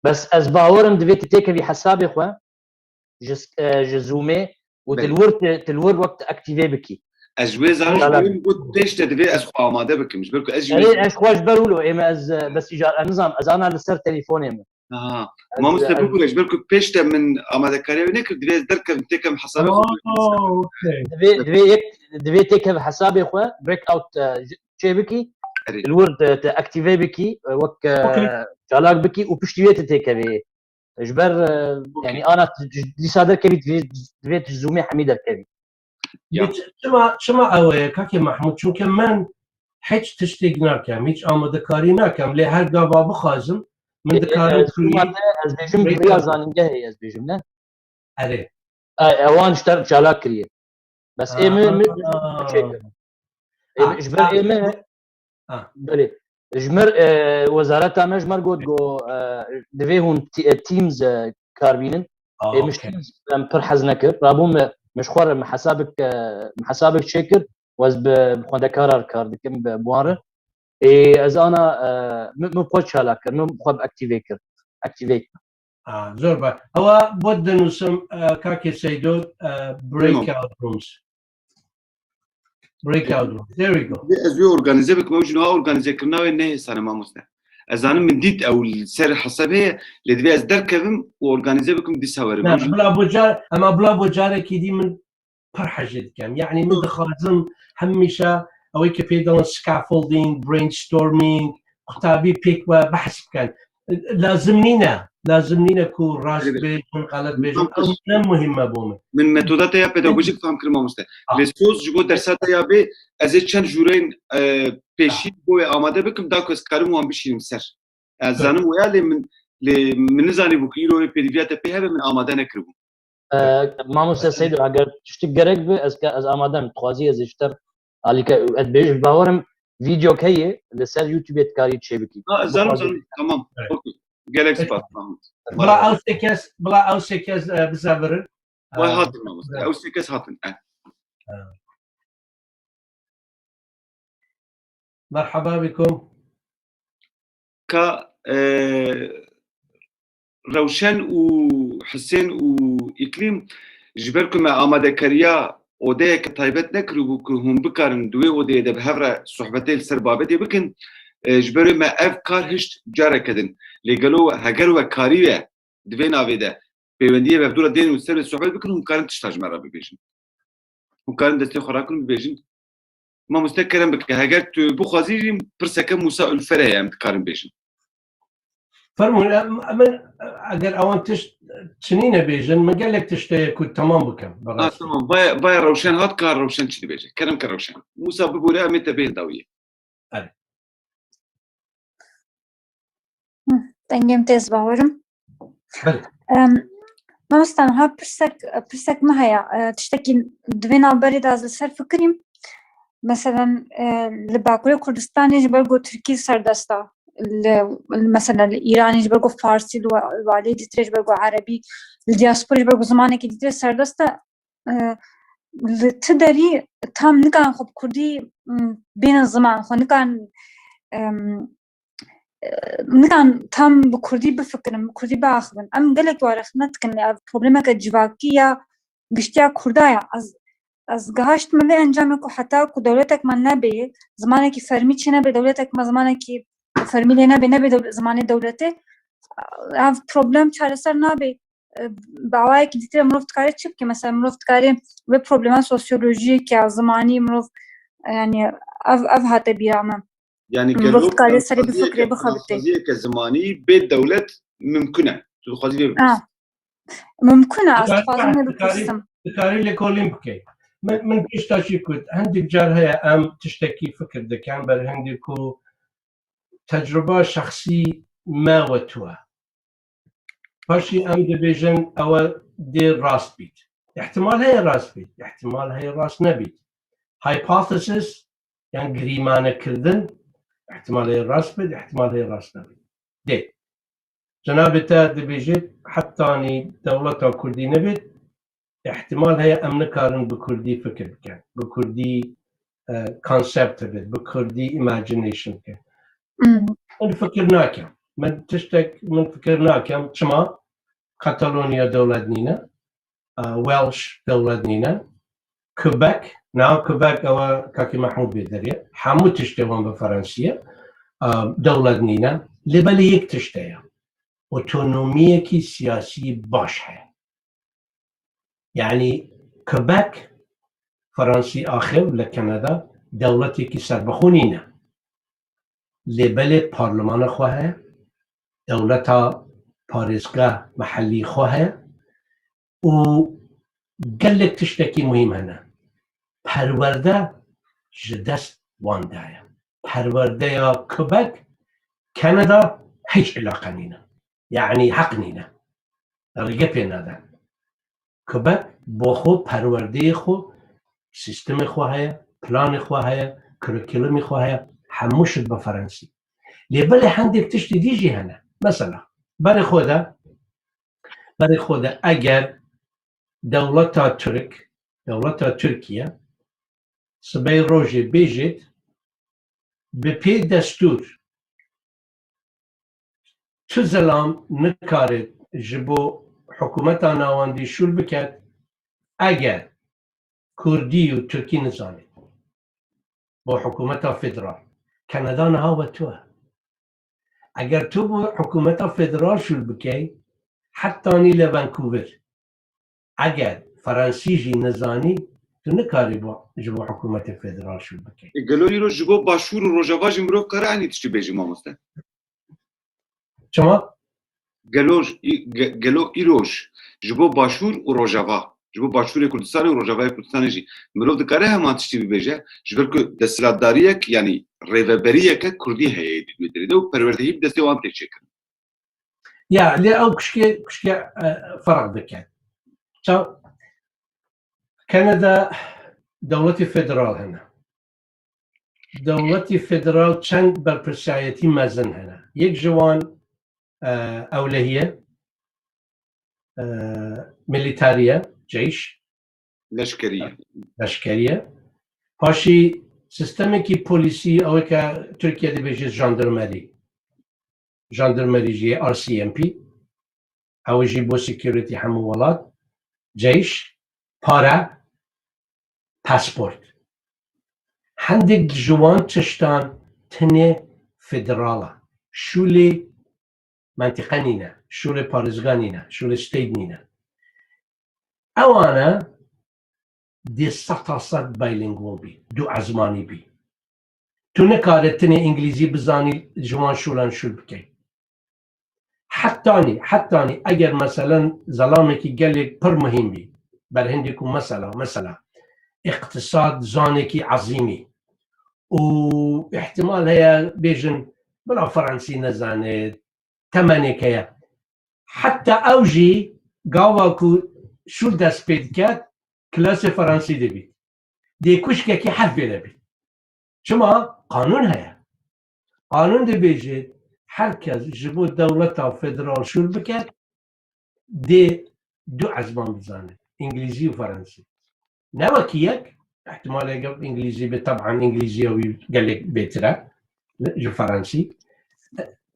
Bes ez bawerim divê tu têkevî hesabê xwe ji, e, ji Zoomê û Belê. tu li wir, tu, tu li wir wek tu aktîve bikî. Ez ji wê zanim, ji Çalak. bo min got pêş te divê ez xwe amade bikim. Ji ber ku ez ji Erê wê ez xwe ji ber wilo ême ez, e, bes îcar, ez nizam, ez ana li ser telefonê min. Aha. Ez- Mamoste ez- bibûre, ji ber ku pêş te min amadekariya wê nekir, divê ez derkevim têkevim hesabê xwe. Oh, okay. Divê, divê yek, divê têkev hesabê xwe, breakout, e, j-, çê bikî, Erê. li wir te, te aktîve bikî, e, wek, e, Okey. çalak bikî û piştî wê te têkevê. Ji ber, e, Okey. yanî ana tu ji, dîsa derkevî divê, divê tu ji Zoomê hemî derkevî. Ya. Çima, çima ew e, Kakê Mahmud? Çunke min hiç tiştek nakem, hiç amadekarî nakem. Lê her gava bixwazim, min E, dikarim e, kuyî. Zoomê ez bêjim Breakout. bi rêya zanîngehê ez bêjim, ne? Erê. E, ewan ji te çalak kiriye. Bes ê min, min Aa. çêkirim. Ê, Ha, ji ber ha. ê min, Ha. belê. Ji mir, e, wezareta me ji mir got, got, e, divê hûn t-, e, Teams, e, kar bînin. Aa, Ê, min ji okey. Teams, em pir hez nekir. Rabû me, min ji xwe re min hesabek, e, min hesabek çêkir. Wez bi, bi xwendekara re kar dikim, bi, bi wan re. Ê, ez ana, e, min, min xwe çalak kir, min xwe bi aktîve kir. Aktîve kir. Ah, zor baş. Ewa bo dinûsim, e, Kakê Seydo, e, breakout rooms. Breakout rooms. There we go. Divê ez wê organîze bikim, ew jî niha organîze kirina wê nehêsane mamoste. Ez zanim min dît ew li ser hesab heye, lê divê ez derkevim û organîze bikim dîsa werim. Ne, Ew jî bila bo car, ema bila bo carekî dî min pir hejê dikem. Yanî min dixwazim hemîşe ew ê ke pê dixin scaffolding, brainstorming, qutabî pêk ve behs bikin. Lazim nîne, lazim nîne ku rast Evet. bêjin, xelet bêjin. Tamam. Ew ne muhîm e bo min. Min metoda te ya pedagojik fam kir mamoste. Ah. Lê soz ji bo dersa te ya bê, ez ê çend jûreyên, e, pêşî bo wê amade bikim, da ku ez karim wan bişînim ser. Ez Evet. zanim waya lê min, lê min nizanîbû ku îro wê pêdiviya te pê hebe, min amade nekiribû. E, Mamoste Seydo, eger tiştik gerek bi, ez ke, ez amade me, dixwazî ez ê ji te alîke, ez bêjim, bawerim vîdeok heye, li ser YouTubeê dikarî çêbikî. Ha, zanim, Dixwazî- zanim. Tamam. Evet. Okey. Gelek spas. Tamam. Bila ew sê kes, bila ew sê kes, e, bize virin. Vay E, hatin mamoste. Ew sê kes hatin. Eh. Merhaba bikum. Ka, e, Rewşen û Hisên û Îklîm, ji ber ku me amadekariya odeyeke taybet nekiribû ku hûn bikarin di wê odeyê de bi hev re sohbetê li ser babetê bikin, e, ji ber wê me ev kar hişt careke din. Lê gelo heger we karî ye di vê navê de pêwendiyê bi hevdû re dên û ser wê sohbet bikin, hûn karin tişta ji me re bibêjin. Hûn karin destê xwe rakin bibêjin. Mamoste kerem bike, heger tu bixwazî jî pirseke Mûsa Ulfere ye, em dikarin bêjin. Fermûn, em, em, eger ewan tişt çinî nebêjin, min gelek tişt heye ku temam bikim. Ha, tamam. Vaya, vaya Rewşen hat, ka Rewşen çi dibêje. Kerem ke Rewşen. Mûsa bibûre, em ê te bêhin dawiyê. Dengê min tê, ez bawerim. Em, mamoste, niha pirsek, pirsek min heye. E, tiştekî di vê navberê de ez li ser fikirîm. Meselen, e, li Bakurê Kurdistanê ji ber ku Tirkî serdest e. Li, li, mesela li Îranê ji ber ku Farsî, li wa-, li aliyê dîtirê ji ber ku Erebî, li diasporê ji ber ku zimanekî dîtirê serdest e. E, li ti derî tam nikarin xwe bi Kurdî, m, bênin ziman xwe, nikarin, em, e, nikarin tam bi Kurdî bifikirin, bi Kurdî biaxivin. Em gelek warexne dikin, lê ev problemeke civakî ya giştiya Kurda ya. Ez, ez gihaştime vê encamê ku heta ku dewletek me nebê, zimanekî fermî çê nebe, dewletek me zimanekî fermî lê nebe, nebe dew-, zimanê dewletê, ev problem çareser nabe. E, bi awayekî dîtir mirov dikare çi bike? Mesela mirov dikare vê problema sosyolojiyek ya zimanî mirov, e, yani ev, ev hate bîra me. Yani Mirov gelo dikarê serê plansaziyeke, bifikirê, bixebitê. plansaziyeke zimanî bê dewlet mimkun e. Tu dixwazî vê Ha, bipirse. Mimkun e, ez Dikarî dixwazim behs, wê dikarî, bipirsim. dikarî lêkolîn bikey. Min, min pişta jî got, hindik car heye em tiştekî fikir dikin, ber hindî ku tecruba şexsî me we tu e. Paşî em dibêjin ewe dê rast bît. Îhtimal heye rast bît, îhtimal heye rast nebît. Hypothesis, yan girîmanekirdin, îhtimal heye rast bît, îhtimal heye rast nebît. Dê. Cenabê te dibêjit, hetanî dewleta Kurdî nebît, îhtimal heye em nikarin bi Kurdî fikir bikin, bi Kurdî, e, concept bit, bi Kurdî imagination bikin. Hmm. Min fikir nakim. Min tiştek, min fikir nakim. Çima? Katalonya dewlet nîne. E, Welsh dewlet nîne. Quebec, niha Quebec ew e, Kakî Mehmûd bê derê. Hemû tiştê wan bi Fransî ye. E, dewlet nîne. Lê belê yek tişt heye. Otonomiyekî siyasî baş heye. Yani Quebec, Fransî axev li Kanada dewletekî serbixwe nîne. Lê belê parlemana xwe heye, dewleta parêzgeh mehellî xwe heye û gelek tiştekî muhîm hene. Perwerde ji dest wan de ye. Perwerdeya Quebec, Kanada hiç îlaqe nîne. Yani heq nîne. Rêge pê nade. Quebec bo xwe perwerdeyê xwe, sîstemê xwe heye, planê xwe heye, kurîkulumê xwe heye, hemû şit bi Fransî. Lê belê hindek tiştê dî jî hene. Mesela, berê xwe de, berê xwe de eger dewleta Tirk, dewleta Tirkiye, sibey rojê bêjêt, bi pê destûr tu zelam nikare ji bo hikûmeta navendî şûl biket, eger Kurdî û Tirkî nizanî. Bo hikûmeta federal. Kanada niha we tu e. Eger tu bo hikûmeta federal şûl bikey, hetanî li Vancouver, eger Fransî jî nizanî, tu nikarî bo, ji bo hikûmetê federal şûl bikey. E, gelo îro ji bo Başûr û Rojava jî mirov kare eynî tiştî bêjî, mamoste? Çima? Gelo, î-, ge-, gelo îroj ji bo Başûr û Rojava, ji bo Başûrê Kurdistanê û Rojavayê Kurdistanê jî mirov dikare heman tiştî bibêje, ji ber ku desthilatdariyek, yanî rêveberiyeke Kurdî heye di wê derê de û perwerdehî bi destê wan tê çêkirin. Ya, lê ew kuşkê, kuşkê, e, ferq dike. Ça-, Kanada dewletê federal hene. Dewletê federal çend berpirsiyayetî mezin hene. Yek ji wan, e, ewlehî ye, e, milîtarî ye, ceyş, Leşkerî ye. leşkerî ye. Paşî sîstemekî polîsî, ew ke Tirkiye dibêje jandarmerî. Jandarmerî jî ye, R C M P. Ew jî bo security hemû welat. Ceyş, pare, pasport. Hindek ji wan tiştan tenê federal e. Şûlê mentiqe nîne, şûlê parêzga nîne, şûlê state nîne. Ewana dê seta sed bilingual bî, du ezmanî bî. Tu nikare tenê îngilîzî bizanî, ji wan şûlan şûl bikey. Hetanî, hetanî eger meselen zelamekî gelek pir muhîm bî, ber hindê ku mesela, mesela, îqtisad zanekî ezîm î û îhtimal heye bêjin, bila Fransî nezane, temenê heye. Heta ew jî gava ku şûl dest pê diket, klasê Fransî dibît. Dê kuşkekî heft bê nebît. Çima? Qanûn heye. Qanûn dibêje, her kes ji bo dewleta federal şûl biket, dê du ezman bizane, îngilîzî û fransî. Ne wekî yek, îhtimalê gel îngilîzî be, teban îngilîziya wî gelek bêtir e ji fransî.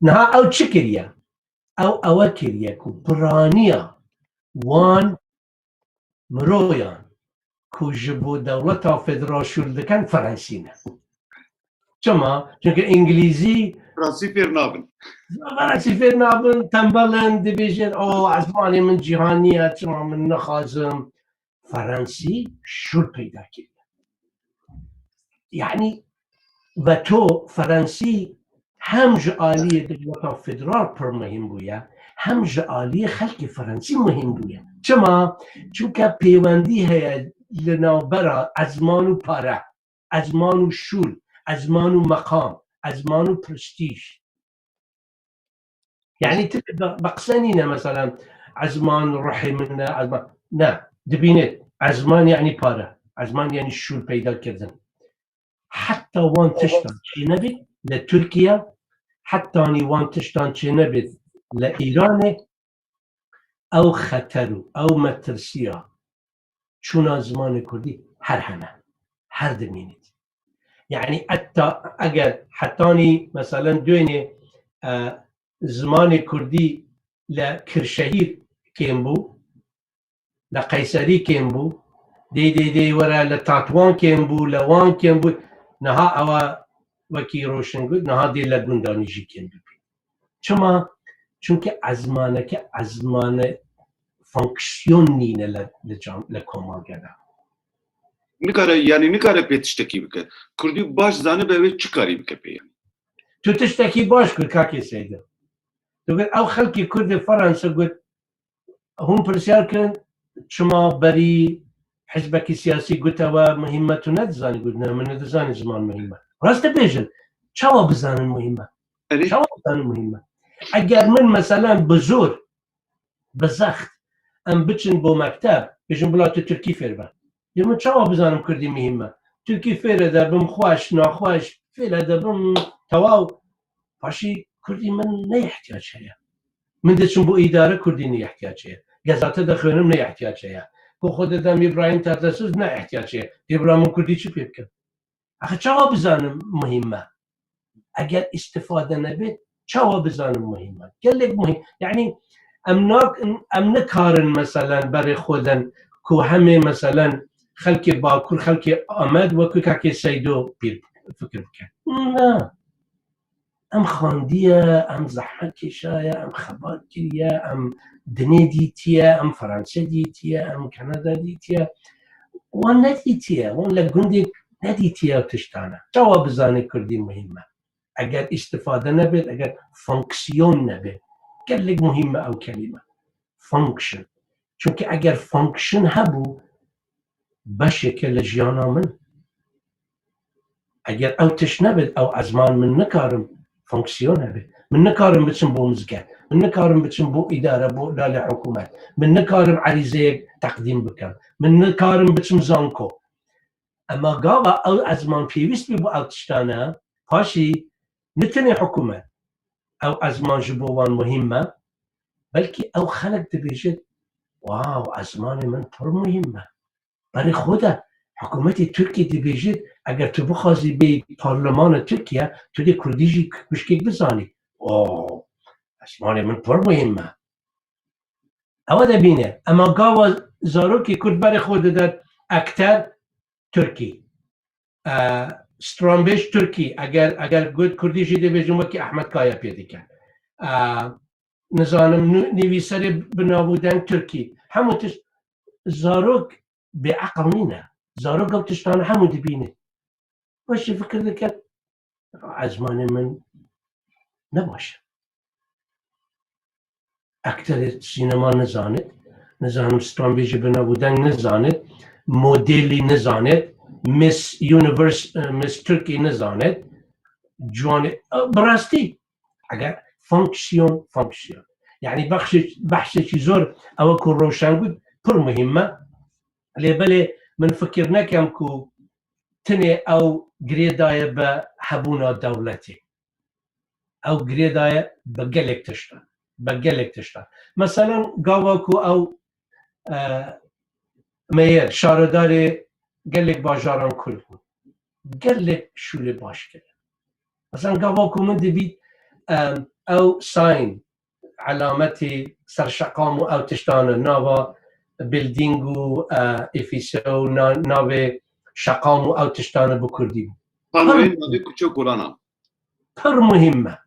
Niha ew çi kiriye? Ew ewe kiriye ku piraniya wan miroyan ku ji bo dewleta federal şûl dikin, fransî ne. Çima? Çunke îngilîzî Fransî fêr nabin. Fransî fêr nabin, tembel in, dibêjin, "O, ezmanê min cîhanî ye, çima min nixwazim." Fransî şûl peyda kiriye. Yani veto Ferensî hem ji aliyê dewleta federal pir muhîm bûye, hem ji aliyê xelkê Ferensî muhîm bûye. Çima? Çunke pêwendî heye li navbera ezman û pare, ezman û şûl, ezman û meqam, ezman û prestîj. Yani ti bi, bi qise nîne, mesela, ezman ruhê min e, ezman. Ne, dibînê, ezman yani pare, ezman yani şûl peyda kirdin. Heta wan tiştan çênebit li Tirkiye, hetanî wan tiştan çênebit li Îranê, ew xeter û ew metirsiya çûna zimanê kurdî her hene, her dimînît. Yani heta eger hetanî, meselen, duênê, e, zimanê kurdî li Kirşehîr kêm bû, li Qeyserî kêm bû, dê, dê, dê were li Tatwan kêm bû, li wan kêm bû. Niha ewa wekî Roşin got, niha dê li gundanî jî kêm bibî. Çima? Çunke ezmaneke ezmane fonksiyon nîne li, li cam-, li komagera. Nikare, yani nikare pê tiştekî bike. Kurdî baş zanibe wê çi karî bike pê yani? Tu tiştekî baş kir, kakê Seyda. Tu got, ew xelkê Kurd ê Fransa got, hûn pirsyar kirin, çima berî hizbekî siyasî gote we muhîm e, tu nedizanî? Got, ne, min nedizanî ziman muhîm e. Rast dibêjin, çawa bizanin muhîm e? Erê, Çawa bizanin muhîm e? Eger min, meselen, bi zor, bi zext, em biçin bo mekteb, bêjin, bila tu tirkî fêr be. Lê min çawa bizanim kurdî muhîm e? Tirkî fêre de bim, xweş, naxweş, fêre de bim, tewaw. Paşî kurdî min ne ihtiyac heye. Min diçim bo îdare, kurdî ne ihtiyac heye. Gezate de xwênim, ne ihtiyac heye. Ku xwe didem Îbrahîm Tatlesiz, ne ihtiyac heye. Dê bila min kurdî çi pê bikim? Axa çawa bizanim muhîm e? Eger îstifade nebe, çawa bizanim muhîm e? Gelek muhîm. Yani em nak-, em nikarin, meselen, berê xwe den ku hemê, meselen, xelkê Bakur, xelkê Amed wekî kakê Seydo pîr fikir bikin. Na. Em xandiye, em zehmet kêşaye, em xebat kiriye, em dinê dîtiye, em Fransa dîtiye, em Kanada dîtiye. Wan nedîtiye, wan li gundê nedîtiye ew tiştane. Çawa bizane kurdî muhîm e? Eger îstifade nebe, eger fonksiyon nebe. Gelek muhîm e ew kelîme. Function. Çunke eger function hebû, beşeke li jiyana min. Eger ew tişt nebe, ew ezman, min nikarim fonksiyon hebe. Min nikarim biçim bo mizgeft. Min nikarim biçim bo îdare, bo lalê hikûmet. Min nikarim erîzeyek teqdîm bikim. Min nikarim biçim zanko. Ema gava ew ezman pêwîst bî bo ew tiştane, paşî ne tenê hikûmet ew ezman ji bo wan muhîm e, belkî ew xelk dibêjit, wow, ezmanê min pir muhîm e. Berê xwe de hikûmetê Tirkiyê dibêjit, eger tu bixwazî bêyî parlemana Tirkiye, tu dê kurdî jî kuşkek bizanî. O, ezmanê min pir muhîm e. Ew de bîne. Ema gava zarokê kurd berê xwe dide ekter tirkî. E, stranbêj tirkî. Eger, eger got kurdî jî dibêjin, wekî Ehmed Kaya pê dike. E, nizanim, nû-, nivîserê bi nav û deng tirkî. Hemû tişt, zarok bêeqil nîne. Zarok ew tiştane hemû dibîne. Weş jî fikir dike, ezmanê min ne baş e. Ekterê sînema nizanit, nizanim, stranbêjê bi nav û deng nizanit, modelî nizanit, Miss Universe, e, Miss Turkey nizanit, ciwanê, e, bi rastî, eger fonksiyon, fonksiyon. Yani behsê-, behsêkî zor, ew ku Roşan got, pir muhîm e. Lê belê min fikir nekem ku tenê ew girêdaye bi hebûna dewletê. Ew girêdaye bi gelek tiştan. Bi gelek tiştan. Meselen, gava ku ew, e, meyer, şaredarê gelek bajaran kurd bû. Gelek şûlê baş kirin. Mesela gava ku min dibît, e, ew sign, elametê ser şeqam û ew tiştane, nava building û, e, ofîse û na-, navê şeqam û ew tiştane bi kurdî bû. Panoyên navê kuçe û kolana. Pir muhîm e.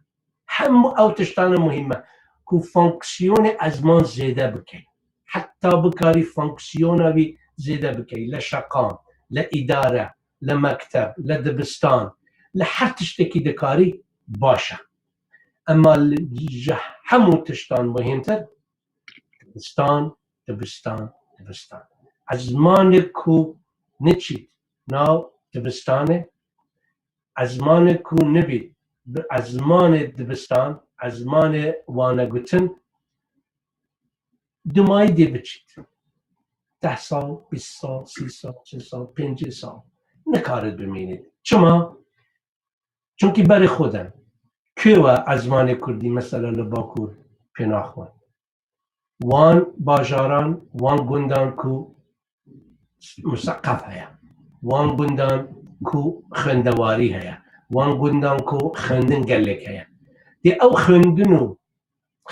Hemû ew tiştane muhîm e. Ku fonksiyonê ezman zêde bikey. Heta bikarî fonksiyona wî zêde bikey. Li şeqam, li îdare, li mekteb, li dibistan, li her tiştekî dikarî baş e. Ema li, ji hemû tiştan muhîmtir dibistan, dibistan, dibistan. Ezmanek ku niçît nav dibistanê, ezmanek ku nibît bi ezmanê dibistan, ezmanê wanegutin, dimayî dê biçît. Deh sal, bîst sal, sî sal, çil sal, pêncî sal. Nikarit bimînît. Çima? Çunkî berê xwe de. Kê we ezmanê kurdî mesela li Bakur pê naxwe? Wan bajaran, wan gundan ku museqef heye, wan gundan ku xwendewarî heye, wan gundan ku xwendin gelek heye. Dê ew xwendin û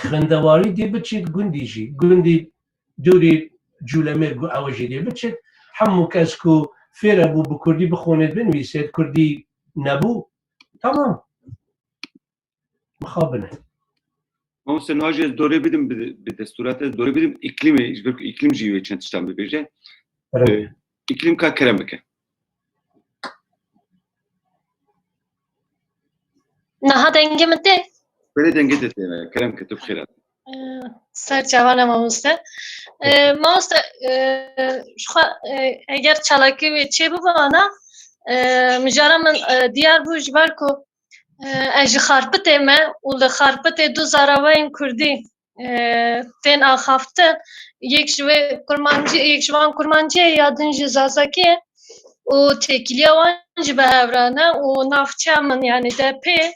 xwendewarî dê biçît gundî jî, gundî dûrî Cûlemêrg û ew jî dê biçît. Hemû kes ku fêr hebû bi kurdî bixwînêt binivîsêt, kurdî nebû, tamam. Mixabin e. Mamoste, niha jî ez dorê bidim bi, bi destûra te, ez dorê bidim îklîmê, ji ber ku îklîm jî wê çend tiştan bibêje. Kerem. Ee, îklîm ka kerem bike. Niha dengê min tê? Belê, dengê te tê, kerem ke, tu bi xêr hatî. Ee, ser çavana mamoste. Ee, mamoste, ee, ji xwe, ee, eger çalakî wê çê bibana, ee, mijara min, ee, diyar bû ji ber ku, ee, ez ji Xarpitê me û li Xarpitê du zaravayên kurdî, ee, tên axaftin. Yek ji wê kurmancî, yek ji wan kurmancî ye, ya din jî zazakî ye. Û têkiliya wan jî bi hev re ne û navçeya min, yanî D P,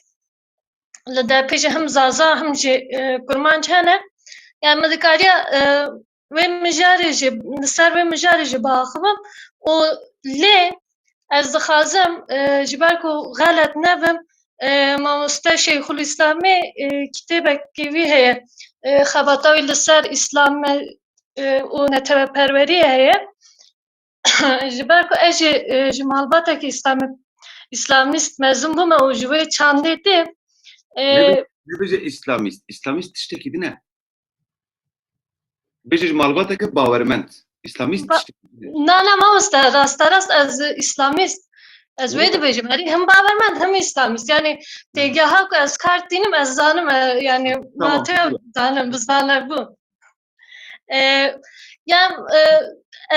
li D P jî him zaza, him jî, e, kurmanc hene. Yani min dikariya, e, wê mijarê jî, li ser wê mijarê jî biaxivim û lê ez dixwazim, e, ji ber ku xelet nebim, e, mamoste Şeyxulîslamê, e, kitêbekî wî heye, e, xebata wî li ser Îslam, e, û neteweperweriyê heye. Ji ber ku ez jî, e, ji malbatekî Îslamî-, Îslamîst mezin bûme û ji wê çandê tê, e, Nebe-, nebêje Îslamîst. Îslamîst tiştekî din e. Bêje ji malbateke bawermend. Îslamîst Ba-, tiştekî din e. Na, na, mamoste, rasterast ez Îslamîst. Ez wê Wê- dibêjim. Herî him bawermend, him Îslamîst. Yani têgeha ku ez kar tînim, ez zanim, e, yani Tamam, nate tamam. zanim, bizane bû. E, ya, e,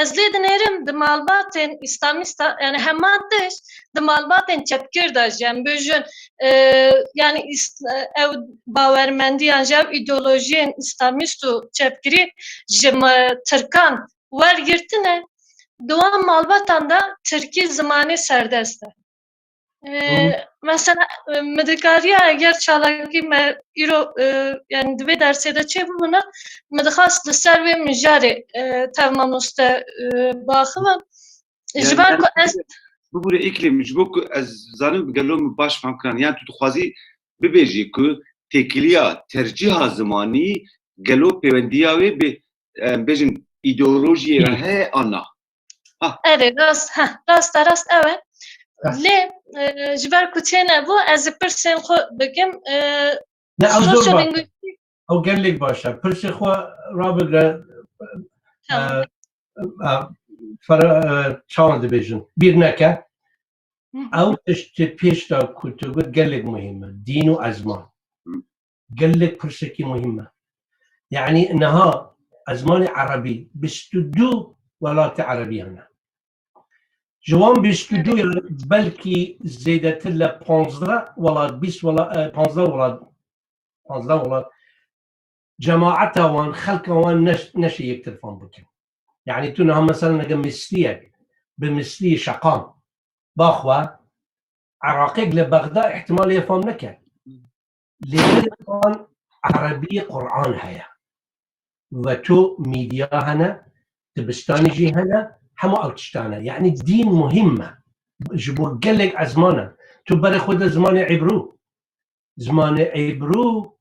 ez lê dinêrim di malbatên îslamîsta, yani hema tişt di malbatên çepgir de jî, em bêjin, e, yani îs-, ew bawermendiyan jî, ew îdeolojiyên îslamîst û çepgirî ji me-, tirkan wergirtine, di wan malbatan de tirkî zimanê serdest e. Ee, Hı. Mesela, e, mi dikariya eger çalakî me îro, e, yani di vê dersê de çêbibûna, mi dixwast li ser wê mijarê, e, tev mamoste, e, biaxivim. Ji Yani ber yani ku ez bibûre Îklîm, ji bo ku ez zanim gelo min baş fam kiran. Yani tu dixwazî bibêjî ku têkiliya tercîha zimanî gelo pêwendiya wê bi, em bêjin, îdeolojiyê re Hı. heye an na? Ha. Erê, rast, heh, rast e, rast ew e. Heh. Lê, e, ji ber ku çênebû, ez ê pirsên xwe bikim, e, Ne, ew zor baş e. Sosyolinguîstîk. Ew gelek baş e. Pirsê xwe rabigre, Tamam. e, e, fera-, e, çawan dibêjin. Bîr neke. Hı hı. Ew tişt pêş de ku tu got gelek muhîm e. Dîn û ezman. Hı. Gelek pirsekî muhîm e. Yani niha ezmanê erebî bîst û du welatê erebî hene. Ji wan bîst û du Evet. yan belkî zêdetir le panzdeh welat, bîst wela-, e, panzdeh welat, panzdeh welat cemaeta wan, xelka wan neş-, neşe yektir fam bikin. Yani tu niha mesela nege Misriyek, bi Misriyê şeqan, baxwe, Iraqek li Bexda ihtimalê fam neke. Lê wan erebî Quran heye. Veto, medya hene, dibistanê jî hene, hema ew tiştane. Yani dîn muhîm e. Ji bo gelek ezman e. Tu berê xwe de zimanê Îbrû. Zimanê Îbrû,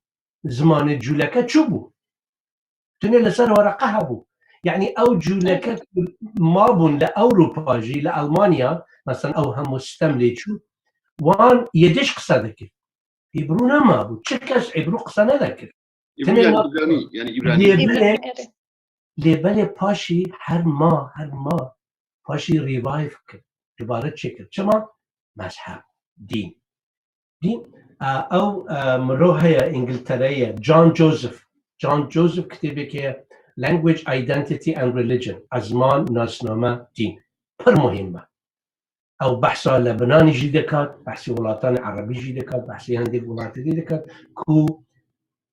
zimanê cûleke çûbû. Tenê li ser wereqe hebû. Yani ew cûleke ku mabûn li Ewropa jî, li Almanya, mesela ew hemû stem lê çû, wan Yiddiş qise dikir. Îbrû nemabû. Çi kes Îbrû qise nedekir. Îbrû Tenê yani ma-, Îbranî, yani Îbranî. lê belê, Îbrû, evet. lê belê paşî her ma, her ma paşî revive kir. Dubare çêkir. Çima? Mezheb. dîn. Dîn, e, ew, e, mirov heye, Îngiltereyê ye, John Joseph. John Joseph kitêbek heye, Language, Identity and Religion, Ezman, Nasname, Dîn. Pir muhîm e. Ew behsa Lebnanî jî dikat, behsî welatani erebî jî dikat, behsî hindek welatî dî dikat ku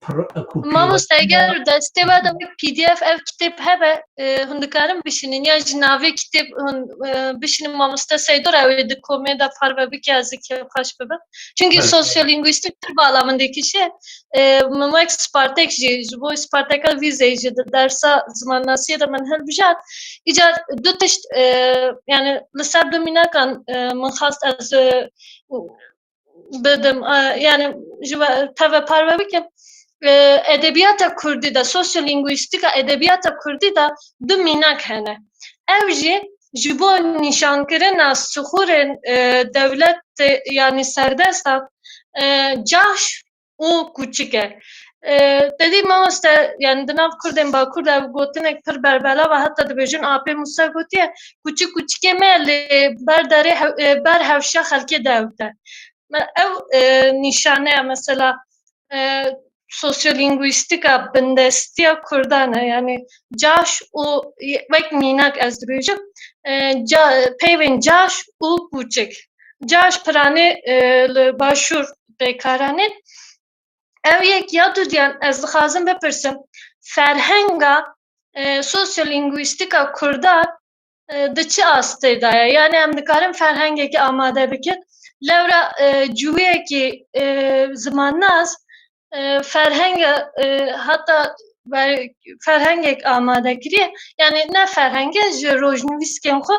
pir-, ku Mamoste, pêwestî eger destê we de wek P D F ev kitêb hebe, e, hûn dikarin bişînin, yan jî navê kitêb hûn, e, bişînin, mamoste Seydo re wê di komê de parve bike, ez ê kêfxweş bibim. Çünkü Belê. Sosyolinguîstîk pir bala min dikişe. E, min wek Spartek jî, ji bo Sparteka vîzeyê jî di dersa zimannasiyê de min hilbijart. Îcar du tişt, e, yani li ser du mînakan, e, min xwest ez, e, bidim, e, yani ji we, teve parve bikim. E, edebiyata kurdî de, sosyolinguîstîka edebiyata kurdî de du mînak hene. Ev jî ji bo nîşankirina sixûrên, e, dewlet, e, yani serdesta, e, caş û kûçik e. E, te dî mamoste, yani di nav kurdên bakur de ev gotinek pir berbelav e, heta dibêjin Apê Musa gotiye, kûçik kûçikê me lê ber derê hew-, e, ber hewşa xelkê deewte. Me-, ew, e, nîşane ye, mesela, e, sosyolinguîstîka bindestiya kurdan e, yani caş û, wek mînak ez dibêjim, e, ca-, peyvên caş û kûçik. Caş piranê, e, li başûr pêkaranê. Ew yek ya dudiyan ez dixwazim bipirsim, ferhenga, e, sosyolinguîstîka kurdan, e, di çi astê de ye? Yani em dikarin ferhengekî amade bikin. Lewra, e, cûyekî, e, zimannas, e, ferhenge, e, heta ver-, ferhengek amade kiriye. Yani ne ferhenge, ji rojnivîskên xwe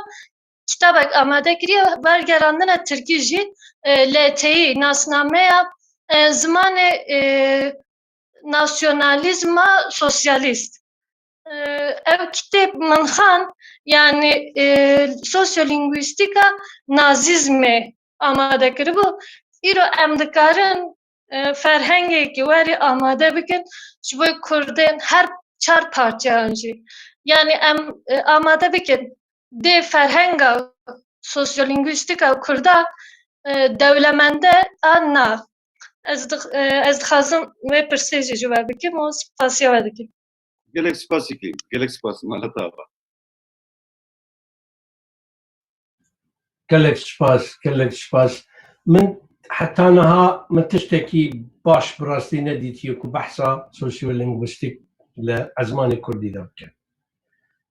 kitabek amade kiriye, wergerandine tirkî jî, e, L T İ, nasnameya, e, zimanê, e, nasyonalîzma sosyalîst. E, ev kitêb min xwend, yani, e, sosyolinguîstîka nazîzmê amade kiribû. Îro em dikarin, e, ferhengekî werî amade bikin ji bo kurdên her çar parçeyan jî. Yani em, e, amade bikin dê ferhenga sosyolinguîstîka kurda, e, dewlemende an na? Ez dix-, e, ez dixwazim wê pirsê jî ji we bikim û spasiya we dikim. Gelek spas Îklîm, gelek spas Mehmet Ava. Gelek spas, gelek spas. Min heta niha min tiştekî baş bi rastî nedîtiye ku behsa sosyolinguîstîk li ezmanê kurdî de bike.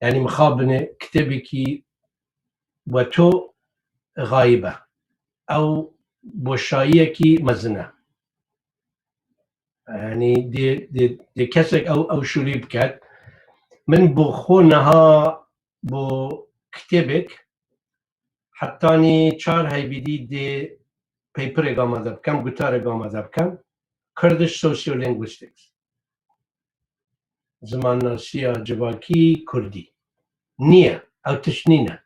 Yani mixabine kitêbekî weto xayib e. Ew boşayiyekî mezin e. Yani dê, dê, dê kesek ew, ew şûlî biket. Min bo xwe niha bo kitêbek hetanî çar heybîdî dê paperek amade bikem, gutarek amade bikem. Kurdish Sociolinguistics. Zimannasiya civakî kurdî. Niye? Ew tişt nîne.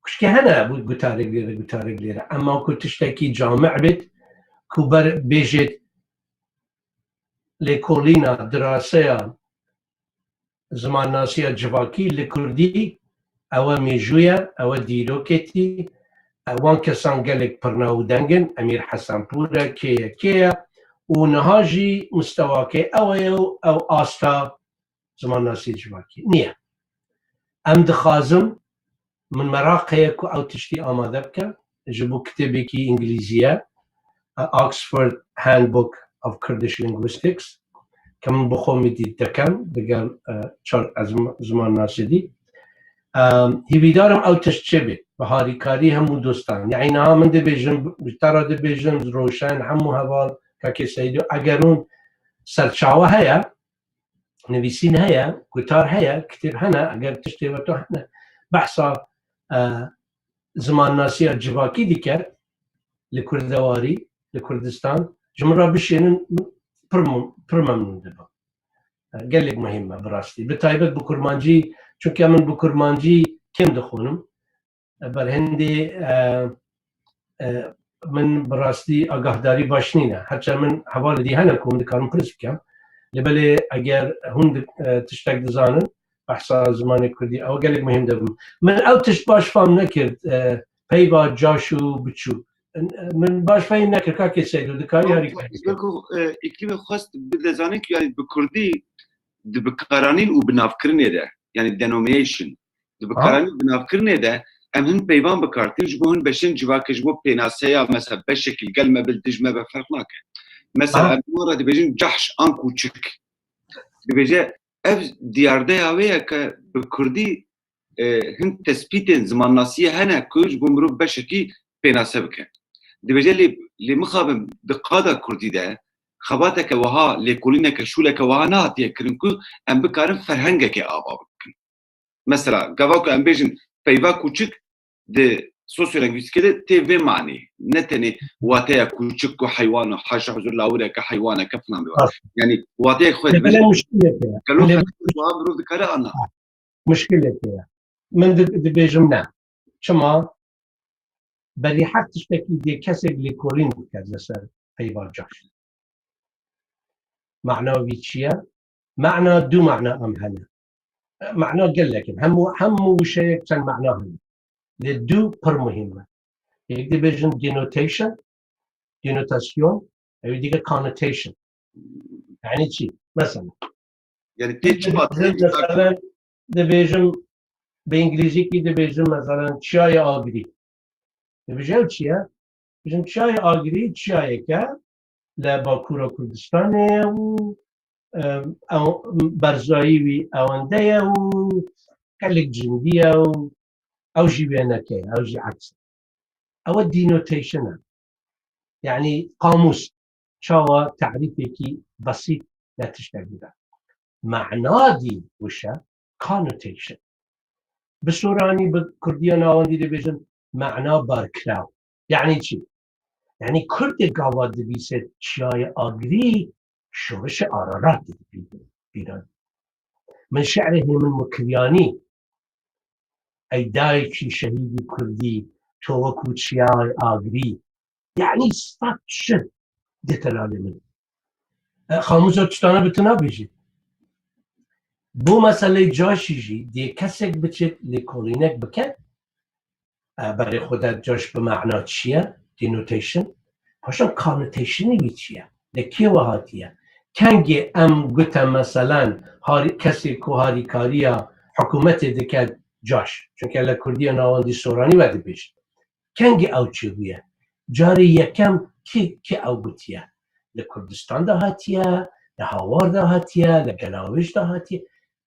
Kuşke hene bu gutarek lêre, gutarek lêre. Ema ku tiştekî camî bêt, ku ber bêjêt lêkolîna, diraseya zimannasiya civakî li kurdî, ew e mêjû ye, ew e dîroketî, ew wan kesan gelek pirna û deng in, Emîr Hesenpûr e, kê ye, kê ye, û niha jî mistewakê ew e û ew asta zimannasî civakî niye. Em dixwazim, min meraq heye ku ew tiştî amade bike, ji bo kitêbekî îngilîzî ye, Oxford Handbook of Kurdish Linguistics, ke min bi xwe medît dikem, digel, e, çar ezm-, zimannasê dî. Em, hîvîdar im ew tişt çêbe, bi harîkarî hemû dostan. Yanî niha min dibêjim, ji te re dibêjim, Roşen, hemû heval, Kakê Seydo, eger hûn serçawe heye, nivîsîn heye, gutar heye, kitêb hene, eger tiştê we to hene, behsa, e, zimannasiya civakî dike li Kurdewarî, li Kurdistan, ji min re bişênin, pir mem-, pir memnûn dibim. E, gelek muhîm e bi rastî. Bi taybet bi kurmancî, çunke min bi kurmancî kêm dixwînim. Berhindê, e, e, min bi rastî agahdarî baş nîne. Herçend min hevalê dî hene ku min dikarim pirs bikim. Lê belê eger hûn di-, e, tiştek dizanin, behsa zimanê kurdî, ew gelek muhîm dibim. Min ew tişt baş fam nekir, e, peyva caş û biçû. Min baş fehm nekir, kakê Seydo, dikarî harî karî. Belku, e, îklîmê xwest bi de zanîn ku, yanî, bi kurdî di bikaranîn û bi navkirinê de, yanî denomination, di bikaranîn bi navkirinê de em hin peyvan bi kar tînin ji bo hin beşên civakê, ji bo pênaseya, mesela, beşekî li gel me bil dij me be ferq nake. Mesela, em wan re dibêjin cahş an kûçik. Dibêje, ev diyardeya wê ye ke bi kurdî e, hin tespîtên zimannasiyê hene ku ji bo mirov beşekî pênase bike. Dibêje lê, lê mixabin di qada kurdî de xebateke wiha, lêkolîneke, şûleke wiha nehatiye kirin ku em bikarin ferhengekê ava bikin. Mesela, gava ku em bêjin peyva kûçik di sosyolengwîstîkê de tê vê manê. Ne tenê wateya kûçik ku heywan, haşa huzur, lawireke, heywaneke filan bê. Yanî wateyek xwe dibêje. Gelo ferhengek wiha mirov dikare ana. Muşkilek heye. Min di-, dibêjim ne. Çima? Berî her tiştekî dê kesek lêkolîn bike li ser peyva caş. Mana wî çi ye? Mana, du mana em hene. Mana gelek in. Hemû, hemû wişeyek çend mana hene. Lê du pir muhîm e. Yek dibêjin denotation, denotasyon, ew dîke connotation. Yani çi? Mesela. Yani tê çima, tê çima? Mesela dibêjim, bi îngilîzîkî dibêjim, mesela çiyayê Agirî. Dibêje ew çi ye? Dibêjim çiyayê Agirî çiyayeke li Bakûra Kurdistanê ye û, em, ew, berzayî wî ewende ye û gelek cindî ye û ew jî wêneke ye, ew jî eks e. Ew e denotation e. Yanî qamûs çawa tarîfekî besît li tiştek bide. Mana dî wiş e, connotation. Bi soranî, bi kurdiya navendî dibêjin mana barkiraw. Yanî çi? Yanî kurdê gava dibîse çiyayê Agirî, şorişê Ararat dibî bîran. Min şi'rê Hêmin Mukiryanî, ey dayikî şehîdî kurdî, to wekû çiyayê Agirî. Yanî sed şir dê telalê min. E, Xamûza tiştana bi tu nabêjî. Bo meseleyê caşî jî dê kesek biçêt lêkolînek bike, e, berê xwe de caş bi mana çi ye, denotation, paşan connotationê wî çi ye? Li kê we hatiye? Kengê em gute meselen harî-, kesê ku harîkariya hikûmetê dike caş. Çunke li kurdiya navendî soranî we dibêjin. Kengê ew çêbûye? Carê yekem kê, kê ew gotiye? Li Kurdistan de hatiye, li Hawar de hatiye, li Gelawêj de hatiye.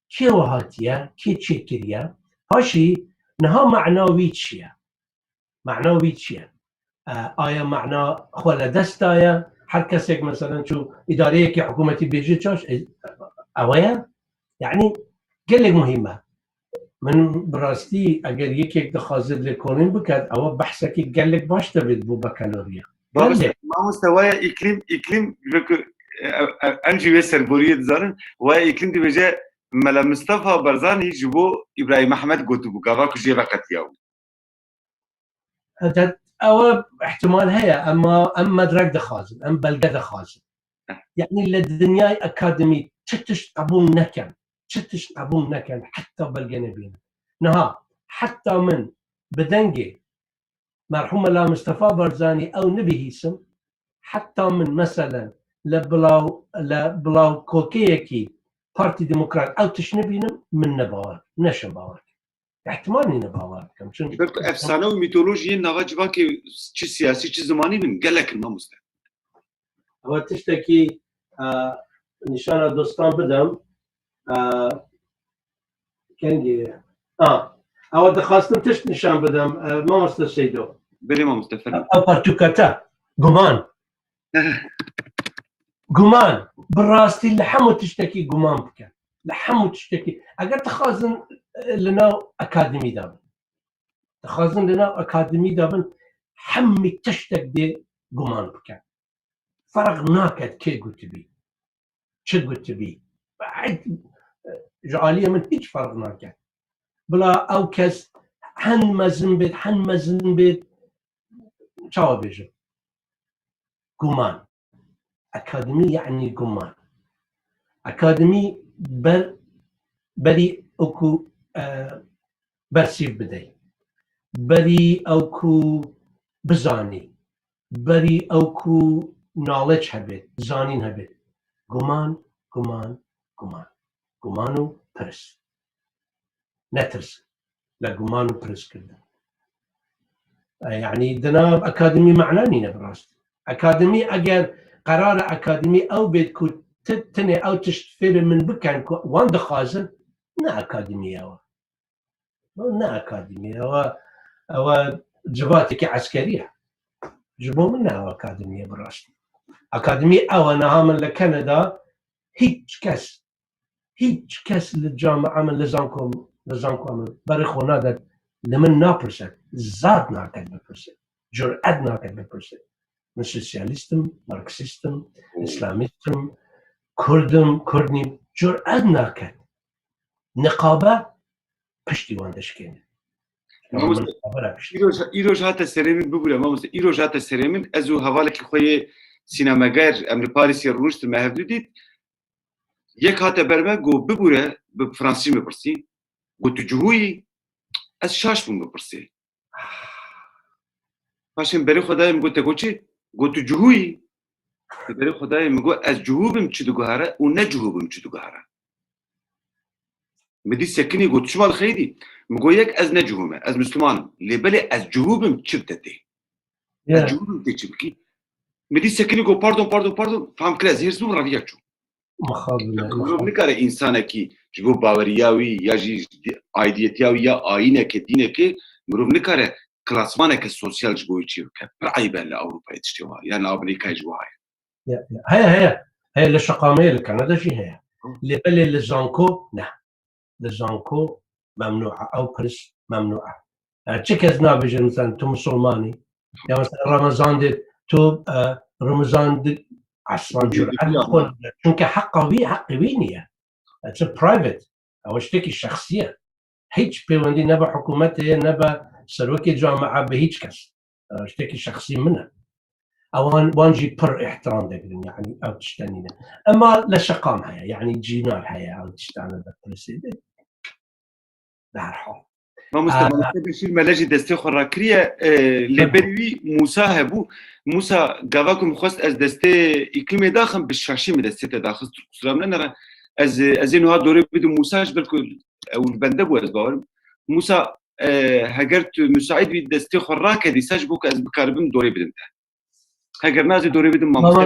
Kê we hatiye, kê çêkiriye? Paşî niha mana wî çi ye? Mana wî çi ye? E, aya mana xwe li dest daye? Her kesek, meselen, çû îdareyekî hikûmetî bêje caş, e, ew e? Yanî gelek muhîm e. Min bi rastî, eger yekek dixwaze lêkolîn biket, ew behsekî gelek baş dibêt bo bakaloriya. Gelek. Mamoste, waya îklîm, îklîm, ji ku, e, e, e, em jî wê serboriyê dizanin, waya îklîm dibêje, Mela Mistefa Barzanî ji bo Îbrahîm Ehmed gotibû, gava ku jê veqetiyabû. Ew ihtimal heye, ema em medrek dixwazin, em belge dixwazin. Yanî li dinyayê akademî çi tişt qebûl nekin, çi tişt qebûl nekin, heta belge nebînin. Niha heta min bi dengê merhûm Mela Mistefa Barzanî ew nebihîsim, heta min, meselen, li bilaw, li bilaw kokeyekî Partî Demokrat ew tişt nebînim, min ne bawer, neşim bawer. Ehtimal nîne bawer bikim. Çunki belku efsane û mîtolojiyên nava civakê, çi siyasî, çi zimanî bin, gelek in, mamoste. Ew tiştekî, e, nîşana dostan bidem, e, kengî, a, ew dixwastim tişt nîşan bidem, e, mamoste Seydo. Belê mamoste, fermo. Ew pertûka te, guman. Guman, bi rastî li hemû tiştekî guman bikin. Li hemû tiştekî. Eger dixwazin, e, li nav akademî de bin. Dixwazin li nav akademî de bin, hemî tiştek dê guman bikin. Ferq naket kê gotibî, çi gotibî. Ji aliyê min hîç ferq naket. Bila ew kes hen mezin bêt, hen mezin bêt, çawa bêjim? Guman. Akademî yanî guman. Akademî ber, berî ew ku, e, bersîv bidey. Berî ew ku bizanî. berî ew ku knowledge hebêt, zanîn hebêt. Guman, guman, guman. Guman û pirs. Netirsin. Le guman û pirs kirdin. E, yanî di nav akademî mana nîne bi rastî. Akademî eger qerara akademî ew bêt ku ti-, tinê ew tişt fêrê min bikin ku wan dixwazin, ne akademî ew e. Ne akademî, ew e, ew e civatekî eskerî ye. Ji bo min ne ew akademî ye bi rastî. Akademî ew e, niha min li Kanada hîç kes, hîç kes li camia min, li zanko, li zanko min berê xwe nade, li min napirse, zad nake bipirse, curet nake bipirse. Min sosyalîst im, marksîst im, îslamîst im, kurd im, kurd nîm, curet nake. Niqabe piştî wan dişkêne. Mamoste, Niqabe re piştî. Îroj, îroj hate serê min, bibûre mamoste, îroj hate serê min, ez û hevalekî xwe yê sînemeger, em li Parîsê rûniştin, me hevdû dît. Yek hate ber me, got, "Bibûre, bi fransî min pirsî." Got, "Tu cihû yî?" Ez şaş bûm bi pirsê. Paşê min berê xwe dayê, min got, "Te got çi?" Got, "Tu cihû yî?" Min berê xwe dayê, min got, "Ez cihû bim çi diguhere û ne cihû bim çi diguhere." Min dî sekinî, got, "Çima li xeyî dî?" Min got, "Yek, ez ne cihû me, ez misliman im. Lê belê ez cihû bim çi bi te tê? Ez cihû bim tê çi bikî?" Min dî sekinî, got, "Pardon, pardon, pardon." Fam kir ez hêrs bûm, reviya çûm. Mixabin e, Mirov mixabin. Nikare însanekî ji bo baweriya wî ya jî ji aidiyetiya wî ya ayîneke, dîneke, mirov nikare klasmaneke sosyal ji bo wî çê bike. Pir eyb e li Ewropayê tiştê wa, yan li Amerîkayê ji wa heye. Ya, ya. Heye, heye. Heye li şeqameyê, li Kanada jî heye. Hı. Lê belê li zanko ne. Li zanko memnû e. Ew pirs memnû e. Yani çi kes nabêje, mesela, tu misilman î? Ya mesela Ramazan dê, tu, e, Ramazan dê, aslan cüret xwe. Çünkü heqa wî, heqê wî niye. It's a private. Ew tiştekî şexsî ye. Hiç pêwendî ne bi hikûmetê ye, ne bi serokê camia, bi hiç kes. Ew tiştekî şexsî min e. Ewan, wan jî pir îhtiram digirin, yani ew tişte nîne. Ema leşeqam heye, yani cînar heye, ew tiştane de pirsê de. Bi her hal. Mamoste, Aa. Mamoste Beşîr Mele jî destê xwe rakiriye, e, lê Tabii. Berî wî Mûsa hebû. Mûsa, gava ku min xwest ez destê îklîmê daxim, bi şaşî min destê te daxist, tu qusura min nenere. Ez, ez ê niha dorê bidim Mûsa, ji ber ku ew li bende bû, ez bawerim. Mûsa, e, heger tu müsait bî, destê xwe rake dîsa, ji bo ku ez bikaribim dorê bidim te. Heger nazî dorê bidim mamoste.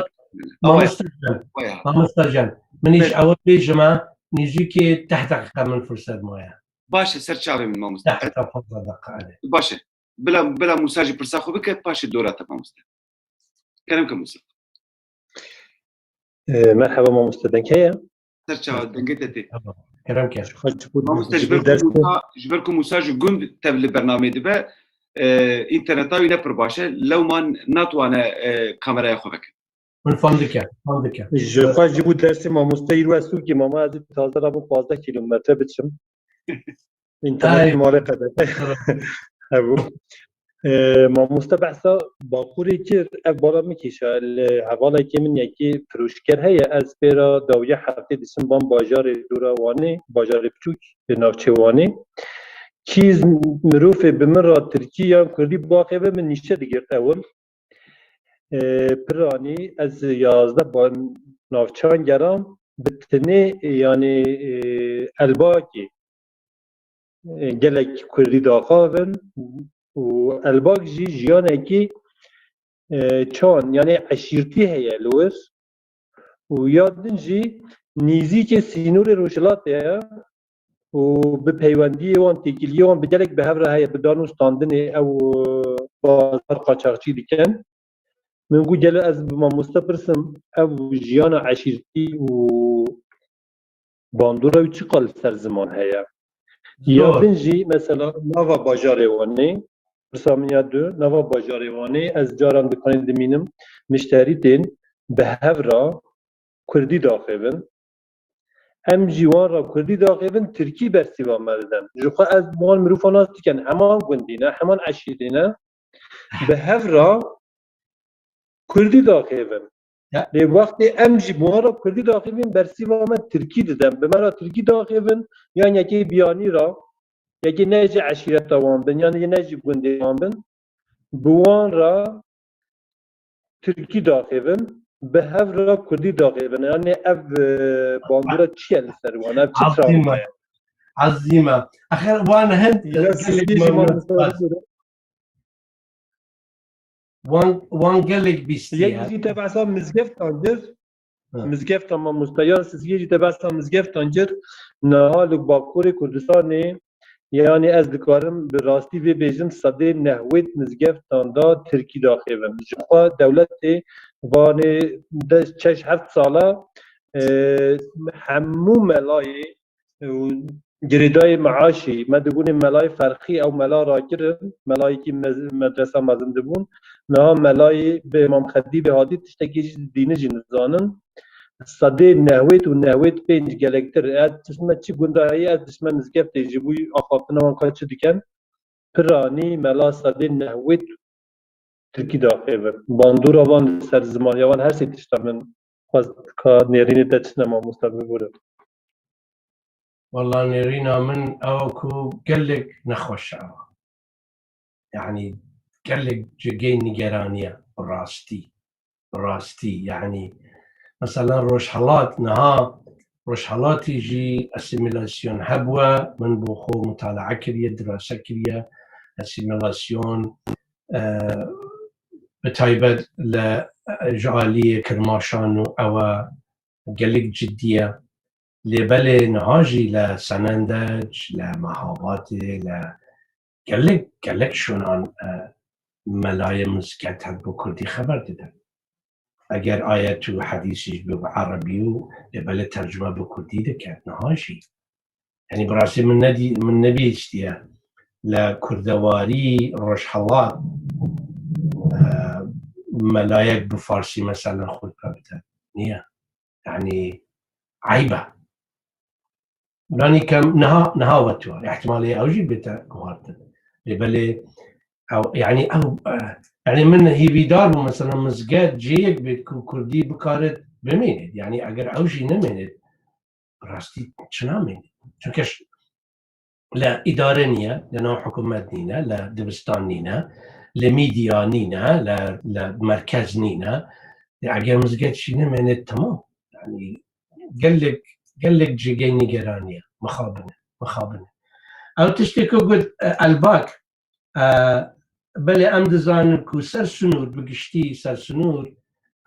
Mama-, mamoste can, Waya. Mamoste can. Min îş Evet. Ew bêjime, nêzîkî deh deqîqe min firset maye. Baş e, ser çavê min mamoste. Deh heta panzdeh deqîqe, erê. Baş e. Bila, bila Mûsa jî pirsa xwe bike, paşê dora te mamoste. Kerem ke Mûsa. E, merheba mamoste, deng heye? Ser çava, dengê te tê. Tamam. Kerem ke. Mamoste, ji ber ku Mûsa, ji ber ku Mûsa ji gund tev li bernameyê dibe, e, înterneta wî ne pir baş e, lewma natwane, e, kameraya xwe veke. Min fam dike, fam dike. Ji xwe ji bo dersê mamoste îro ez sûkî mama, ez ê taze rabim pazdeh kîlometre biçim. Înternetê malê qede. Hebû. E, mamoste behsa Bakurê kir, ev bala min kêşa, li hevalekê min yekê firoşker heye, ez pê re dawiya heftê diçim van bajarê dora Wanê, bajarê biçûk, li navçê Wanê. Kî z-, mirovê bi min re tirkî yan kurdî baxêve, min nîşe digirt ewil. E, piranî ez yazdeh ba-, navçan geram, bi tinê, yanî, e, Elbakê, e, gelek kurdî daxavin û Elbak jî jiyanekî, e, çan, yanî eşîrtî heye li wir û ya din jî nîzîkê sînorê rojhilatê ye û bi peywendiyê wan, têkiliyê wan bi gelek bi hev re heye, bi dan û standinê ew, e, bazar qaçaxçî dikin. Min got gelo ez bi mamoste pirsim, ev jiyana eşîrtî û bandora wî çiqas li ser ziman heye. Ya Zor. Din jî mesela nava bajarê Wanê, pirsa min ya du, nava bajarê Wanê, ez caran dikanê dimînim, mişterî tên bi hev re kurdî daxivin. Em jî wan re kurdî daxivin, tirkî bersîva me didin. Ji xwe ez wan mirofa nas dikin, heman gundî ne, heman eşîrê ne. Bi hev re kurdî daxivin. Ya. Lê wextê em jî bi wan re kurdî daxivin, bersîva me tirkî didin. Bi me re tirkî daxivin, yan yekê biyanî re, yekê ne ji eşîreta wan bin, yan yekê ne ji gundê wan bin, bi wan re tirkî daxêvin, bi hev re kurdî daxêvin. Yanî ev, e, bandora çi ye li ser wan? Ev çi travma ye? Ezîme. Axir wan hin gelek wan, wan gelek bîstiye. Yek jî te behsa mizgeftan kir. Mizgefta mamoste, ya siziyê jî te behsa mizgeftan kir. Niha li Bakurê Kurdistanê, yanî ez dikarim bi rastî vê bêjim, sedê nehwêd mizgeftan da tirkî daxêvin. Ji xwe dewletê vanê de çeş heft sala, e, hemû melayê û girêdayê meaşî, me dibûnê melayê ferqî, ew mela rakirin, melayekî mez-, medresa mezin dibûn. Niha melayê bi Îmam Xetîbê hatî tiştekî jî dînî jî nizanin. Sedê nehwêd û nehwêd pênc gelektir. Ez dişme çi gunda heye, ez dişme mizgeftê ji bo axaftina wan ka çi dikin. Piranî mela sedê nehwêd tirkî daxêvin. Bandora wan li ser zimaniya wan her sê tişta min xwest ka nêrînê te çi ne mamoste bibûre. Wela nêrîna min ew ku gelek nexweş e. Yanî gelek cigê nigeraniye bi rastî. Bi rastî, yanî mesela Rojhelat niha, Rojhelatî jî asîmîlasyon hebûye, min bo xwe mutalaa kiriye, dirase kiriye, asîmîlasyon, e, bi taybet li, e, ji aliyê kirmaşan û ew e gelek cidî ye. Lê belê niha jî li Senendec, li Mehabatê, li gelek, gelek şûnan, e, melayê mizgeft hebû kurdî xeber dide. Eger ayet û hedîsî jî bi erebî û lê belê tercüme bi kurdî dike niha jî. Yanî bi rastî min nedî-, min nebihîstiye li kurdewarî Rojhelat, e, melayek bi farsî mesela xutbe bide. Niye? Yanî eyb e. Lanî kem niha, niha wet war. Îhtimalê ew jî bête guhartin. Lê belê ew, yanî ew, e, yanî min hîvîdar bû mesela mizgeft cihêk bêt ku kurdî bikarit bimînit. Yanî eger ew jî nemînit, rastî çi namînit? Çunke ş-, li îdare nîne, li nav hikûmet nîne, li dibistan nîne, li mîdya nîne, li, li merkez nîne. Eger mizgeft jî nemêne, temam. Yanî gelek, gelek cigê nîgeranî ye. Mixabin e, mixabin e. Ew tiştê ku got, e, Elbak, e, belê em dizanin ku ser sinûr, bi giştî ser sinûr,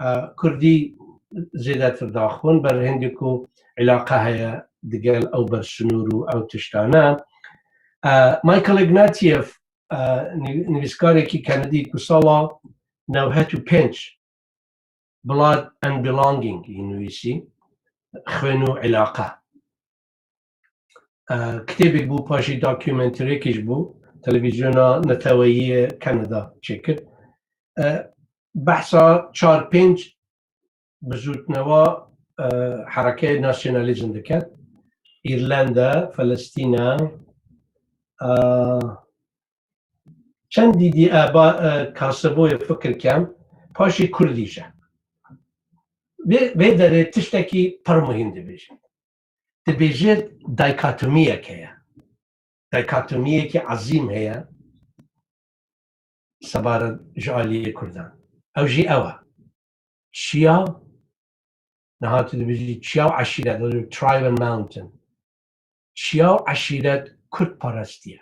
e, kurdî zêdetir daxwin, ber hindê ku îlaqe heye digel ew ber sinûr û ew tiştane. E, Michael Ignatieff, e, nivî-, nivîskarekî Kenedî ku sala newhed û pênc, Blood and Belonging, yî nivîsî, Xwên û Îlaqe. E, kitêbek bû, paşî dokumenterêkî jî bû, televîzyona neteweyî yê Kanada çêkir. E, behsa çar pênc bizûtnewa, e, herekeyê nasyonalîzm dike. Îrlanda, Filistîna, e, çend dîdî, e, ba, e, Kasevoyê fikir kem, paşî Kurdî jî. Vê, vê derê tiştekî pir muhîm dibêje. Dibêje daykatomiyek heye. Daykatomiyekî ezîm heye. Sebara ji aliyê Kurdan. Ew jî ew e. Çiya, niha tu dibêjî çiya û eşîret, tribe and mountain. Çiya û eşîret Kurd parastî ye.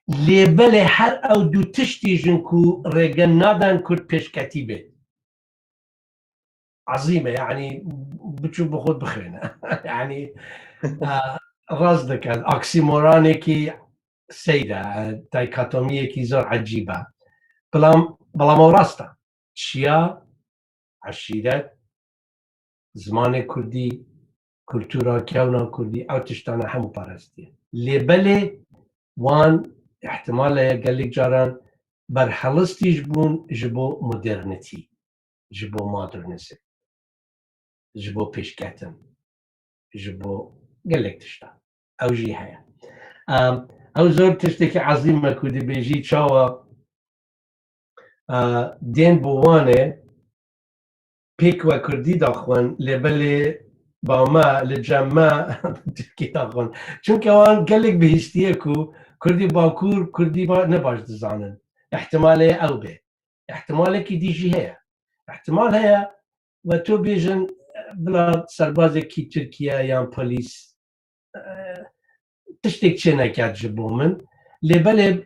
Lê belê her ew du tiştî jin ku rêge nadan Kurd pêşketî bê. Ezîm e, yanî biçû bi xwe bixwîne. Yanî, e, rast dike. Oksîmoranekî seyr e, e, daykatomiyekî zor ecîb e. Belam, belam ew rast e. Çiya, eşîret, zimanê kurdî, kultura, kewna kurdî, ew tiştane hemû parastî ye. Lê belê wan îhtimal heye gelek caran berhelistî jî bûn ji bo modernîtî, ji bo modernizm, ji bo pêşketin, ji bo gelek tişta. Ew jî heye. Em, ew zor tiştekî ezîm e ku dibêjî çawa, e, dên bo wan e, pêk we kurdî daxwin, lê belê ba me, li cem me tirkî daxwin. Çunke wan gelek bihîstiye ku kurdî bakur, kurdî ba-, ne baş dizanin. Îhtimalê ew bê. Îhtimalekî dî jî heye. Îhtimal heye we tu bêjin, bila serbazekî Tirkiye yan polîs, e, tiştek çêneket ji bo min. Lê belê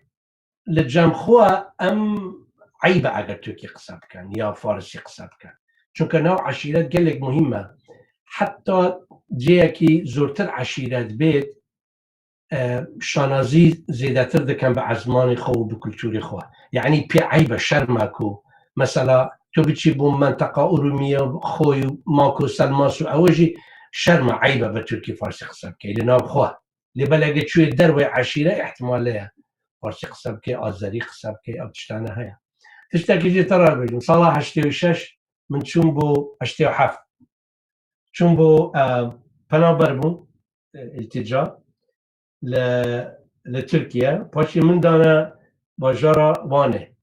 li cem xwe em eyb e eger Tirkî qise bikin ya Farisî qise bikin. Çunke nav eşîret gelek muhîm e. Heta cihekî zortir eşîret bêt, e, şanazî zêdetir dikin bi ezmanê xwe û bi kulturê xwe. Yanî pê eyb e, şerm e ku mesela tu biçî bo menteqa Urmiye, Xoy û Mako, Selmas û ewe jî şerm e, eyb e bi Tirkî Farsî qise bikey li nav xwe. Lê belê eger çûyê dervey eşîre, îhtimal heye Farsî qise bikey, Azerî qise bikey, ev tiştane heye. Tiştekî jî te re bêjim, sala heştê û şeş min çûm bo heştê û heft. Çûm bo, e, penaber bûm, e, îltîca li, li Tirkiye. Paşê min dane bajara Wanê.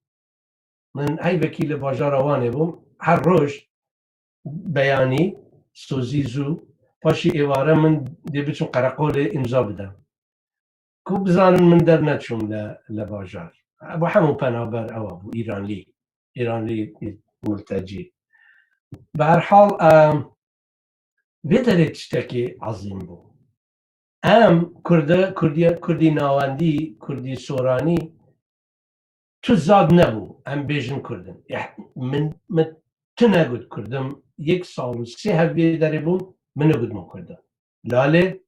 Min heyvekî li bajara Wanê bûm. Her roj beyanî, sozî zû, paşê êvare min dê biçim qereqolê îmza bide. Ku bizanin min derneçûm li, li bajar. Bo hemû penaber ew bû, Îranlî. Îranlî multecî. Bi her hal, em, vê derê tiştekî ezîm bû. Em Kurdi, Kurdiye-, Kurdî nawendî, Kurdî soranî tu zad nebû, em bêjin Kurd in. Eh, min, min tu negot Kurd im, yek sal û sê hev vê derê bûm, min negot min Kurd im. Lalê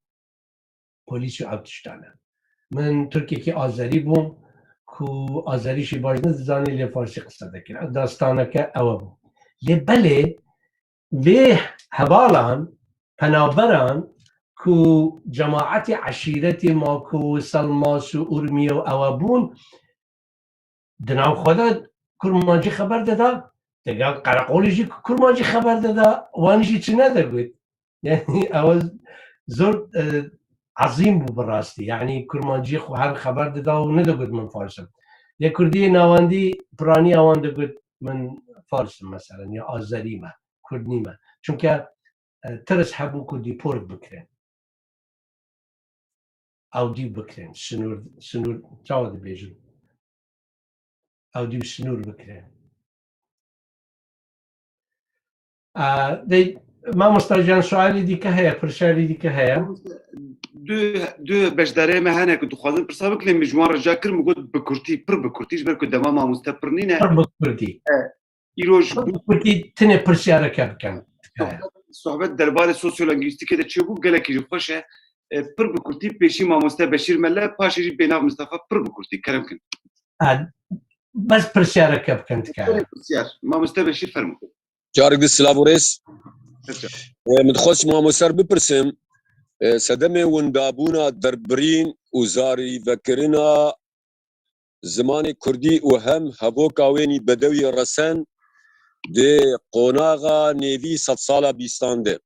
polîs û ev tiştan e. Min Tirkekî Azerî bûm, ku Azerî jî baş nidizanî, lê Farsî qise dikir. Ev dastaneke ew bû. Lê belê vê hevalan, penaberan ku cemaetê eşîretê Mako, Selmas û Urmiye û ewe bûn, di nav xwe de kurmancî xeber dida, digel qereqolê jî ku kurmancî xeber dida, wan jî çi nedegot. Yani ewe zor, e, ezîm bû bi rastî. Yani kurmancî xwe her xeber dida û nedegot min Fars im. Lê Kurdiyê nawendî piraniya wan digot min Fars im meselen ya Azerî me, Kurd nîme. Çunke, e, tirs hebû ku dîport bikirin. Ew dî bikirin. Sinûr, sinûr çawa dibêjin? Ew dî sinûr bikirin. A, dey, mamosta Can, sualê dîke heye, pirsyarê dîke heye? Du, du beşdarê me hene ku dixwazin pirsa bikin, min ji wan rica kir, min got bi kurtî, pir bi kurtî, ji ber ku dema mamoste pir nîne. Pir bi kurtî. E, îro ji Pir bi kurtî tenê pirsyareke bikin. Sohbet, sohbet derbarê sosyolingwîstîkê de çêbû, gelekî jî xweş e. E, pir bi kurtî, pêşî mamoste Beşîr Mele, paşê jî Bênav Mistefa, pir bi kurtî, kerem kin. Ha, bes pirsyareke bikin dikare. Pirsiyar. Mamoste Beşîr, fermo. Carek din silav û rêz. Pirsiyar. E, min dixwest mamoster bipirsim, e, sedemê windabûna derbirîn û zarîvekirina zimanê kurdî û hem hevoka wênî bedewî resen di qonaxa nêvî sedsala bîstan de.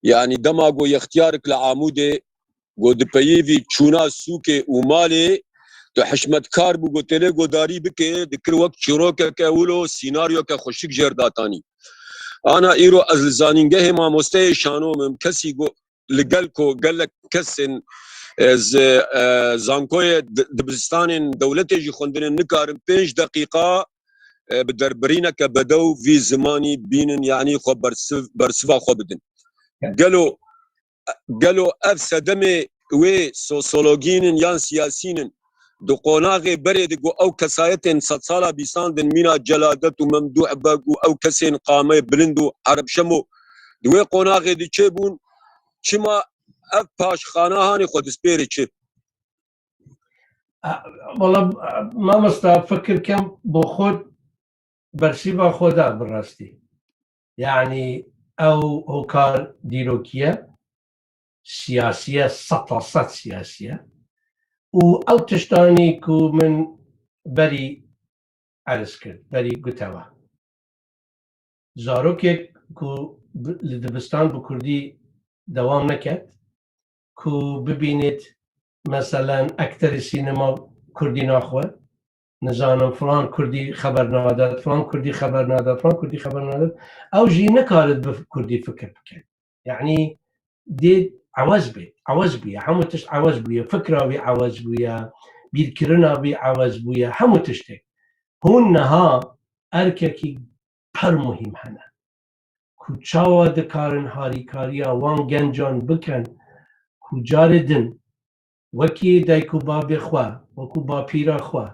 Yanî dema ku yextiyarik li Amûdê, ku di peyivî çûna sûkê û malê, tu hişmetkar bû, ku têlê godarî bike, dikir wek çîrokeke wilo, sînaryoke xweşik jêr datanî. Ana îro ez li zanîngehê mamosteyê Şano me, kesî ku li gel ku gelek kesên, e, zi-, e, zankoyê di-, dibistanên dewletê jî xwendine, nikarin pênc deqîqa, e, bi derbirîneke bedew vî zimanî bînin, yanî xwe bersiv-, bersiva xwe bidin. Gelo, gelo ev sedemê wê sosyologînin yan siyasînin di qonaxê berê de ku ew kesayetên sedsala bîstan din mîna Celadet û Memdûh Beg û ew kesên qameyê bilind û Ereb Şemo di wê qonaxê de çêbûn, çima ev paşxana hanê xwe dispêrê çi? A, wala, mamosta, fikir kem bo xwe bersîva xwe da bi rastî. Yanî ew hokar dîrokî ye, siyasî ye, seta sed siyasî ye. Û ew tiştanî ku min berî erz kir, berî gote we. Zarokek ku bi-, li dibistan bi kurdî dewam neket, ku bibînêt, meselen, ekterê sînema kurdî naxwe, nizanim, filan kurdî xeber nadet, filan kurdî xeber nadet, filan kurdî xeber nadet, ew jî nikarit bi kurdî fikir bike. Yanî dê ewez bê, ewez bûye, hemû tişt ewez bûye, fikra wî ewez bûye, bîrkirina wî ewez bûye, hemû tiştê. Hûn niha erkekî pir muhîm hene ku çawa dikarin harîkariya wan gencan bikin ku carê din wekî dayik û babê xwe, wekî bapîra xwe,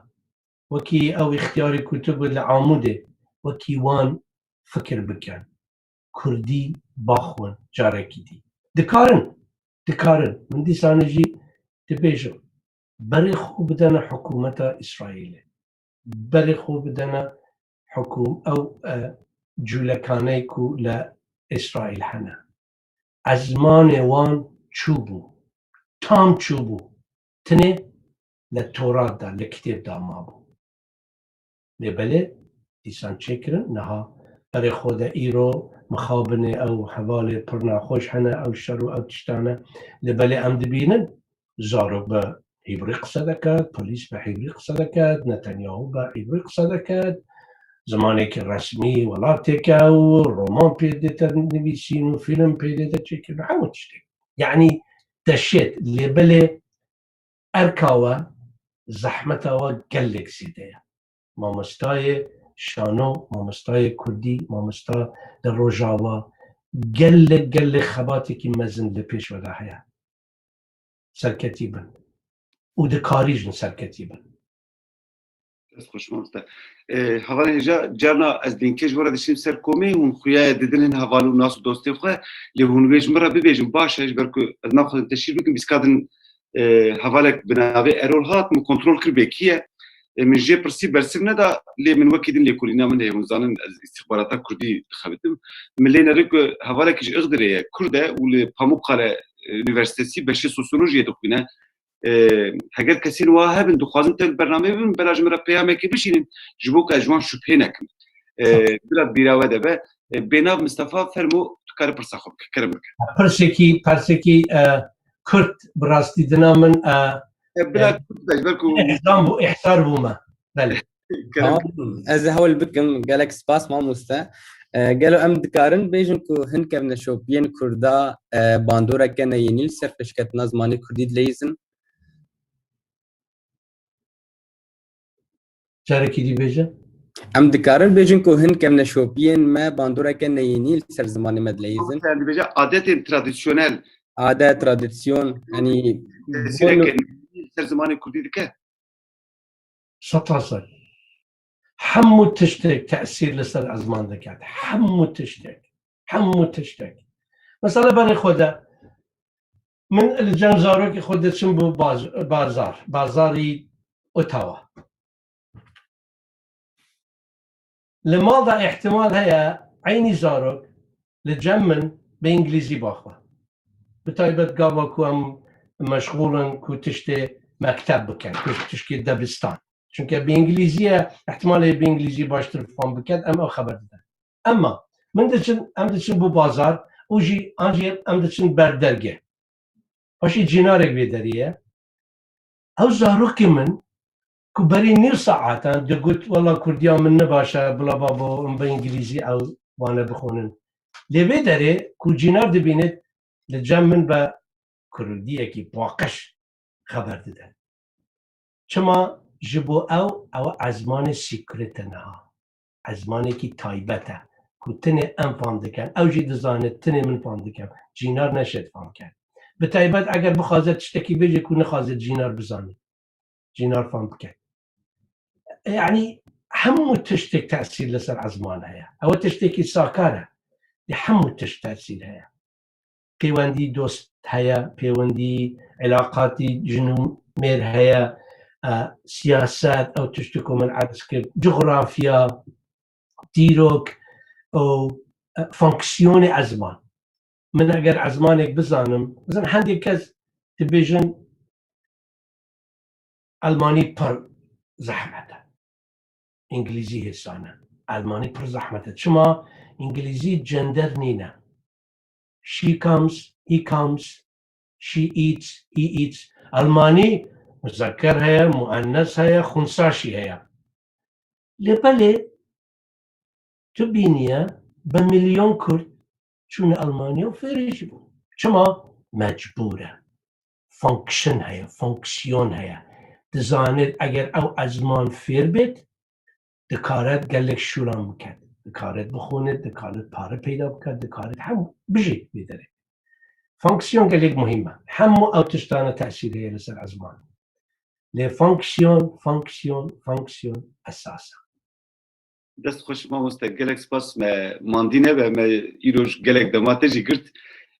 wekî ew îxtiyarê ku tu got li Amûdê, wekî wan fikir bikin. Kurdî baxwin carekî dî. Dikarin, dikarin. Min dîsane jî dibêjim, berê xwe bidene hikûmeta Îsraîlê. Berê xwe bidene hikûm-, ew, e, cûlekaneyê ku li Îsraîl hene. Ezmanê wan çûbû. Tam çûbû. Tinê li Torat de, li kitêb de mabû. Lê belê, dîsan çêkirin, niha berê xwe de îro mixabinê ew hevalê pir naxweş hene, ew şer û ew tiştane. Lê belê em dibînin, zarok bi hîbrî qise deket, polîs bi hîbrî qise deket, Netanyahu bi hîbrî qise deket, zimanekî resmî welateke û roman pê dête nivîsîn û fîlm pê dête çêkirin, hemû tiştek. Yanî deşêt, lê belê erka we, zehmeta we gelek zêde ye. Mamostayê şano, mamostayê kurdî, mamosta li Rojava gelek, gelek xebatekî mezin li pêş we de heye. Serketî bin. Û dikarî jin serketî bin. Dest xweş mamoste. E, hevalên hêja, carna ez lînkê ji we re dişînim ser komê, hûn xuya didin hin heval û nas û dostê xwe, lê hûn wê ji min re bibêjin, baş e, ji ber ku ez naxwazim teşhîr bikim, bîska din, e, hevalek bi navê Erol hat, min kontrol kir bê kî ye. E, min jê pirsî bersiv neda, lê min wekî din lêkolîna min heye, hûn zanin ez îstixbarata kurdî dixebitim. Min lê nerî ku hevalekî ji Ixdirê ye, kurd e û li Pamukkale, e, Unîversîtetî beşê sosyolojiyê dixwîne. E, heger kesên wa hebin, dixwazin tev bernameyê bibin, bela ji min re peyamekê bişînin, ji bo ku ez ji wan şubhê nekim. E, Bila bîra we de be. E, bênav Mistefa, fermo, tu kare pirsa xwe bike, kerem bike. Pirsekî, pirsekî, e, kurt bi rastî dina min, e, E, bila e, kurt be, ji ber ku îhzam bû, îhsar bûme. Belê. Kerem. Tamam, ez ê hewl bikim, gelek spas mamoste. E, gelo em dikarin bêjin ku hin kevneşopiyên Kurda, e, bandoreke neyînî li ser pêşketina zimanê Kurdî dileyîzin? Carekî dî bêje. Em dikarin bêjin ku hin kevneşopiyên me bandoreke neyînî li ser zimanê me dileyîzin? Em dibêje adetên tradisyonel. Adet, tradisyon, yanî tesîreke neyînî li ser zimanê Kurdî dike? Sed hasel. Hemû tiştek tesîr li ser ezman diket. Hemû tiştek. Hemû tiştek. Mesela berê xwe de min li cem zarokê xwe diçim bo baz-, bazar, bazarî Ottawa. Li mal de îhtimal heye eynî zarok li cem min bi îngilîzî baxwe. Bi taybet gava ku em meşxûl in ku tiştê mekteb bikin, ku tiştê debistan. Çunke bi îngilîzî ye, îhtimal heye bi îngilîzî baştir fam biket, em ew xeber didin. Emma min diçin, em diçin bo bazar û jî an jî em diçin ber dergê. Paşê cînarek vê derê ye. Ew zarokê min ku berî nîv saetan digot, "Wela kurdiya min ne baş e, bila babo, em bi îngilîzî ew wane bixwînin." Lê vê derê ku cînar dibînit, li cem min be kurdiyekî paqij xeber dide. Çima? Ji bo ew, ew ezmanê secret e niha. Ezmanekî taybet e ku tinê em fam dikin. Ew jî dizanit tinê min fam dikim. Cînar neşêt fam ket. Bi taybet eger bixwaze tiştekî bêje ku nixwaze cînar bizane. Cînar fam bike. Yanî hemû tiştek tesîr li ser ezman heye. Ew tiştekî sakar e. Lê hemû tişt tesîr heye. Pêwendî dost heye, pêwendî, îlaqatî jin û mêr heye, e, siyaset, ew tiştî ku min erz kir, cografya, dîrok û, e, fonksiyonê ezman. Min eger ezmanek bizanim, bizan hindê kes dibêjin Elmanî pir zehmet e. Îngilîzî hêsan e. Elmanî pir zehmet e. Çima? Îngilîzî gender nîne. She comes, he comes, she eats, he eats. Elmanî muzekker heye, muennes heye, xunsa jî heye. Lê belê tu bîniye bi milyon Kurd çûne Elmanya û fêrî jî bûn. Çima? Mecbûr e. Function heye, fonksiyon heye. Dizanit eger ew ezman fêr bêt, dikare gelek şûlan biket. dikarit bixwînit, dikarit pare peyda bikat, dikarit hem bijît vê derê. Fonksiyon gelek muhîm e. Hemû ew tiştane tesîr heye li ser ezman. Lê fonksiyon, fonksiyon, fonksiyon esas e. Dest xweş mamoste, gelek spas, me mandî nebe, me îroj gelek dema te jî girt.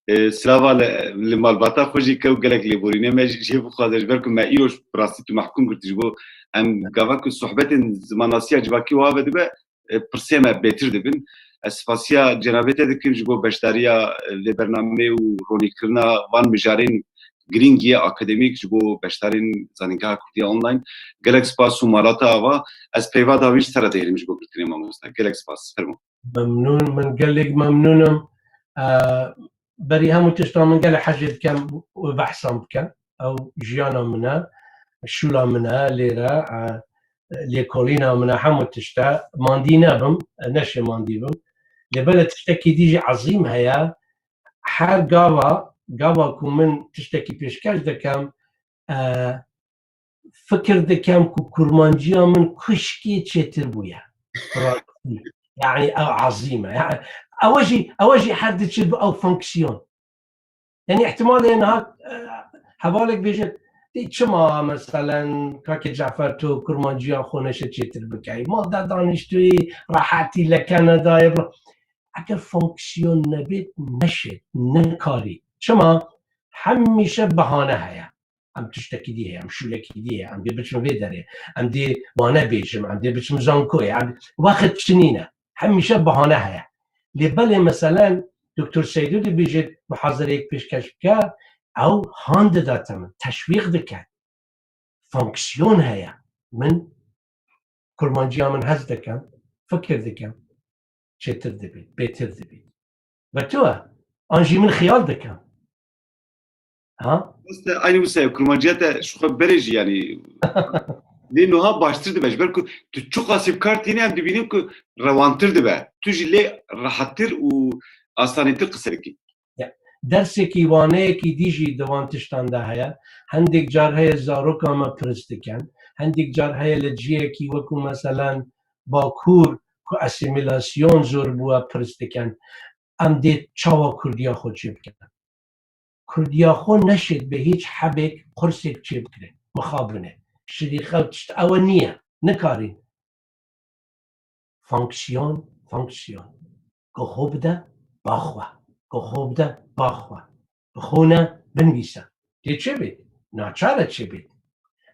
E, silava li, li malbata xwe jî kew gelek lêborîne me jî jê bixwaze, ji ber ku me îroj bi rastî tu mehkûm girt ji bo em gava ku sohbetên zimanasiya civakî wa ve dibe, e, pirsê me bêtir dibin. Ez spasiya cenabê te dikim ji bo beşdariya, e, vê bernameyê û ronîkirina van mijarên girîng yê akademîk ji bo beşdarên Zanîngeha Kurdiya Online. Gelek spas û malata ava. Ez peyva dawî ji te re dihêlim ji bo girtinê mamoste. Gelek spas. Fermo. Memnûn, min gelek memnûn im. E, berî hemû tiştan min gelek hezê dikem û behsan bikem. Ew jiyana min e, şûla min e lêre, e, lêkolîna min e, hemû tişt e. Mandî nebim, e, neşê mandî bim. Lê belê tiştekî dî jî ezîm heye. Her gava, gava ku min tiştekî pêşkeş dikem, e, fikir dikem ku kurmanciya min kuşkê çêtir bûye. Bi rastî. Yani ew ezîm e. Yani ew jî, ew jî her diçe bi ew fonksiyon. Yani ihtimalê niha, e, hevalek bêje, "Tê çima meselen Kakê Cafer tu kurmanciya xwe neşe çêtir bikey? Mal de daniştûyî, rehetî li Kanadayê." Eger fonksiyon nebêt, neşêt, nekarî. Çima? Hemîşe bahane heye. Em tiştekî dî heye, em şûlekî dî heye, em dê biçim vê derê, em dê wane bêjim, em dê biçim zankoyê, em wext çi nîne. Hemîşe bahane heye. Lê belê meselen Doktor Seydû dibêjit muhazereyek pêşkeş bike, ew han dida te min, teşwîq dike. Fonksiyon heye. Min kurmanciya min hez dikim, fikir dikim. Çêtir dibît, bêtir dibît. Ve tu e, an jî min xiyal dikim. Ha? Rast e, aynî wisa ye, kurmanciya te ji xwe berê jî, yanî lê niha baştir dibe. Ji ber ku tu çiqasî bi kar tînî, em dibînin ku rewantir dibe. Tu jî lê rehettir û asanîtir qise dikî. Dersekî waneyekî dî jî di wan tiştan de heye. Hendêk car heye zaroka me pirs dikin. Hendêk car heye li ciyekî wekû meselen Bakur ku asîmîlasyon zor bûye pirs dikin. Em dê çawa Kurdiya xwe çêbikin? Kurdiya xwe neşêt bi hîç hebêk qursêk çêbikire. Mixabin e. Şirîxe û tişt ewe niye. Nikarîn. Fonksiyon, fonksiyon. Ku xwe bide, ba xwe. Ku xwe bide, ba xwe. Bi xwe ne, binivîse. Tê çêbêt? Naçar e çêbêt.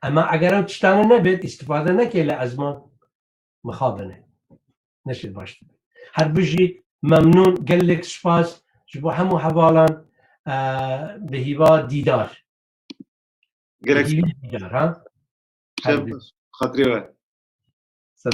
Ema eger ew tiştane nebêt, îstifade neke li ezman, mixabin e. Neşêt baş dibe. Her bijît, memnûn, gelek spas ji bo hemû hevalan, e, bi hîva dîdar. Gerek Bi hîvî dîdar, ha? Her bijît. Xatirê we. Ser